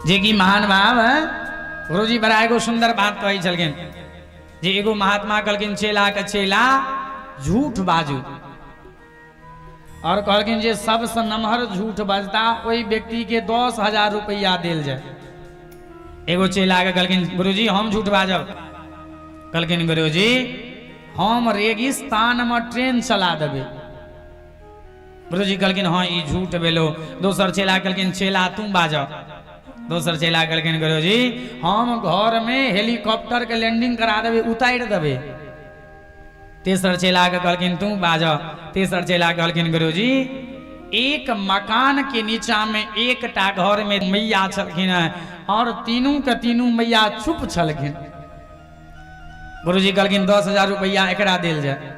जे कि महान भाव गुरुजी बड़ा एगो सुंदर बात कहै छलखिन जे एगो महात्मा कहलखिन चेला के चेला झूठ बाजू और कहलखिन जे सबसे नमहर झूठ बजता ओहि व्यक्ति के 10,000 रुपया देल जाए। एगो चेला के कहलखिन गुरुजी हम झूठ बाजब। कहलखिन गुरुजी हम रेगिस्तान में ट्रेन चला देबै। गुरुजी कहलखिन हाँ ई झूठ भेलो। दोसर चेला कहलखिन चेला तू बाज। दोसर चेला कहलखिन गुरुजी हम घर में हेलीकॉप्टर के लैंडिंग करा देबै, उतारि देबै। तेसर चेला के कहलखिन तू बाज। तेसर चेला कहलखिन गुरुजी एक मकान के नीचा में एकटा घर में मैया छलखिन और तीनू के तीनू मैया चुप छलखिन। गुरुजी कहलखिन 10,000 रुपया एकरा देल जाए।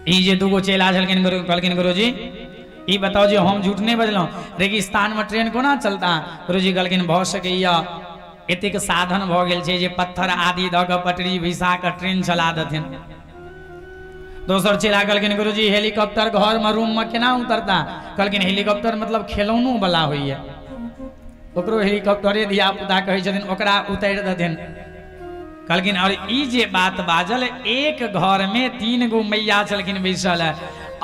ई जे दूगो चेला छलखिन गुरु कहलखिन गुरुजी ई बताओ जे हम झूठ नहीं बजलहुँ, रेगिस्तान में ट्रेन कोना चलता? गुरुजी कहलखिन भऽ सकैया एतेक साधन भऽ गेल छै जे पत्थर आदि दऽ कऽ पटरी भिसा कऽ ट्रेन चला देथिन। दोसर चेला कहलखिन गुरुजी हेलीकॉप्टर घर में रूम में केना उतरता? कहलखिन हेलीकॉप्टर मतलब खेलौनो वाला होइया, ओकरो हेलीकॉप्टरे धिया पुता कहै छथिन, ओकरा उतारि देथिन। कहलखिन और ई जे बात बाजल एक घर में 3 गो मैया छलखिन बैसल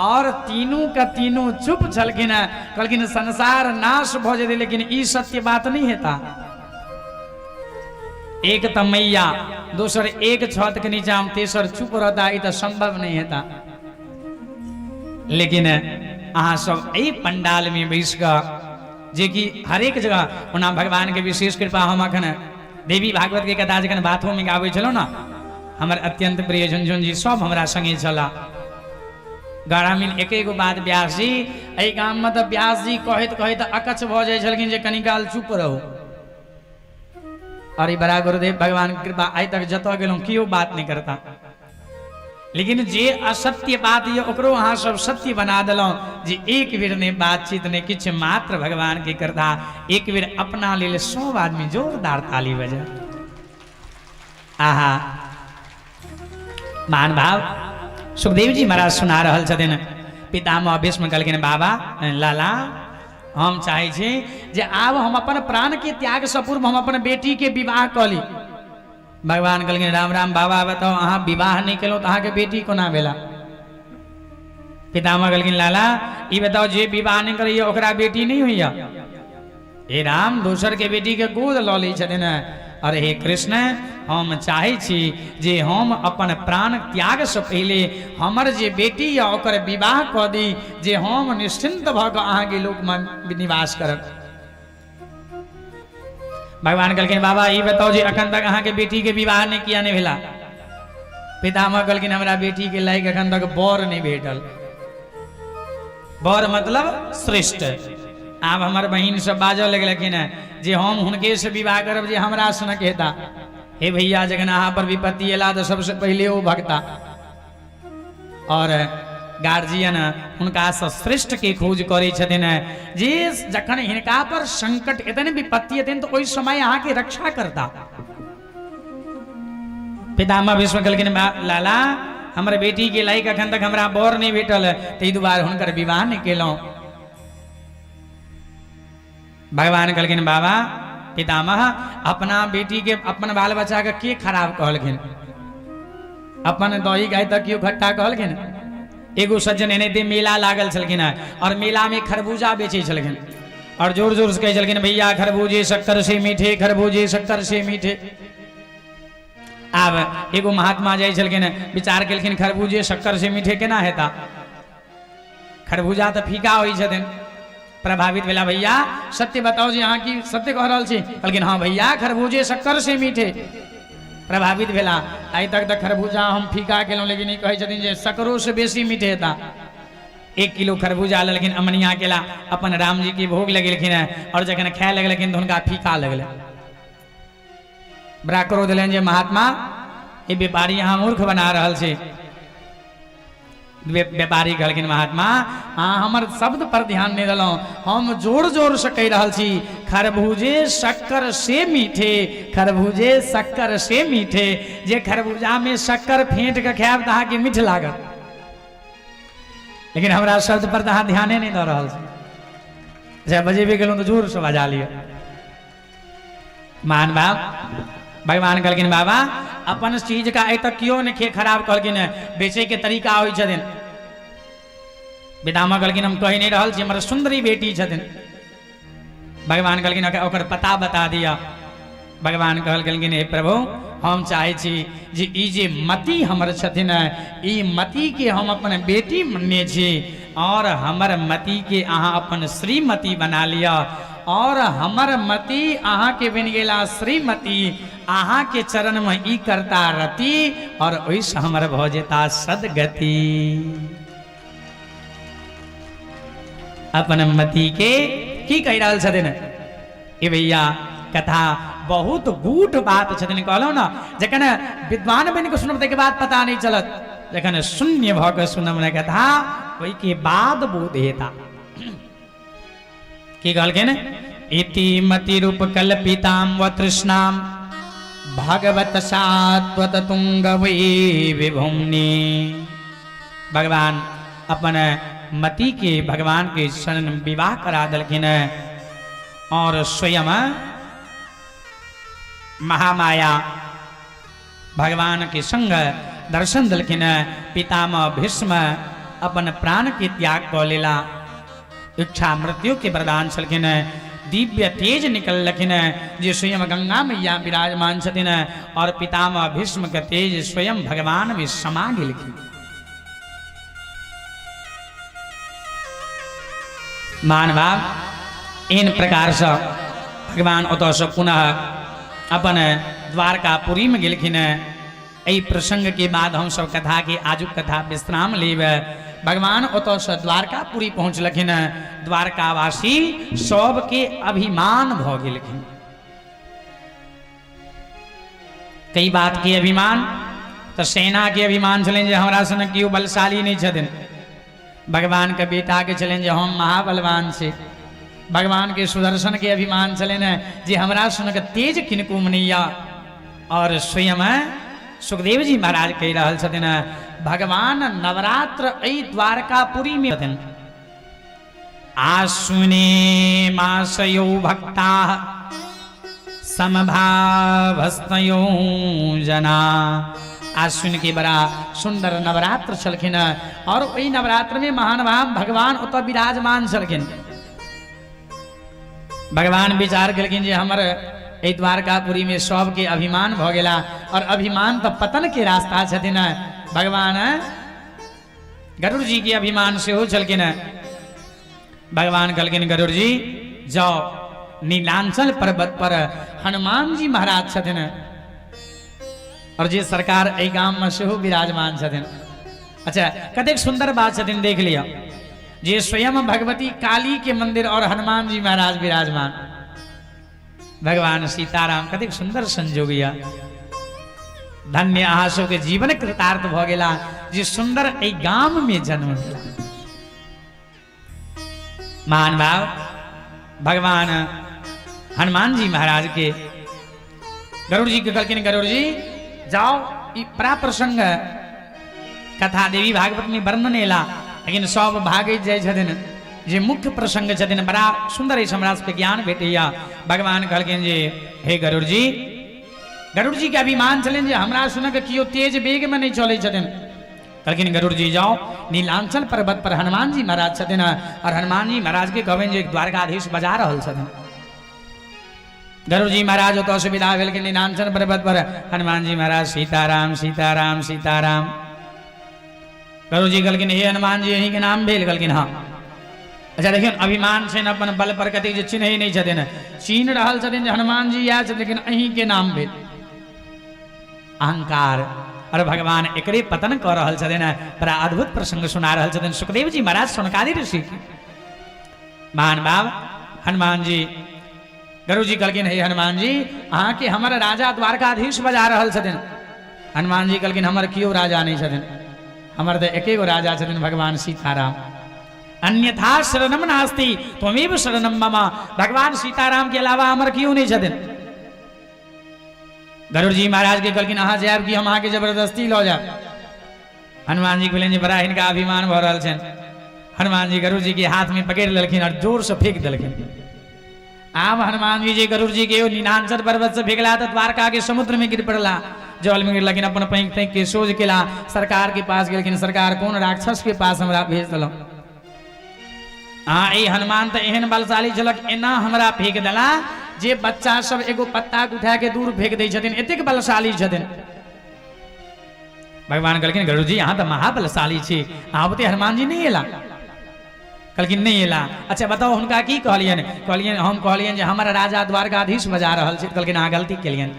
और तीनू के तीनू चुप छलखिन। कहलखिन संसार नाश भऽ जेतै लेकिन ई सत्य बात नहीं हेता। एक तऽ मैया, दोसर एक छत के नीचा हम, तेसर चुप रहता, ई तऽ संभव नहीं हेता। लेकिन अहाँ सब एहि पंडाल में बैस कऽ जे कि हरेक जगह ओना भगवान के विशेष कृपा, हम अखन देवी भागवत के कथा जखन बाथरूम में गाबै छलहुँ ने, हमर अत्यंत प्रिय झुनझुन जी सब हमरा संगे छला। ग्रामीण एक एगो बात व्यास जी एहि गाम में तऽ व्यास जी कहैत कहैत अकछ भऽ जाइ छलखिन जे कनी काल चुप रहू। अरे बड़ा गुरुदेव भगवान के कृपा आइ तक जतऽ गेलहुँ केओ बात नहीं करता, लेकिन जे असत्य बात ये ओकरो अहाँ सब सत्य बना देलहुँ जे एक बेर नहीं बातचीत नहीं किछु, मात्र भगवान के कृपा। एक बेर अपना लेल सब आदमी जोरदार ताली बजा। आहा महान भाव सुखदेव जी महाराज सुना रहल छथिन। पितामह भीष्म कहलखिन बाबा लाला हम चाहै छी जे आब हम अपन प्राण के त्याग से पूर्व हम अपन बेटी के विवाह कऽ ली। भगवान कहलखिन राम राम बाबा बताओ अहाँ विवाह नहीं केलहुँ तऽ अहाँके बेटी कोना भेला? पितामह कहलखिन लाला ई बताओ जे विवाह नहीं करैया ओकरा बेटी नहीं होइया? हे राम दोसर के बेटी के गोद लऽ लै छथिन। अरे हे कृष्ण हम चाहै छी जे हम अपन प्राण त्याग से पहिले हमर जे बेटी यऽ ओकर विवाह कऽ दी जे हम निश्चिंत भऽ कऽ अहाँके लोकमे निवास करब। भगवान कहलखिन बाबा ई बताओ जे अखन तक अहाँके बेटी के विवाह नहि किया नहि भेला? पितामह कहलखिन हमरा बेटी के लायक अखन तक बर नहि भेटल। बर मतलब श्रेष्ठ। आब हमर बहिन सब बाजऽ लगलखिन हेँ जे हम हुनके से विवाह करब जे हमरा सनक हेता। हे भैया, जखन अहाँ पर विपत्ति एला तऽ सबसे पहिले ओ भक्ता और गार्जियन हुनकासँ श्रेष्ठ के खोज करै छथिन, जे जखन हिनका पर संकट एतनि, विपत्ति एतनि, तऽ ओहि समय अहाँके रक्षा करता। पितामह भीष्म कहलखिन, लाला, हमर बेटी के लायक अखन तक हमरा बर नहि भेटल, ताहि दुआरे हुनकर विवाह नहि केलहुँ। भगवान कहलखिन, बाबा पितामह, अपना बेटी के, अपन बाल बच्चा के के खराब कहलखिन? अपन दही गाय तक केओ खट्टा कहलखिन? एगो सज्जन एनाहिते मेला लागल छलखिन हेँ और मेला में खरबूजा बेचै छलखिन और जोर जोर से कहै छलखिन, भैया, खरबूजे शक्कर से मीठे, खरबूजे शक्कर से मीठे। आब एगो महात्मा जाइ छलखिन, विचार केलखिन, खरबूजे शक्कर से मीठे केना हेता? खरबूजा तऽ फीका होइ छथिन। प्रभावित भेला, भैया, सत्य बताओ जे अहाँ की सत्य कह रहल छी? कहलखिन, हाँ भैया, खरबूजे शक्कर से मीठे। प्रभावित भेला, आइ तक तऽ खरबूजा हम फीका केलहुँ, लेकिन ई कहै छथिन जे शकरो से बेसी मीठे हेता। 1 किलो खरबूजा लेलखिन, अमनिया केला, अपन रामजी के भोग लगेलखिन हेँ और जखन खाए लगलखिन तऽ हुनका फीका लगलै। बड़ा क्रोध देलनि जे महात्मा, ई व्यापारी अहाँ मूर्ख बना रहल छी। व्यापारी कहलखिन, महात्मा, अहाँ हमर शब्द पर ध्यान नहि देलहुँ। हम जोर जोर से कहि रहल छी, खरबूजे शक्कर से मीठे, खरबूजे शक्कर से मीठे। जे खरबूजामे शक्कर फेंट के खायब तऽ अहाँके मीठ लागत, लेकिन हमरा शब्द पर तऽ अहाँ ध्याने नहि दऽ रहल छी। अच्छा, बजेबे गेलहुँ तऽ जोरसँ बजा लिअ। महान बाप भगवान कहलखिन, बाबा, अपन चीज का आइ तक केओ नहि खराब कहलखिन हेँ, बेचे के तरीका होइ छथिन। पितामह कहलखिन, हम कहि नहि रहल छी, हमर सुन्दरी बेटी छथिन। भगवान कहलखिन, ओकर पता बता दिअ। भगवान कहलखिन, हे प्रभु, हम चाहै छी जे ई जे मति हमर छथिन, ई मति के हम अपन बेटी मनने छी और हमर मति के अहाँ अपन श्रीमती बना लिअ और हमर मति अहाँके बनि गेला श्रीमती, अहाँके चरणमे ई करता रति और ओहिसँ हमर भऽ जेता सदगति। अपन मति के की कहि रहल छथिन? ए भैया, कथा बहुत गूढ़ बात छथिन। कहलहुँ ने, जखन विद्वान बनि कऽ सुनब ताहिके बाद पता नहि चलत, जखन शून्य भऽ कऽ सुनब ने कथा, ओहिके बाद बोध हेता। की कहलखिन? इति मति रूप कल्पिताम व तृष्णाम भगवत सात्वत तुंगवै विभुमनि। भगवान अपन मति के भगवान के शरण विवाह करा देलखिन और स्वयं महामाया भगवान के संग दर्शन देलखिन। पितामह भीष्म अपन प्राण के त्याग कऽ लेला, इच्छा मृत्यु के वरदान छलखिन। दिव्य तेज निकललखिन जे स्वयं गंगा मैया विराजमान छथिन और पितामह भीष्म के तेज स्वयं भगवान में समा गेलखिन। मान भाव एहन प्रकारसँ भगवान ओतऽसँ पुनः अपन द्वारकापुरी में गेलखिन। एहि प्रसंग के बाद हम सब कथा के आजुक कथा विश्राम लेब। भगवान ओतऽसँ द्वारकापुरी पहुँचलखिन। द्वारकावासी सबके अभिमान भऽ गेलखिन। कई बात के अभिमान तऽ सेना के अभिमान छलनि जे हमरा सन केओ बलशाली नहि छथिन। भगवान के बेटा के छलनि जे हम महाबलवान छी। भगवान के सुदर्शन के अभिमान छलनि जे हमरा सन के तेज किनको नहि यऽ। और स्वयं सुखदेव जी महाराज कहि रहल छथिन, भगवान नवरात्र एहि द्वारकापुरी में छथिन। आश्विने मासयो भक्ता समभावस्तयो जना। आश्विन के बड़ा सुंदर नवरात्र छलखिन और ओहि नवरात्र में महान भाव भगवान ओतऽ विराजमान छलखिन। भगवान विचार केलखिन जे हमर एहि द्वारकापुरी में सबके अभिमान भऽ गेला और अभिमान तऽ पतन के रास्ता छथिन। भगवान गरुड़ जी के अभिमान सेहो छलखिन हेँ। भगवान कहलखिन, गरुड़ जी, जाओ, नीलांचल पर्वत पर हनुमान जी महाराज छथिन और जे सरकार एहि गाम में सेहो विराजमान छथिन। अच्छा, कतेक सुंदर बात छथिन, देख लिअ जे स्वयं भगवती काली के मंदिर और हनुमान जी महाराज विराजमान, भगवान सीताराम, कतेक सुंदर संजोग यऽ। धन्य अहाँ सबके जीवन कृतार्थ भऽ गेला जे सुंदर एहि गाम में जन्म भेला। महान भाव भगवान हनुमान जी महाराज के गरुड़ जी के कहलखिन, गरुड़ जी जाओ, ई बड़ा प्रसंग कथा देवी भागवत में वर्णन एला, लेकिन सब भागैत जाइ छथिन। जे मुख्य प्रसंग छथिन बड़ा सुंदर अछि, हमरा सबके ज्ञान भेटैया। भगवान कहलखिन जे हे गरुड़ जी, गरुड़ जी के अभिमान छलनि जे हमरा सुनक केओ तेज वेग में नहीं चलै छथिन। कहलखिन गरुड़ जी जाओ, नीलांचल पर्वत पर हनुमान जी महाराज छथिन और हनुमान जी महाराज के कहबनि जे द्वारकाधीश बजा रहल छथिन। गरुड़ जी महाराज ओतऽ से विदा भेलखिन नीलांचल पर्वत पर। हनुमान जी महाराज सीताराम सीताराम सीताराम। गरुड़ जी कहलखिन हे हनुमान जी, अहीं के नाम भेल? कहलखिन हाँ। अच्छा देखियौ, अभिमान छनि अपन बल पर कतेक जे चिन्है नहि छथिन, चिन्ह रहल छथिन जे हनुमान जी आयल छथिन, लेकिन अहीं के नाम भेल। अहंकार और भगवान एकरे पतन कऽ रहल छथिन। बड़ा अद्भुत प्रसंग सुना रहल छथिन सुखदेव जी महाराज सोनकादि ऋषि के। महान बाब हनुमान जी, गरुड़ जी कहलखिन हे हनुमान जी, अहाँके हमर राजा द्वारकाधीश बजा रहल छथिन। हनुमान जी कहलखिन हमर केओ राजा नहि छथिन, हमर तऽ एके गो राजा छथिन भगवान सीताराम। अन्यथा शरणम नास्ति त्वमेव शरणम मम। भगवान सीताराम के अलावा हमर केओ नहि छथिन। गरुड़ जी महाराज के कहलखिन अहाँ जायब कि हम अहाँके जबरदस्ती लऽ जायब? हनुमान जी कहलनि जे बड़ा हिनका अभिमान भऽ रहल छनि। हनुमान जी गरुड़ जी के हाथ में पकड़ि लेलखिन और जोर से फेंक देलखिन। आब हनुमान जी जे गरुड़ जी के नीलांचल पर्वत से फेंकला तऽ द्वारका के समुद्र में गिर पड़ला, जल में गिरलखिन, अपन पैंक फैंक के सोझ केला, सरकार के पास गेलखिन। सरकार कोन राक्षस के पास हमरा भेज देलहुँ? आ ई हनुमान तऽ एहन बलशाली छलक, एना हमरा फेंक देला जे बच्चा सब एगो पत्ता के उठा के दूर फेंक दै छथिन, एतेक बलशाली छथिन। भगवान कहलखिन गरुड़ जी अहाँ तऽ महाबलशाली छी, अहाँ बुते हनुमान जी नहि एला? कहलखिन नहि एला। अच्छा बताउ हुनका की कहलियनि? कहलियनि हम कहलियनि जे हमर राजा द्वारकाधीश बजा रहल छै। कहलखिन अहाँ गलती केलियनि,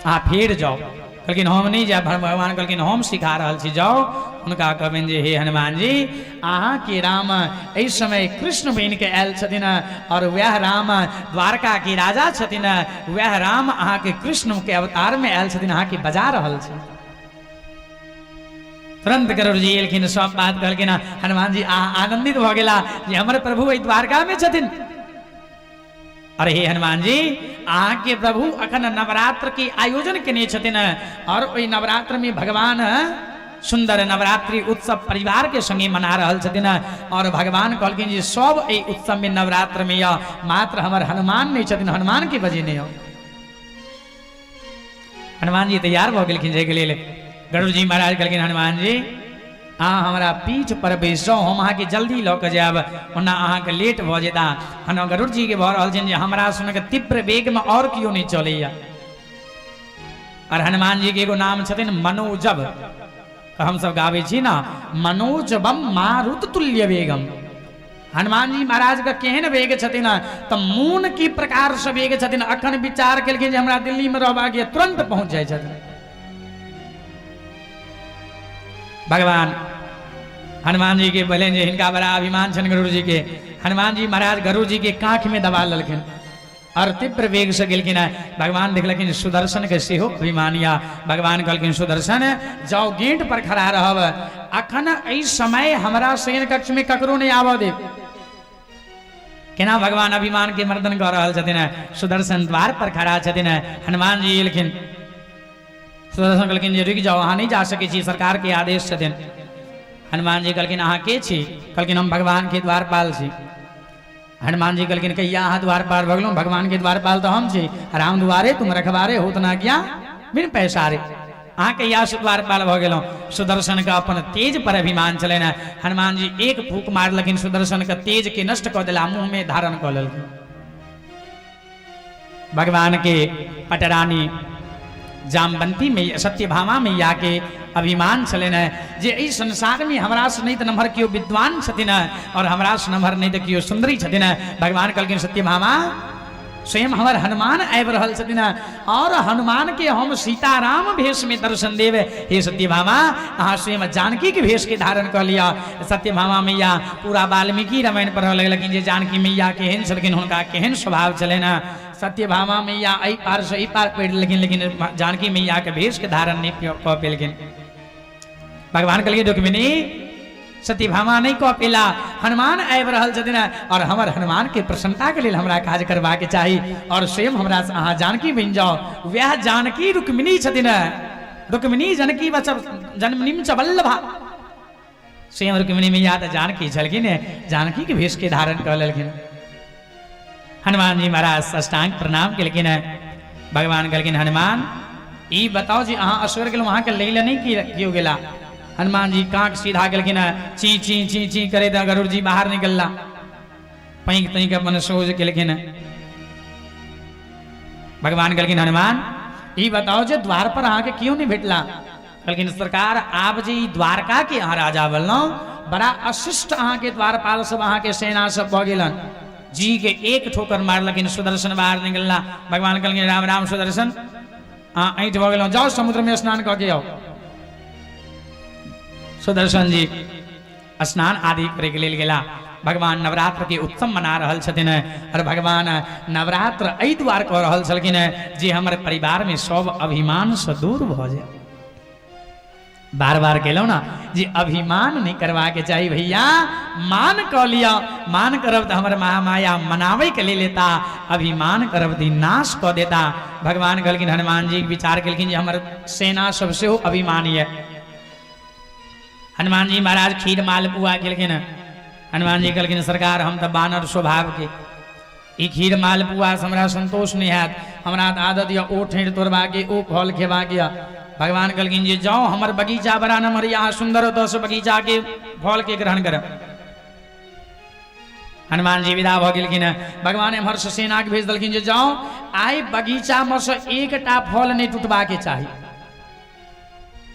अहाँ फेर जाउ। कहलखिन हम नहि जायब। भगवान कहलखिन हम सिखा रहल छी, जाउ हुनका कहबनि जे हे हनुमान जी, अहाँके राम एहि समय कृष्ण बनि के आयल छथिन और वएह राम द्वारका के राजा छथिन, वएह राम अहाँके कृष्ण के अवतार में आयल छथिन, अहाँके बजा रहल छै। तुरंत गरुड़ जी एलखिन, सब बात कहलखिन। हनुमान जी आनंदित भऽ गेला जे हमर प्रभु एहि द्वारका में छथिन। अरे हे हनुमान जी, अहाँके प्रभु अखन नवरात्र के आयोजन केने छथिन और ओहि नवरात्र में भगवान सुंदर नवरात्रि उत्सव परिवार के संगे मना रहल छथिन और भगवान कहलखिन जे सब एहि उत्सव में नवरात्र में यऽ, मात्र हमर हनुमान नहि छथिन, हनुमान के बजेने यऽ। हनुमान जी तैयार भऽ गेलखिन जाइके लेल। गरुड़ जी महाराज कहलखिन हनुमान जी अहाँ हमरा पीठ पर बैस जाउ, हम अहाँके जल्दी लऽ कऽ जायब, ओना अहाँके लेट भऽ जेता। हन गरुड़ जी के भऽ रहल छनि जे हमरा सुनक तीव्र वेगमे आओर केओ नहि चलैया। और हनुमान जी के एगो नाम छथिन मनोजब, हमसब गाबै छी ना, मनोजबम मारुत तुल्य वेगम। हनुमान जी महाराज के केहन वेग छथिन तऽ मोन की प्रकार से वेग छथिन। अखन विचार केलखिन जे हमरा दिल्ली में रहबाक यऽ, तुरंत पहुंच जाइ छथिन। भगवान हनुमान जी के बोले जे हिनका बड़ा अभिमान छनि गरुड़ जी के। हनुमान जी महाराज गरुड़ जी के कांख में दबा लेलखिन और तीव्र वेग से गेलखिन हैं। भगवान देखलखिन सुदर्शन के सेहो अभिमान या। भगवान कहलखिन सुदर्शन जाओ गेट पर खड़ा रहब, अखन एहि समय हमरा शयन कक्ष में ककरो नहीं आबऽ देब। केना भगवान अभिमान के मर्दन कऽ रहल छथिन। सुदर्शन द्वार पर खड़ा छथिन, हनुमान जी एलखिन। सुदर्शन कहलखिन जे रुकि जाओ, अहाँ नहीं जा सकै छी, सरकार के आदेश छथिन। हनुमान जी कहलखिन अहाँ के छी? कहलखिन हम भगवान के द्वारपाल छी। हनुमान जी कहलखिन कहिया अहाँ द्वारपाल भऽ गेलहुँ? भगवान के द्वारपाल तऽ हम छी। राम दुआरे तुम रखबारे होत ना ज्ञा बिन पैसारे। अहाँ कहिया से द्वारपाल भऽ गेलहुँ? सुदर्शन के अपन तेज पर अभिमान छलनि। हनुमान जी एक फूक मारलखिन, सुदर्शन के तेज के नष्ट कऽ देला, मुँह में धारण कऽ लेलखिन। भगवान के पटरानी जामवंती में सत्यभामा मैया के अभिमान छलनि हैं जे एहि संसार में हमरा से नहीं तऽ नम्हर केओ विद्वान छथिन और हमरा से नम्हर नहीं तऽ केओ सुंदरी छथिन। भगवान कहलखिन सत्यभामा स्वयं हमर हनुमान आबि रहल छथिन और हनुमान के हम सीताराम भेष में दर्शन देब। हे सत्यभामा अहाँ स्वयं जानकी के भेष के धारण कऽ लिअ। सत्यभामा मैया पूरा वाल्मीकि रामायण पढ़ऽ लगलखिन जे जानकी मैया केहन छलखिन, हुनका केहन स्वभाव छलनि। सत्यभामा मैया एहि पार से एहि पार पढ़ि लेलखिन, लेकिन जानकी मैया के भेष के धारण नहीं कऽ पेलखिन। भगवान कहलखिन रुक्मिणी, सत्यभामा नहीं कऽ पेला, हनुमान आबि रहल छथिन और हमर हनुमान के प्रसन्नता के लेल हमरा काज करबाक चाही और स्वयं हमरा से अहाँ जानकी बनि जाओ। वएह जानकी रुक्मिणी छथिन। रुक्मिणी जानकी बच जन्मनिम च वल्लभा। स्वयं रुक्मिणी मैया तऽ जानकी छलखिन, जानकी के भेष के धारण कऽ लेलखिन। हनुमान जी महाराज साष्टांग प्रणाम केलखिन। भगवान कहलखिन हनुमान, ई बताओ जे अहाँ असगर गेलहुँ, अहाँके लै लए नहि केओ गेला? हनुमान जी काँख सीधा केलखिन, ची ची ची ची करैत गरुड़ जी बाहर निकलला, पैंक तैंक अपन सोझ केलखिन। भगवान कहलखिन हनुमान, ई बताओ जे द्वार पर अहाँके केओ नहि भेटला? कहलखिन सरकार, आब जे ई द्वारका के अहाँ राजा बनलहुँ, बड़ा अशिष्ट अहाँके द्वारपाल सब, अहाँके सेना सब भऽ गेलन। जी के एक ठोकर मारलखिन, सुदर्शन बाहर निकलला। भगवान कहलखिन राम राम सुदर्शन, अहाँ ऐंठ भऽ गेलहुँ, जाउ समुद्र में स्नान कऽ के आउ। सुदर्शन जी स्नान आदि करे के लेल गेला। भगवान नवरात्र के उत्सव मना रहल छथिन और भगवान नवरात्र एहि दुआर कऽ रहल छलखिन जे हमर परिवार में सब अभिमान से दूर भऽ जाय। बार बार कहलहुँ ना जे अभिमान नहीं करवा के चाही भैया, मान कऽ लिअ, मान करब तऽ हमर महामाया मनाबै के लेल एता, अभिमान करब तऽ नाश कऽ देता। भगवान कहलखिन हनुमान जी विचार केलखिन जे हमर सेना सब सेहो अभिमान यऽ। हनुमान जी महाराज खीर मालपुआ खेलखिन। हनुमान जी कहलखिन सरकार, हम तऽ बानर स्वभाव के, ई खीर मालपुआ से हमरा संतोष नहीं हैत, हमरा तऽ आदत यऽ ओ ठेर तोड़बाके, ओ फल खेबाके यऽ। भगवान कहलखिन जे जाओ हमर बगीचा बड़ा नमहर यऽ, अहाँ सुंदर ओतऽ से बगीचा के फल के ग्रहण करब। हनुमान जी विदा भऽ गेलखिन। भगवान एम्हर से सेना के भेज देलखिन जे जाओ आइ बगीचा में से एकटा फल नहीं टूटबाके चाही।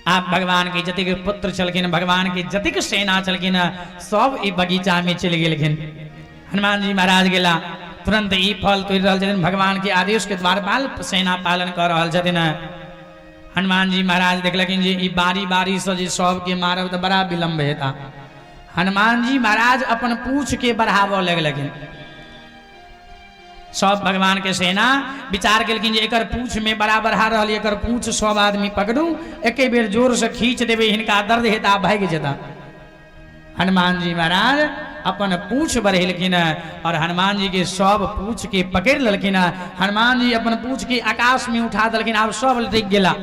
आप भगवान के जतेक पुत्र छलखिन, भगवान के जतेक सेना छलखिन, सब ई बगीचा में चलि गेलखिन। हनुमान जी महाराज गेला, तुरंत ई फल तोड़ि रहल छथिन, भगवान के आदेश के द्वारपाल सेना पालन कऽ रहल छथिन। हनुमान जी महाराज देखलखिन जे ई बारी बारी से जे सबके मारब तऽ बड़ा विलम्ब हेता। हनुमान जी महाराज अपन पूछ के बढ़ाबऽ लगलखिन। सब भगवान के सेना विचार केलखिन जे एकर पूछ में बड़ा बढ़ा रहल, एकर पूछ सब आदमी पकड़ू, एके बेर जोर से खींच देबै, हिनका दर्द हेता, भागि जेता। हनुमान जी महाराज अपन पूछ बढ़ेलखिन और हनुमान जी के सब पूछ के पकड़ लेलखिन। हनुमान जी अपन पूछ के आकाश में उठा देलखिन, आब सब लटकि गेला।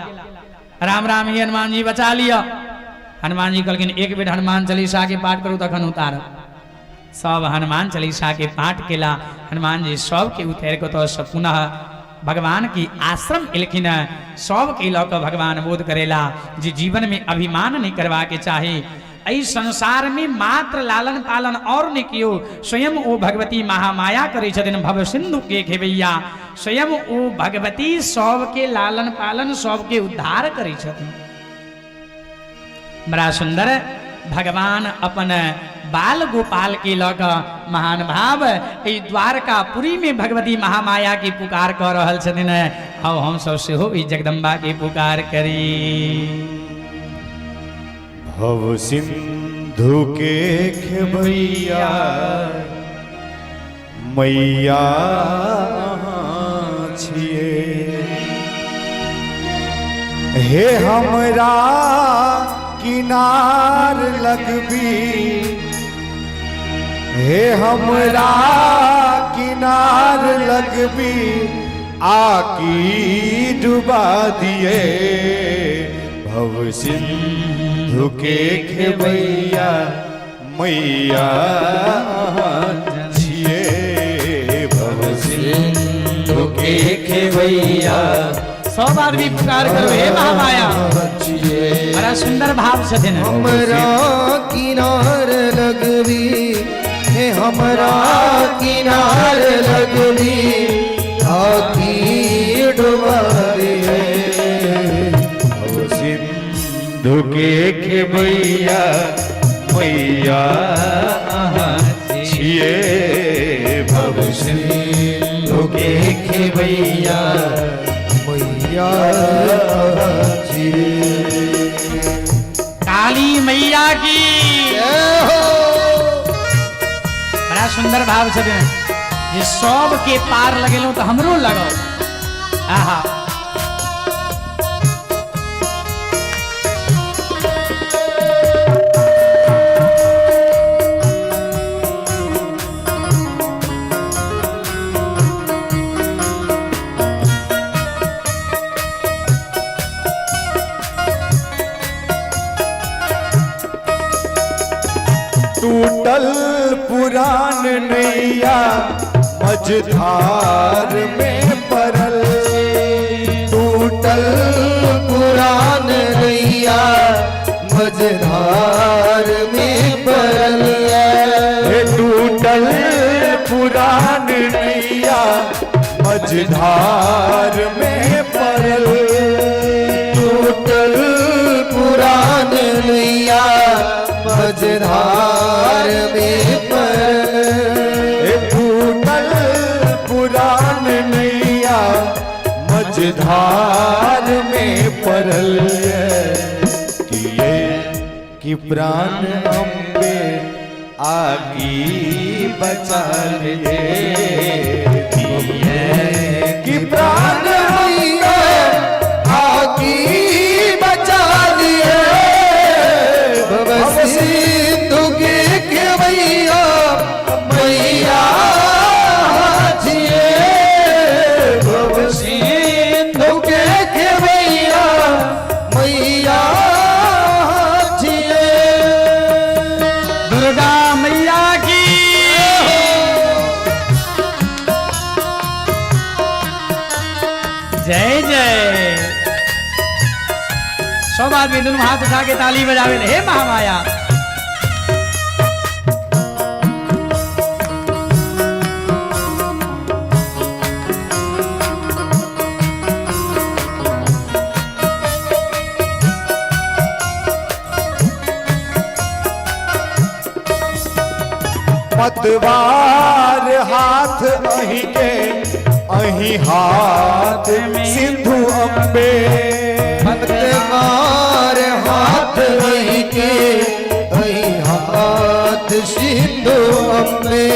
राम राम ही हनुमान जी बचा लिअ। हनुमान जी कहलखिन एक बेर हनुमान चालीसा के पाठ करू तखन उतारब। सब हनुमान चालीसा के पाठ केला। हनुमान जी सबके उतारि कऽ ओतऽ से पुनः भगवान की आश्रम एलखिन। सबके लऽ कऽ भगवान बोध करेला जे जीवन में अभिमान नहीं करबाके चाही। एहि संसार में मात्र लालन पालन और नहीं कियो, स्वयं ओ भगवती महामाया करै छथिन। भव सिंधु के खेबैया, स्वयं ओ भगवती सबके लालन पालन, सबके उद्धार करै छथिन। बड़ा सुंदर भगवान अपन बाल गोपाल के लऽ कऽ महान भाव एहि द्वारकापुरी में भगवती महामाया के पुकार कऽ रहल छथिन। आउ हम सब सेहो ई जगदम्बा के पुकार करी। भव सिंधु के खेबैया मैया अहाँ छियै, हे हमरा किनार लगबी, हे हमरा किनार लगबी, आकी डुबा दिए। भव सिंधु के खेबैया मैया छियै, भव सिंधु के खेबैया। सब आदमी पुकार करो हे महामाया। बड़ा सुंदर भाव छथिन। हमरा किनार लगबी, हे हमरा किनार लगबी, आकी डुबा दिए। भव सिंधु के खेबैया मैया छियै, भव सिंधु के खेबैया मैया छियै। काली मैया की जय हो। बड़ा सुंदर भाव छथिन जे सबके पार लगेलहुँ तऽ हमरो लगाउ। आहा टूटल पुरान नैया मझधार में पड़ल। टूटल पुरान नैया मझधार में पड़ल। हे टूटल पुरान नैया मझधार में पड़ल। टूटल पुरान नैया मझधार में पड़ल। हे टूटल पुरान नैया मझधार में पड़ल। किए कि प्राण अम्बे आगी बचा लिए। कि प्राण मैया आगी बचा लिए। भव सिंधु के खेवैया मैया जिए। भव सिंधु के खेवैया मैया जिए। दुर्गा मैया की जय जय। सब आदमी दोनों हाथ उठा के ताली बजावे हे महामाया। पतवार हाथ अहीं के अहीं हाथ सिंधु अम्बे। पतवार हाथ अहीं के अहीं हाथ सिंधु अम्बे।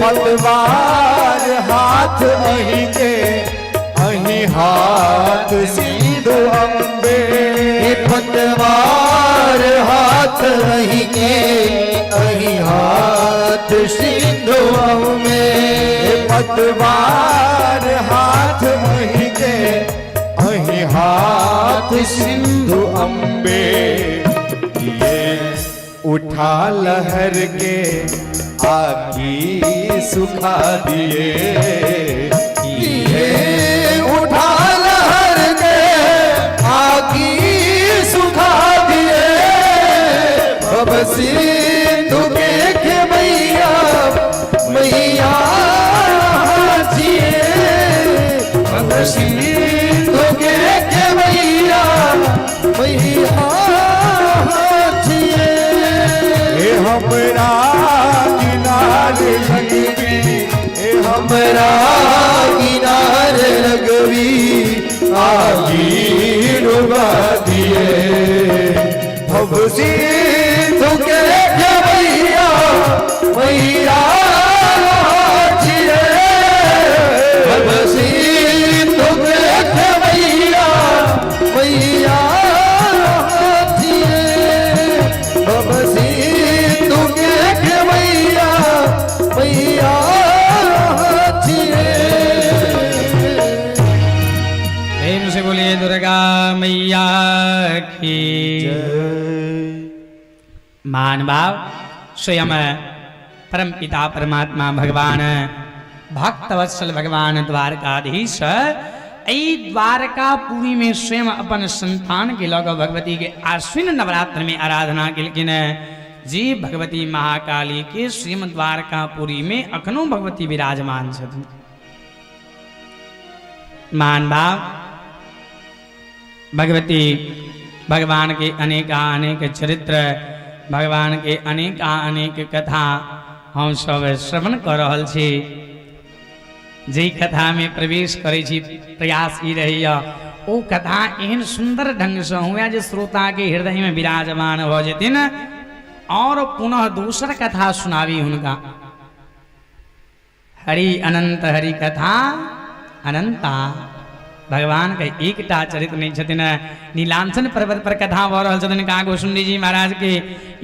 पतवार हाथ अहीं के अहीं हाथ सिंधु अम्बे। पतवार हाथ अहीं के अहीं हाथ सिंधु अम्बे। पतवार हाथ अहीं के अहीं हाथ सिंधु अम्बे। ये उठा लहर के आगी सुखा दिए। ये उठा लहर के आगी सुखा दिए। भव सिंधु के मैया मैया जिए। भव सिंधु के मैया मैया जिए। हे हमरा किनार लगवी, हे हमरा किनार लगवी आगी डुबा दिए। भव सिंधु के मैया मैया जिए। भव सिंधु के मैया मैया जिए। भव सिंधु के मैया मैया जिए। प्रेम से बोलिए दुर्गा मैया की। मान भाव स्वयं परम पिता परमात्मा भगवान भक्तवत्सल भगवान द्वारकाधीश एहि द्वारकापुरी में स्वयं अपन संतान के लऽ कऽ भगवती के आश्विन नवरात्र में आराधना केलखिन। जी भगवती महाकाली के स्वयं द्वारकापुरी में अखनो भगवती विराजमान छथिन। मान भाव भगवती भगवान के अनेक अनेक चरित्र, भगवान के अनेक अनेक कथा हम सब श्रवण कर रहल छी। जाहि कथा में प्रवेश करै छी प्रयास ई रहैया ओ कथा एहन सुंदर ढंग से हुए जे श्रोता के हृदय में विराजमान भऽ जेथिन और पुनः दोसर कथा सुनाबी हुनका। हरि अनंत हरि कथा अनंता। भगवान के एकटा चरित्र नहीं छथिन। नीलांचन पर्वत पर कथा भऽ रहल छथिन कागोसुंडी जी महाराज के।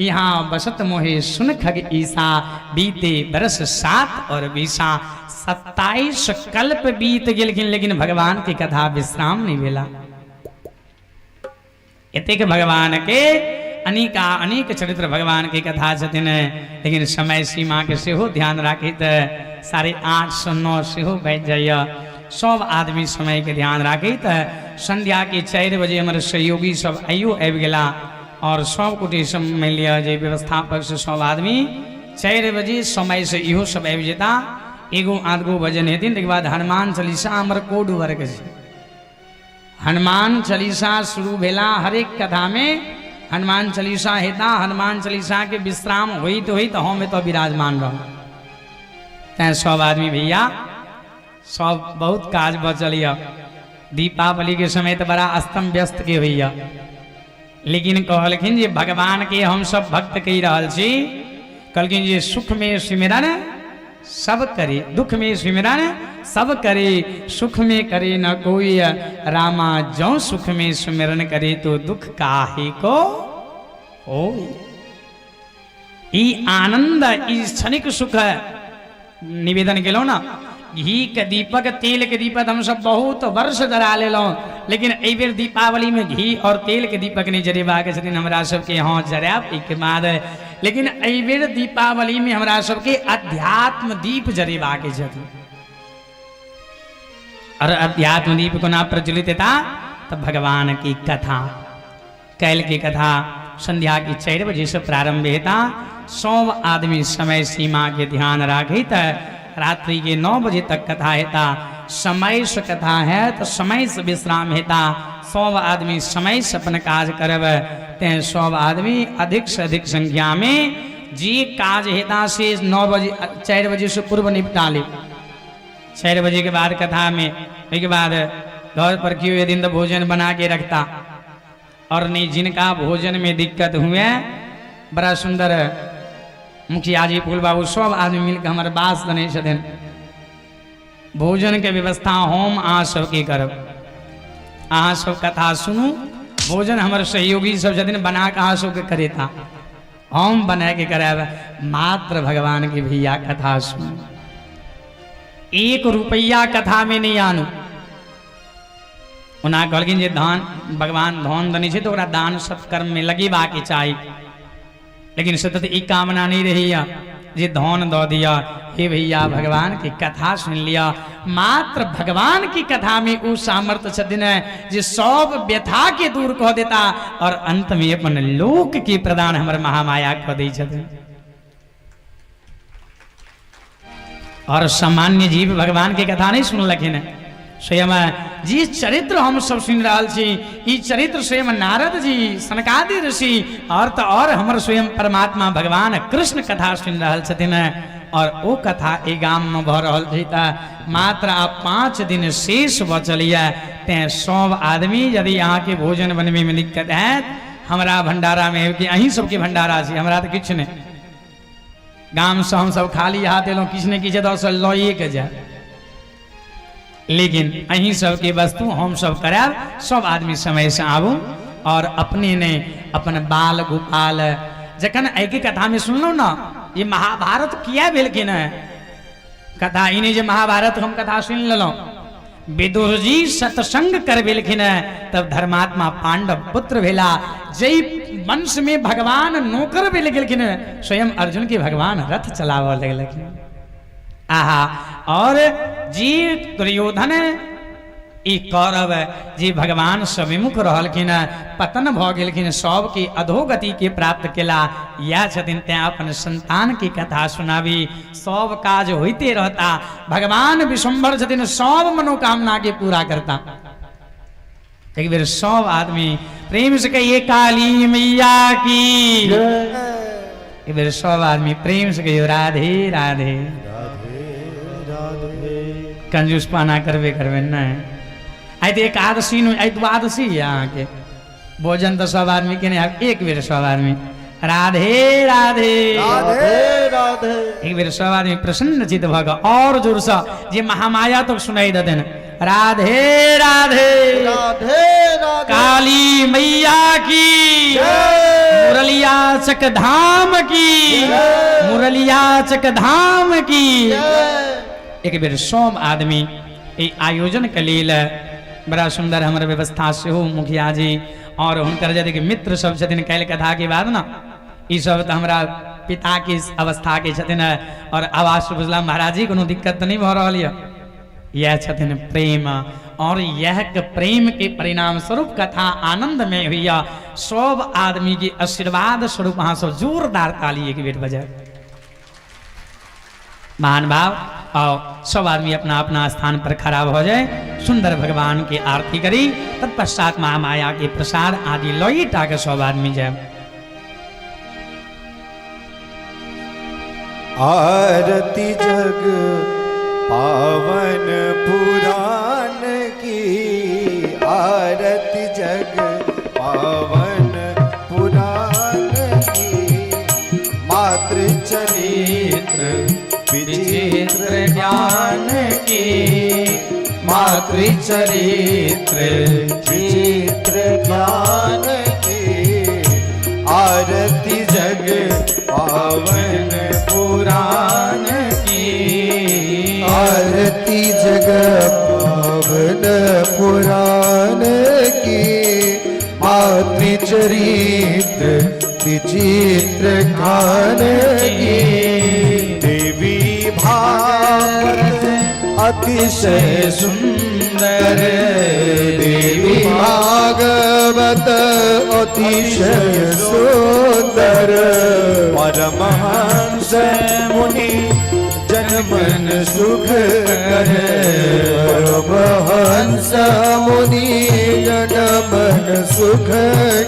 यहाँ बसत मोहे सुन खग ईसा, बीते बरस 7 और 20। 27 कल्प बीत गेलखिन, लेकिन भगवान के कथा विश्राम नहीं भेला। एतेक भगवान के अनेका अनेक चरित्र भगवान के कथा छथिन, लेकिन समय सीमा के सेहो ध्यान राखैत 8:30 से 9 सेहो बाजि जाइए। सब आदमी समय के ध्यान राखैत संध्या के 4 बजे हमर सहयोगी सब आइयो आबि गेला और सब गोटे सब मानि लिअ जे व्यवस्थापक से सब आदमी 4 बजे समय से इहो सब आबि जेता। एगो आधगो भजन हेथिन, तकर बाद हनुमान चालीसा हमर कोड वर्क छै। हनुमान चालीसा शुरू भेला हरेक कथा में हनुमान चालीसा हेता। हनुमान चालीसा के विश्राम होइत होइत हम एतऽ विराजमान रहब। तैं सब आदमी भैया सब बहुत काज बचल यऽ। दीपावली के समय तऽ बड़ा अस्तम व्यस्त के होइए, लेकिन कहलखिन जे भगवान के हम सब भक्त कहि रहल छी। कहलखिन जे सुख में सिमरन सब करे, दुख में सिमरन सब करे, सुख में करे न कोई। रामा जौ सुख में सुमिरन करे तो दुख काहे को हो। ई आनंद ई क्षणिक सुख निवेदन केलहुँ ने, घी के दीपक तेल के दीपक हम सब बहुत वर्ष जरा लेलहुँ, लेकिन एहि बेर दीपावली में घी और तेल के दीपक नहीं जरेबाक छथिन हमरा सबके। हाँ जरायब एहिके बाद, लेकिन एहि बेर दीपावली में हमरा सबके अध्यात्म दीप जरेबाक छथिन। और अध्यात्म दीप कोना प्रज्वलित हेता तऽ भगवान की कथा। काल्हि के कथा संध्या के 4 बजे से प्रारंभ हेता। सब आदमी समय सीमा के ध्यान राखित रात्रि के 9 बजे तक कथा हेता। समय से कथा है तो समय से विश्राम हेता। सब आदमी समय से अपन काज करब, तें सब आदमी अधिक से अधिक संख्या में जे काज हेता से 9 बजे 4 बजे से पूर्व निपटा ले। 4 बजे के बाद कथा में, ओहिके बाद घर पर केओ दिन तो भोजन बना के रखता, और नहीं जिनका भोजन में दिक्कत हुए बड़ा सुंदर मुखिया जी फूल बाबू सब आदमी मिलकर हमारे बास देने छथिन। भोजन के व्यवस्था हम अहाँ सबके करब, अहाँ सब कथा सुनू, भोजन हमर सहयोगी सब छथिन बना के अहाँ सबके करेता, हम बना के करायब। मात्र भगवान के भैया कथा सुनू, 1 रुपया कथा में नहीं आनू। ओना कहलखिन जे धान भगवान धन देने छै तऽ ओकरा दान सत्कर्म में लगेबाक चाही, लेकिन सतत ई कामना नहीं रही जे धन दऽ दिया। हे भैया भगवान की कथा सुन लिया, मात्र भगवान की कथा में उ सामर्थ्य छथिन जे सब व्यथा के दूर कऽ देता और अंत में अपन लोक के प्रदान हमर महामाया कऽ दै छथिन। और सामान्य जीव भगवान के कथा नहीं सुनलखिन। स्वयं जी चरित्र हम सब सुन रहल छी, ई चरित्र स्वयं नारद जी सनकादि ऋषि और तो और हमर स्वयं परमात्मा भगवान कृष्ण कथा सुन रहल छथिन। और ओ कथा एहि गाम में भऽ रहल छै तऽ मात्र आब 5 दिन शेष बचल यऽ। तें सब आदमी यदि अहाँके भोजन बनबैमे दिक्कत हैत हमरा भंडारा में कि अहीं सबके भंडारा छै, हमरा तऽ किछु नहि, गामसँ हमसब खाली हाथ एलहुँ, किछु ने किछु एतऽसँ लए के जायब, लेकिन अहीं सबके वस्तु हमसब करायब। सब आदमी समयसँ आबू और अपने ने अपन बाल गोपाल। जखन एहिके कथामे सुनलहुँ ने ये महाभारत किया भेलखिन है कथा, ई नहि जे महाभारत हम कथा सुनि लेलहुँ। विदुर जी सत्संग करबेलखिन है तब धर्मात्मा पांडव पुत्र भेला। जै वंश में भगवान नौकर भेल गेलखिन है स्वयं अर्जुन के भगवान रथ चलाबऽ लगलखिन। आहा, और जी दुर्योधन ई कौरव जी भगवान से विमुख रहलखिन, पतन भऽ गेलखिन, सबके अधोगति के प्राप्त केला, इएह छथिन। तें अपन संतान की कथा सुनाबी, सब काज होइते रहता। भगवान विश्वम्भर छथिन, सब मनोकामना के पूरा करता। एक बेर सब आदमी प्रेम से कहिए काली मैया की। एक बेर सब आदमी प्रेम से कहियो राधे राधे। कंजूस पाना करबे करबे नहीं। आइ तऽ एकादशी नु, आइ द्वादशी यऽ अहाँके भोजन तऽ सब आदमी के नहीं। एक बेर सब आदमी राधे राधे। राधे राधे। एक बेर सब आदमी प्रसन्न चित भऽ कऽ और जोरसँ जे महामाया तक सुनाई देतनि, राधे राधे। राधे राधे। काली मैया की, मुरलिया चक धाम की, मुरलिया चक धाम की। एक बेर सोम आदमी एहि आयोजन के लेल बड़ा सुंदर हमर व्यवस्था सेहो मुखिया जी और हुनकर जदि मित्र सब छथिन, काल्हि कथा के बाद ना ई सब तऽ हमरा पिता के अवस्था के छथिन और आवाज बुझला महाराज जी कोनो दिक्कत तऽ नहीं भऽ रहल यऽ। यह छथिन प्रेम और यह के प्रेम के परिणाम स्वरूप कथा आनंद में हुई। सब आदमी के आशीर्वाद स्वरूप अहाँ सब जोरदार ताली एक बेर बजाय। महान भाव और सब आदमी अपना अपना स्थान पर खड़ा हो जाए, सुंदर भगवान की आरती करी, तत्पश्चात महामाया के प्रसाद आदि लौटा के सब आदमी जाए। आरती जग पावन पुराण की, आरती जग पावन पुराण की, मातृ चरित्र विचित्र ज्ञान की, मातृ चरित्र विचित्र ज्ञान की, आरती जग पावन पुराण की, आरती जग पावन पुराण की, मातृ चरित्र विचित्र खान की, देवी भागवत अतिशय सुंदर, देवी भागवत अतिशय सुंदर, परमहंस मुनि जनमन सुख कर, परमहंस मुनि जन मन सुख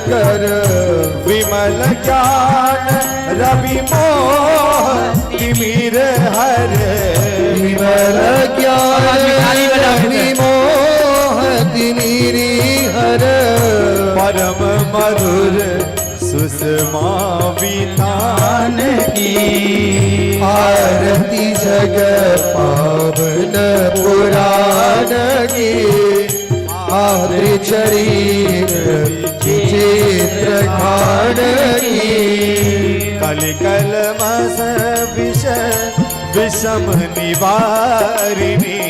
कर, विमल ज्ञान रवि मोह तिमिर हर, विमल ज्ञान रवि मोह तिमिर हर, परम मधुर सुषमा वितान की, आरती जग पावन पुराण की, आद्रि चरित्र विचित्र खान की, कलिकल मस विष विषम निवारिणी,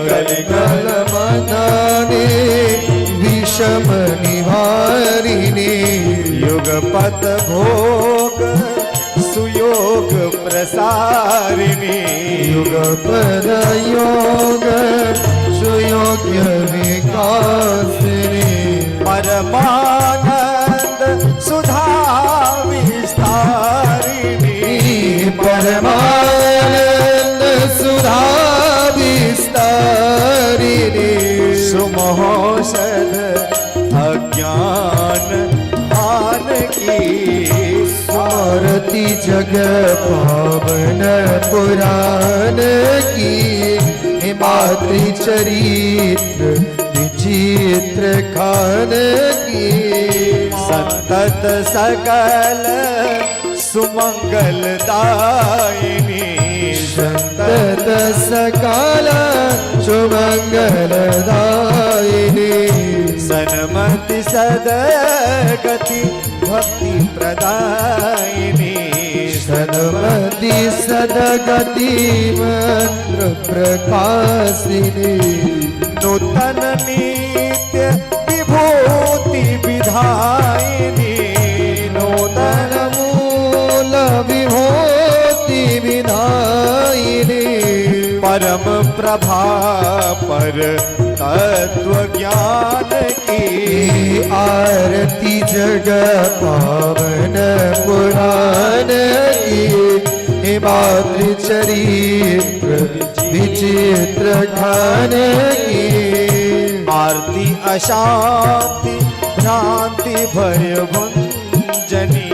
कलिकल मदाने विषम निवारिणी, युगपत भोग सुयोग प्रसारिणी, युगपद योग सुयोग्य विकासिनी, परमानंद सुधा विस्तारिणी, परमानंद सुधा विस्तारिणी, सुमहोषध अज्ञान आन की, आरती जग पावन पुराण की, मातृ चरित्र विचित्र खान की, संतत सकल सुमंगल दायिनी, संतत सकल सुमंगल दायिनी, सन्मति सदगति भक्ति प्रदायिनी, सन्मति सदगति मंत्र प्रकाशिनी, नूतन नित्य विभूति विधायिनी, नूतन मूल विभूति विधायिनी, परम प्रभा पर तत्व ज्ञान की, आरती जग पावन पुराण की, मातृ चरित्र विचित्र खान की, आरती अशांति भ्रांति भय भंजनी,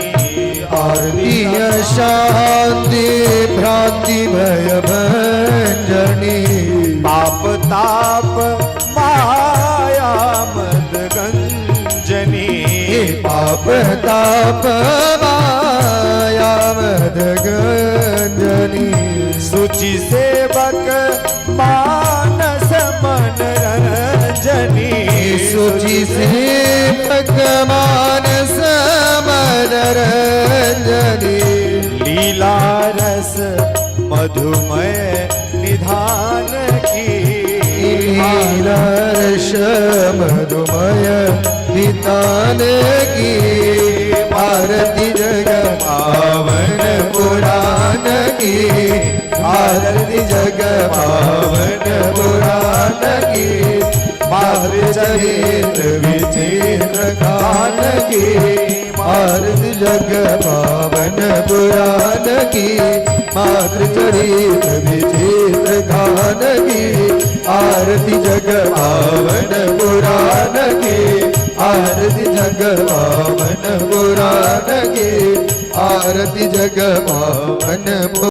आरती अशांति भ्रांति भय भंजनी, पाप ताप माया मद गंजनी, पाप ताप माया मद गंजनी। सुचि सेवक मानस मन रंजनी। सुचि सेवक मानस मन रंजनी। लीला रस मधुमय निधान की। लीला रस मधुमय निदान की। आरती जग पावन पुराण की। आरती जग पावन पुराण की। मातृ चरित्र विचित्र गान की। आरती जग पावन पुराण की। मातृ चरित्र विचित्र गान की। आरती जग पावन पुराण की। आरती जग पावन पुराण की। आरती जग पावन।